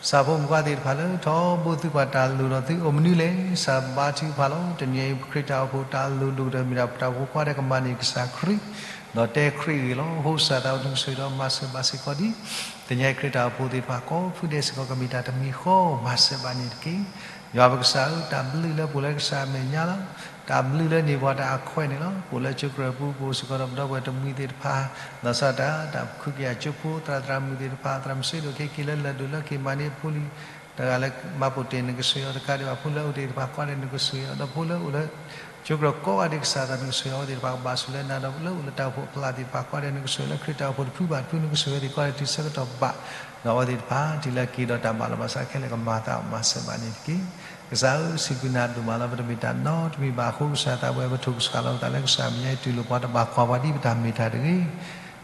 ကစၢ်ဖိမုၣ်ခွါသ့ၣ်တဖၣ်လၢ ထီဘိသုပှၤတၢ်လိၣ်ဒီး သုအိၣ်မနုၤလဲၣ်, ကစၢ်ဘါထုကဖၣ်လီၤ. တနံၤအံၤ ပခရံာ်တၢ်အိၣ်ဖှိၣ်တၢ်လိၣ်ဒိၣ်ကတၢၢ်မ့ၢ်ဒၣ် ပတၢ်အိၣ်ဖှိၣ်ခွါဒီးကမၤန့ၢ်ကစၢ်ခရံာ် ဒီးတဲခရံာ်ဂ့ၢ်လီၤ. အဃိကစၢ်သးအိၣ် နကဆိၣ်ဂ့ၤဒီးမၤစၢၤဘၣ်စ့ၢ်ကီးဒ် တနံၤအံၤခရံာ်တၢ်အိၣ်ဖှိၣ်သ့ၣ်တဖၣ်ကိးဖုဒဲးစ့ၢ်ကီး ကမ့ၢ်တၢ်တမံၤဃီ မၤစၢၤဘၣ်န့ၣ်တက့ၢ်. ယွၤပကစၢ်ဧၢ, တၢ်ဘျုးလၢပအိၣ်လၢကစၢ်အမဲာ်ညါလီၤ. တၢ်ဘျုးလၢန့ၢ်ပှၤတၢ်အခွဲးန့ၣ်လီၤ. ပအိၣ်လၢကၠိကရၢၢ်ပူၤ ပအိၣ်စ့ၢ်ကီးဒီးပဒီပုၢ်ဝဲၢ်တမှံၤသ့ၣ်တဖၣ်, ဘၣ်ဆၣ်တၢ် တၢ်ဖုက့ၤအကၠိဖိ သရၣ်သရၣ်မုၣ်သ့ၣ်တဖၣ်, သရၣ်မုၣ်ဆ့ဒိၣ်ခဲက့ၤလၢလၢၢ်ဒိၣ်လၢက့ၤမၤန့ၢ်အဖိလံၤ တဂၤလၢမၤပိာ်တ့ၢ်နကစၢ်ယွၤ တကးဒံးဘၣ် ဖိလၢအိၣ်တ့ၢ်သ့ၣ်တဖၣ်ကိးဂၤဒဲး နကစၢ်ယွၤ ဒီးဖိလၢအိၣ်လၢ ကၠိကရၢၢ်ကိးဂၤဒဲး ကစၢ်သးနကစၢ်ယွၤအဝဲသ့ၣ်တဖၣ်ကဘၣ်ဆိၣ်လၢနၤ ဒီးလၢအိၣ်လၢတၢ်အိၣ်ဖှိၣ်အဖီလာ်သ့ၣ်တဖၣ်ကိးဂၤဒဲး နကစၢ်ယွၤလၢခရံာ်တၢ်အိၣ်ဖှိၣ်တဖုဘၣ်တဖု နကစၢ်ယွၤသ့ၣ်ကိးဂၤဒဲးတုၤဆၢကတီၢ်ဘၣ်, ဒီးအဝဲသ့ၣ်တဖၣ်တုၤလၢက့ၤဒီးတၢ်ဘၣ်လီၤဘၣ်စးခဲလၢာ် ကမၤသးမၤစၢၤဘၣ်န့ၣ်တက့ၢ်. ကစၢ်ဧၢ, စံးဘျုးနၤဒိၣ်မးလီၤ. ပတမ့ၢ်တၢ်နီတမံၤဘၣ်အဃိ ကစၢ်သးဘိယွၤ ပထိၣ်ကစၢ်လီၤပသးလၢကစၢ်အမဲာ်ညါအံၤ တူၢ်လိာ်ပှၤတဘၣ်ကွၢ်ပှၤဒ်ပတၢ်မ့ၢ်တၢ်တဂ့ၤ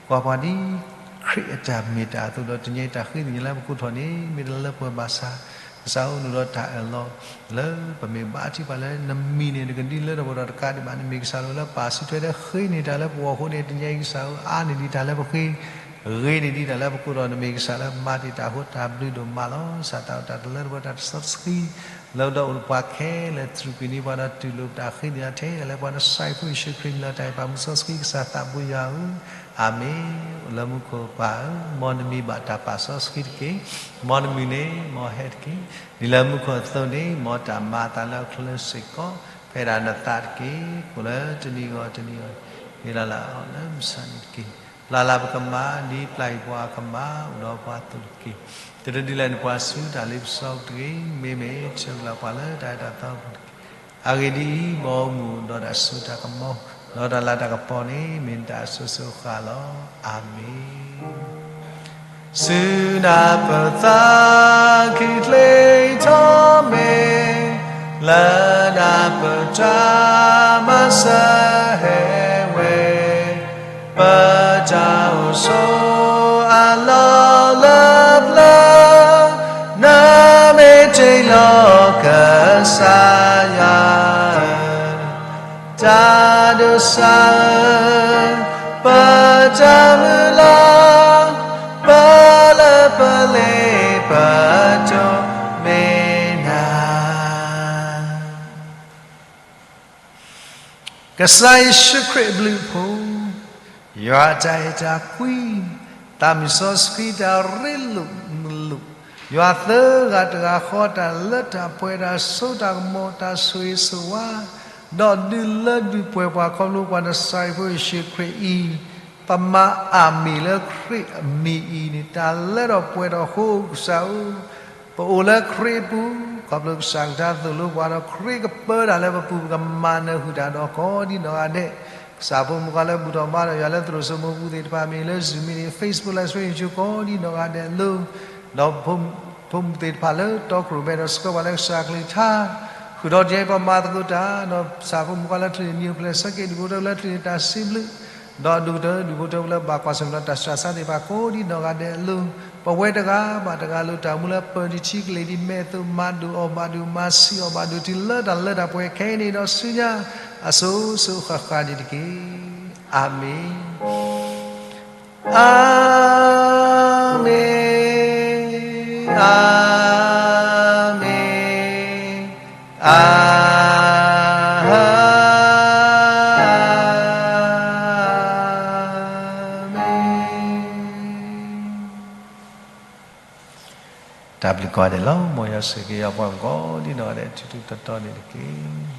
ကွၢ်ပှၤဒ်ခရံာ်အတၢ်မ့ၢ်တၢ်အသိး ဒီးတနံၤအံၤတၢ်ဃ့ကညးလၢပကိးထီၣ်န့ၣ် မ့ၢ်တၢ်လၢပှဲၤဘၣ်ဆၣ်, ကစၢ်ဧၢ နအိၣ်ဒီးတၢ်အၢၣ်လီၤ လၢပမ့ၢ်ဘါထုကဖၣ်လၢနမံၤန့ၣ် နကဒုးလၢထီၣ်ပှဲၤထီၣ်တကးဒံးဘၣ် နမ့ၢ်ကစၢ်လၢပှဲၤဒီးဃ့န့ၢ်တၢ်လၢပဂီၢ်အဃိန့ၣ် တနံၤအံၤကစၢ်ဧၢ အါန့ၢ်ဒံးတၢ်လၢပဃ့, ဂ့ၤန့ၢ်ဒံးတၢ်လၢပကိးထီၣ် နမ့ၢ်ကစၢ်လၢမၤတ့ၢ်တၢ်အဃိ တၢ်ဘျုးဒိၣ်မးလီၤ. ကစၢ်သးအိၣ် တၢ်တလၢထီၣ်ပှဲၤ တၢ်တစီဆှံ လၢဒီးအိၣ်ဒီးပှၤခဲလၢာ် သရူးကွံာ်န့ၢ်ပှၤဒီးတူၢ်လိာ်ပတၢ်ဃ့ကညးထဲ တၢ်လၢပှၤနစၢ်ယ့ၣ်ဖိယ့ၣ်ၡူးခရံာ် မံၤလီၤတၢ်အံၤပၢ်မုၢ်စီဆှံ ကစၢ်သးဘိယွၤဧၢ, အၤမ့ၣ်. အိၣ်လၢမူခိၣ်ပၢ်ဧၢ, မ်နမံၤဘၣ်တၢ်ပာ်စီဆှံတက့ၢ်. မ်နမုၢ်န့ၣ် မ်ဟဲတက့ၢ်. ဒ်လၢမူခိၣ်အသိးန့ၣ် မ်တၢ်မၤအသးလၢဟီၣ်ခိၣ်ချၢစ့ၢ်ကီး ဖဲဒၣ်နသးတက့ၢ်. အိၣ်လၢတနံၤဂီၤတနံၤဂီၤ ဟ့ၣ်လီၤလၢအီၤလၢမုၢ်ဆါနံၤတက့ၢ်. ပျၢ်လၢပကမၢ် ဒ်ပျၢ်ယွၤပှၤအကမၢ် အိၣ်ဒီးပှၤအသိးတက့ၢ်. တဒုးလဲၤနပှၤဆူတၢ်လ့ပစီပူၤတဂ့ၤ. မ့မ့ၢ် ဆၢကတီၢ်ပှၤလၢတၢ်အဲၣ်တၢ်သီပူၤတက့ၢ်. အဂ့ၢ်ဒ်အံၤ, မ်အအိၣ်မူဒီးတၢ်စိတၢ်ကမီၤ, ဒီးတၢ်လၤတၢ်ကပီၤန့ၣ် မ့ၢ်နတၢ်အစိၤစိၤအဃၣ်လီၤ. အၤမ့ၣ်. စူၢ်နၤပသးခုချ့ထီၣ်မ့ၢ်, လၢနၤပတၢ်မၤစၢၤဟဲဝဲ, ပတၢ်အိၣ်ဆိးအလီၢ်လၢပျၢၤ, နမ့ၢ်တ့ၢ်လီၤကစၢ်ယွၤဧၢ, တၢ်ဒိးစၢ်ဧၢ, ပတၢ်မုၢ်လၢ်, ပလၢပလ့ပတိၢ်မ့ၢ်နၤ. ကစၢ်ယ့ၣ်ၡူးခရံာ်အဘျုးအဖှိၣ်, ယွၤအတၢ်အဲၣ်တၢ်ကွံ, သးမုၢ်စီဆှံတၢ်ရ့လိာ်မုာ်လိာ်, ယွၤသၢဂၤတဂၤဃီတၢ်လၢတၢ်ပှဲၤတၢ်စိတၢ်ကမီၤတၢ်ဆိၣ်ဂ့ၤဆိၣ်ဝါ, ဒီးဒုးလၢဒုးပှဲၤပှၤခီဖျိပှၤနစၢ်ယ့ၣ်ဖိယ့ၣ်ၡူးခရံာ်အံၤ, ပမၤအၤမ့ၣ်လၢခရံာ်အမံၤအံၤန့ၣ် တၢ်လၢထီၣ်ပှဲၤထီၣ်အဃိ ကစၢ်ဧၢ ပအိၣ်လၢခရံာ်အပူၤ, ခီဖျိကစၢ်ကစၢ်သိၣ်လိပှၤဒီးခရံာ်ကပၢတၢ်လၢပပူၤ ပကမၤနၢၤဃုာ်တၢ်ဒီးကိးဒ်နီၢ်ဂၤဒဲး, ကစၢ်ဖိမုၣ်ခွါလၢဘူၣ်ထီၣ်ဘါထီၣ်ယွၤလၢသရိာ်စိမိၤပူၤသ့ၣ်တဖၣ် မ့ၢ်လၢ Zoom မ့ၢ်ဂ့ၤ Facebook Live Stream ကိးဒ်နီၢ်ဂၤဒဲးအလိၤ, ဒီးဖိမုၣ်သ့ၣ်တဖၣ်လၢတီခိၣ်ရိၣ်မဲဒီးဆှၢပှၤလၢကစၢ်ကလုၢ်ကထါ, ဃုာ်ဒီးဒ်ပမၤသကိးတၢ်, ဒီးကစၢ်ဖိမုၣ်ခွါလၢချံးန့ၣ် နံၤအိၣ်ဖျဲၣ်ဆၢက့ၤ ဒုးဖိထၢလၢချံးန့ၣ်တၢ်စံးဘျုး ဒီးဒိၣ်ကတၢၢ်ဒုးဖိထၢလၢဘၣ်ကွၢ်ဆၢၣ်မဲာ်ဒီးတၢ်စှၤဆါသ့ၣ်တဖၣ်ကိးဒ်နီၢ်ဂၤဒဲးအလိၤ, ပဝဲတဂၤဘၣ်တဂၤလိၤတၢ်အိၣ်မူလၢပၢၤတထံကလ့ၤဒ်မဲာ်အသိး မၤဒိၣ်အီၣ်ဘၣ်ဒိၣ် မၤဆံးအီၣ်ဘၣ်ဒိၣ်တုၤလၢတၢ်လၢတၢ်ပှဲၤခဲအံၤန့ၣ်ဒီးဆူညါ အစိၤစိၤဃၣ်ဃၣ်န့ၣ်တက့ၢ်. အၤမ့ၣ်. အၤမ့ၣ်. တၢ်ဘျုးကိးဂၤဒဲးလီၤ. မ်ယွၤဆိၣ်ဂ့ၤက့ၤပှၤကိးဒံနီၢ်ဂၤဒဲး ထူထူတီတီန့ၣ်တက့ၢ်.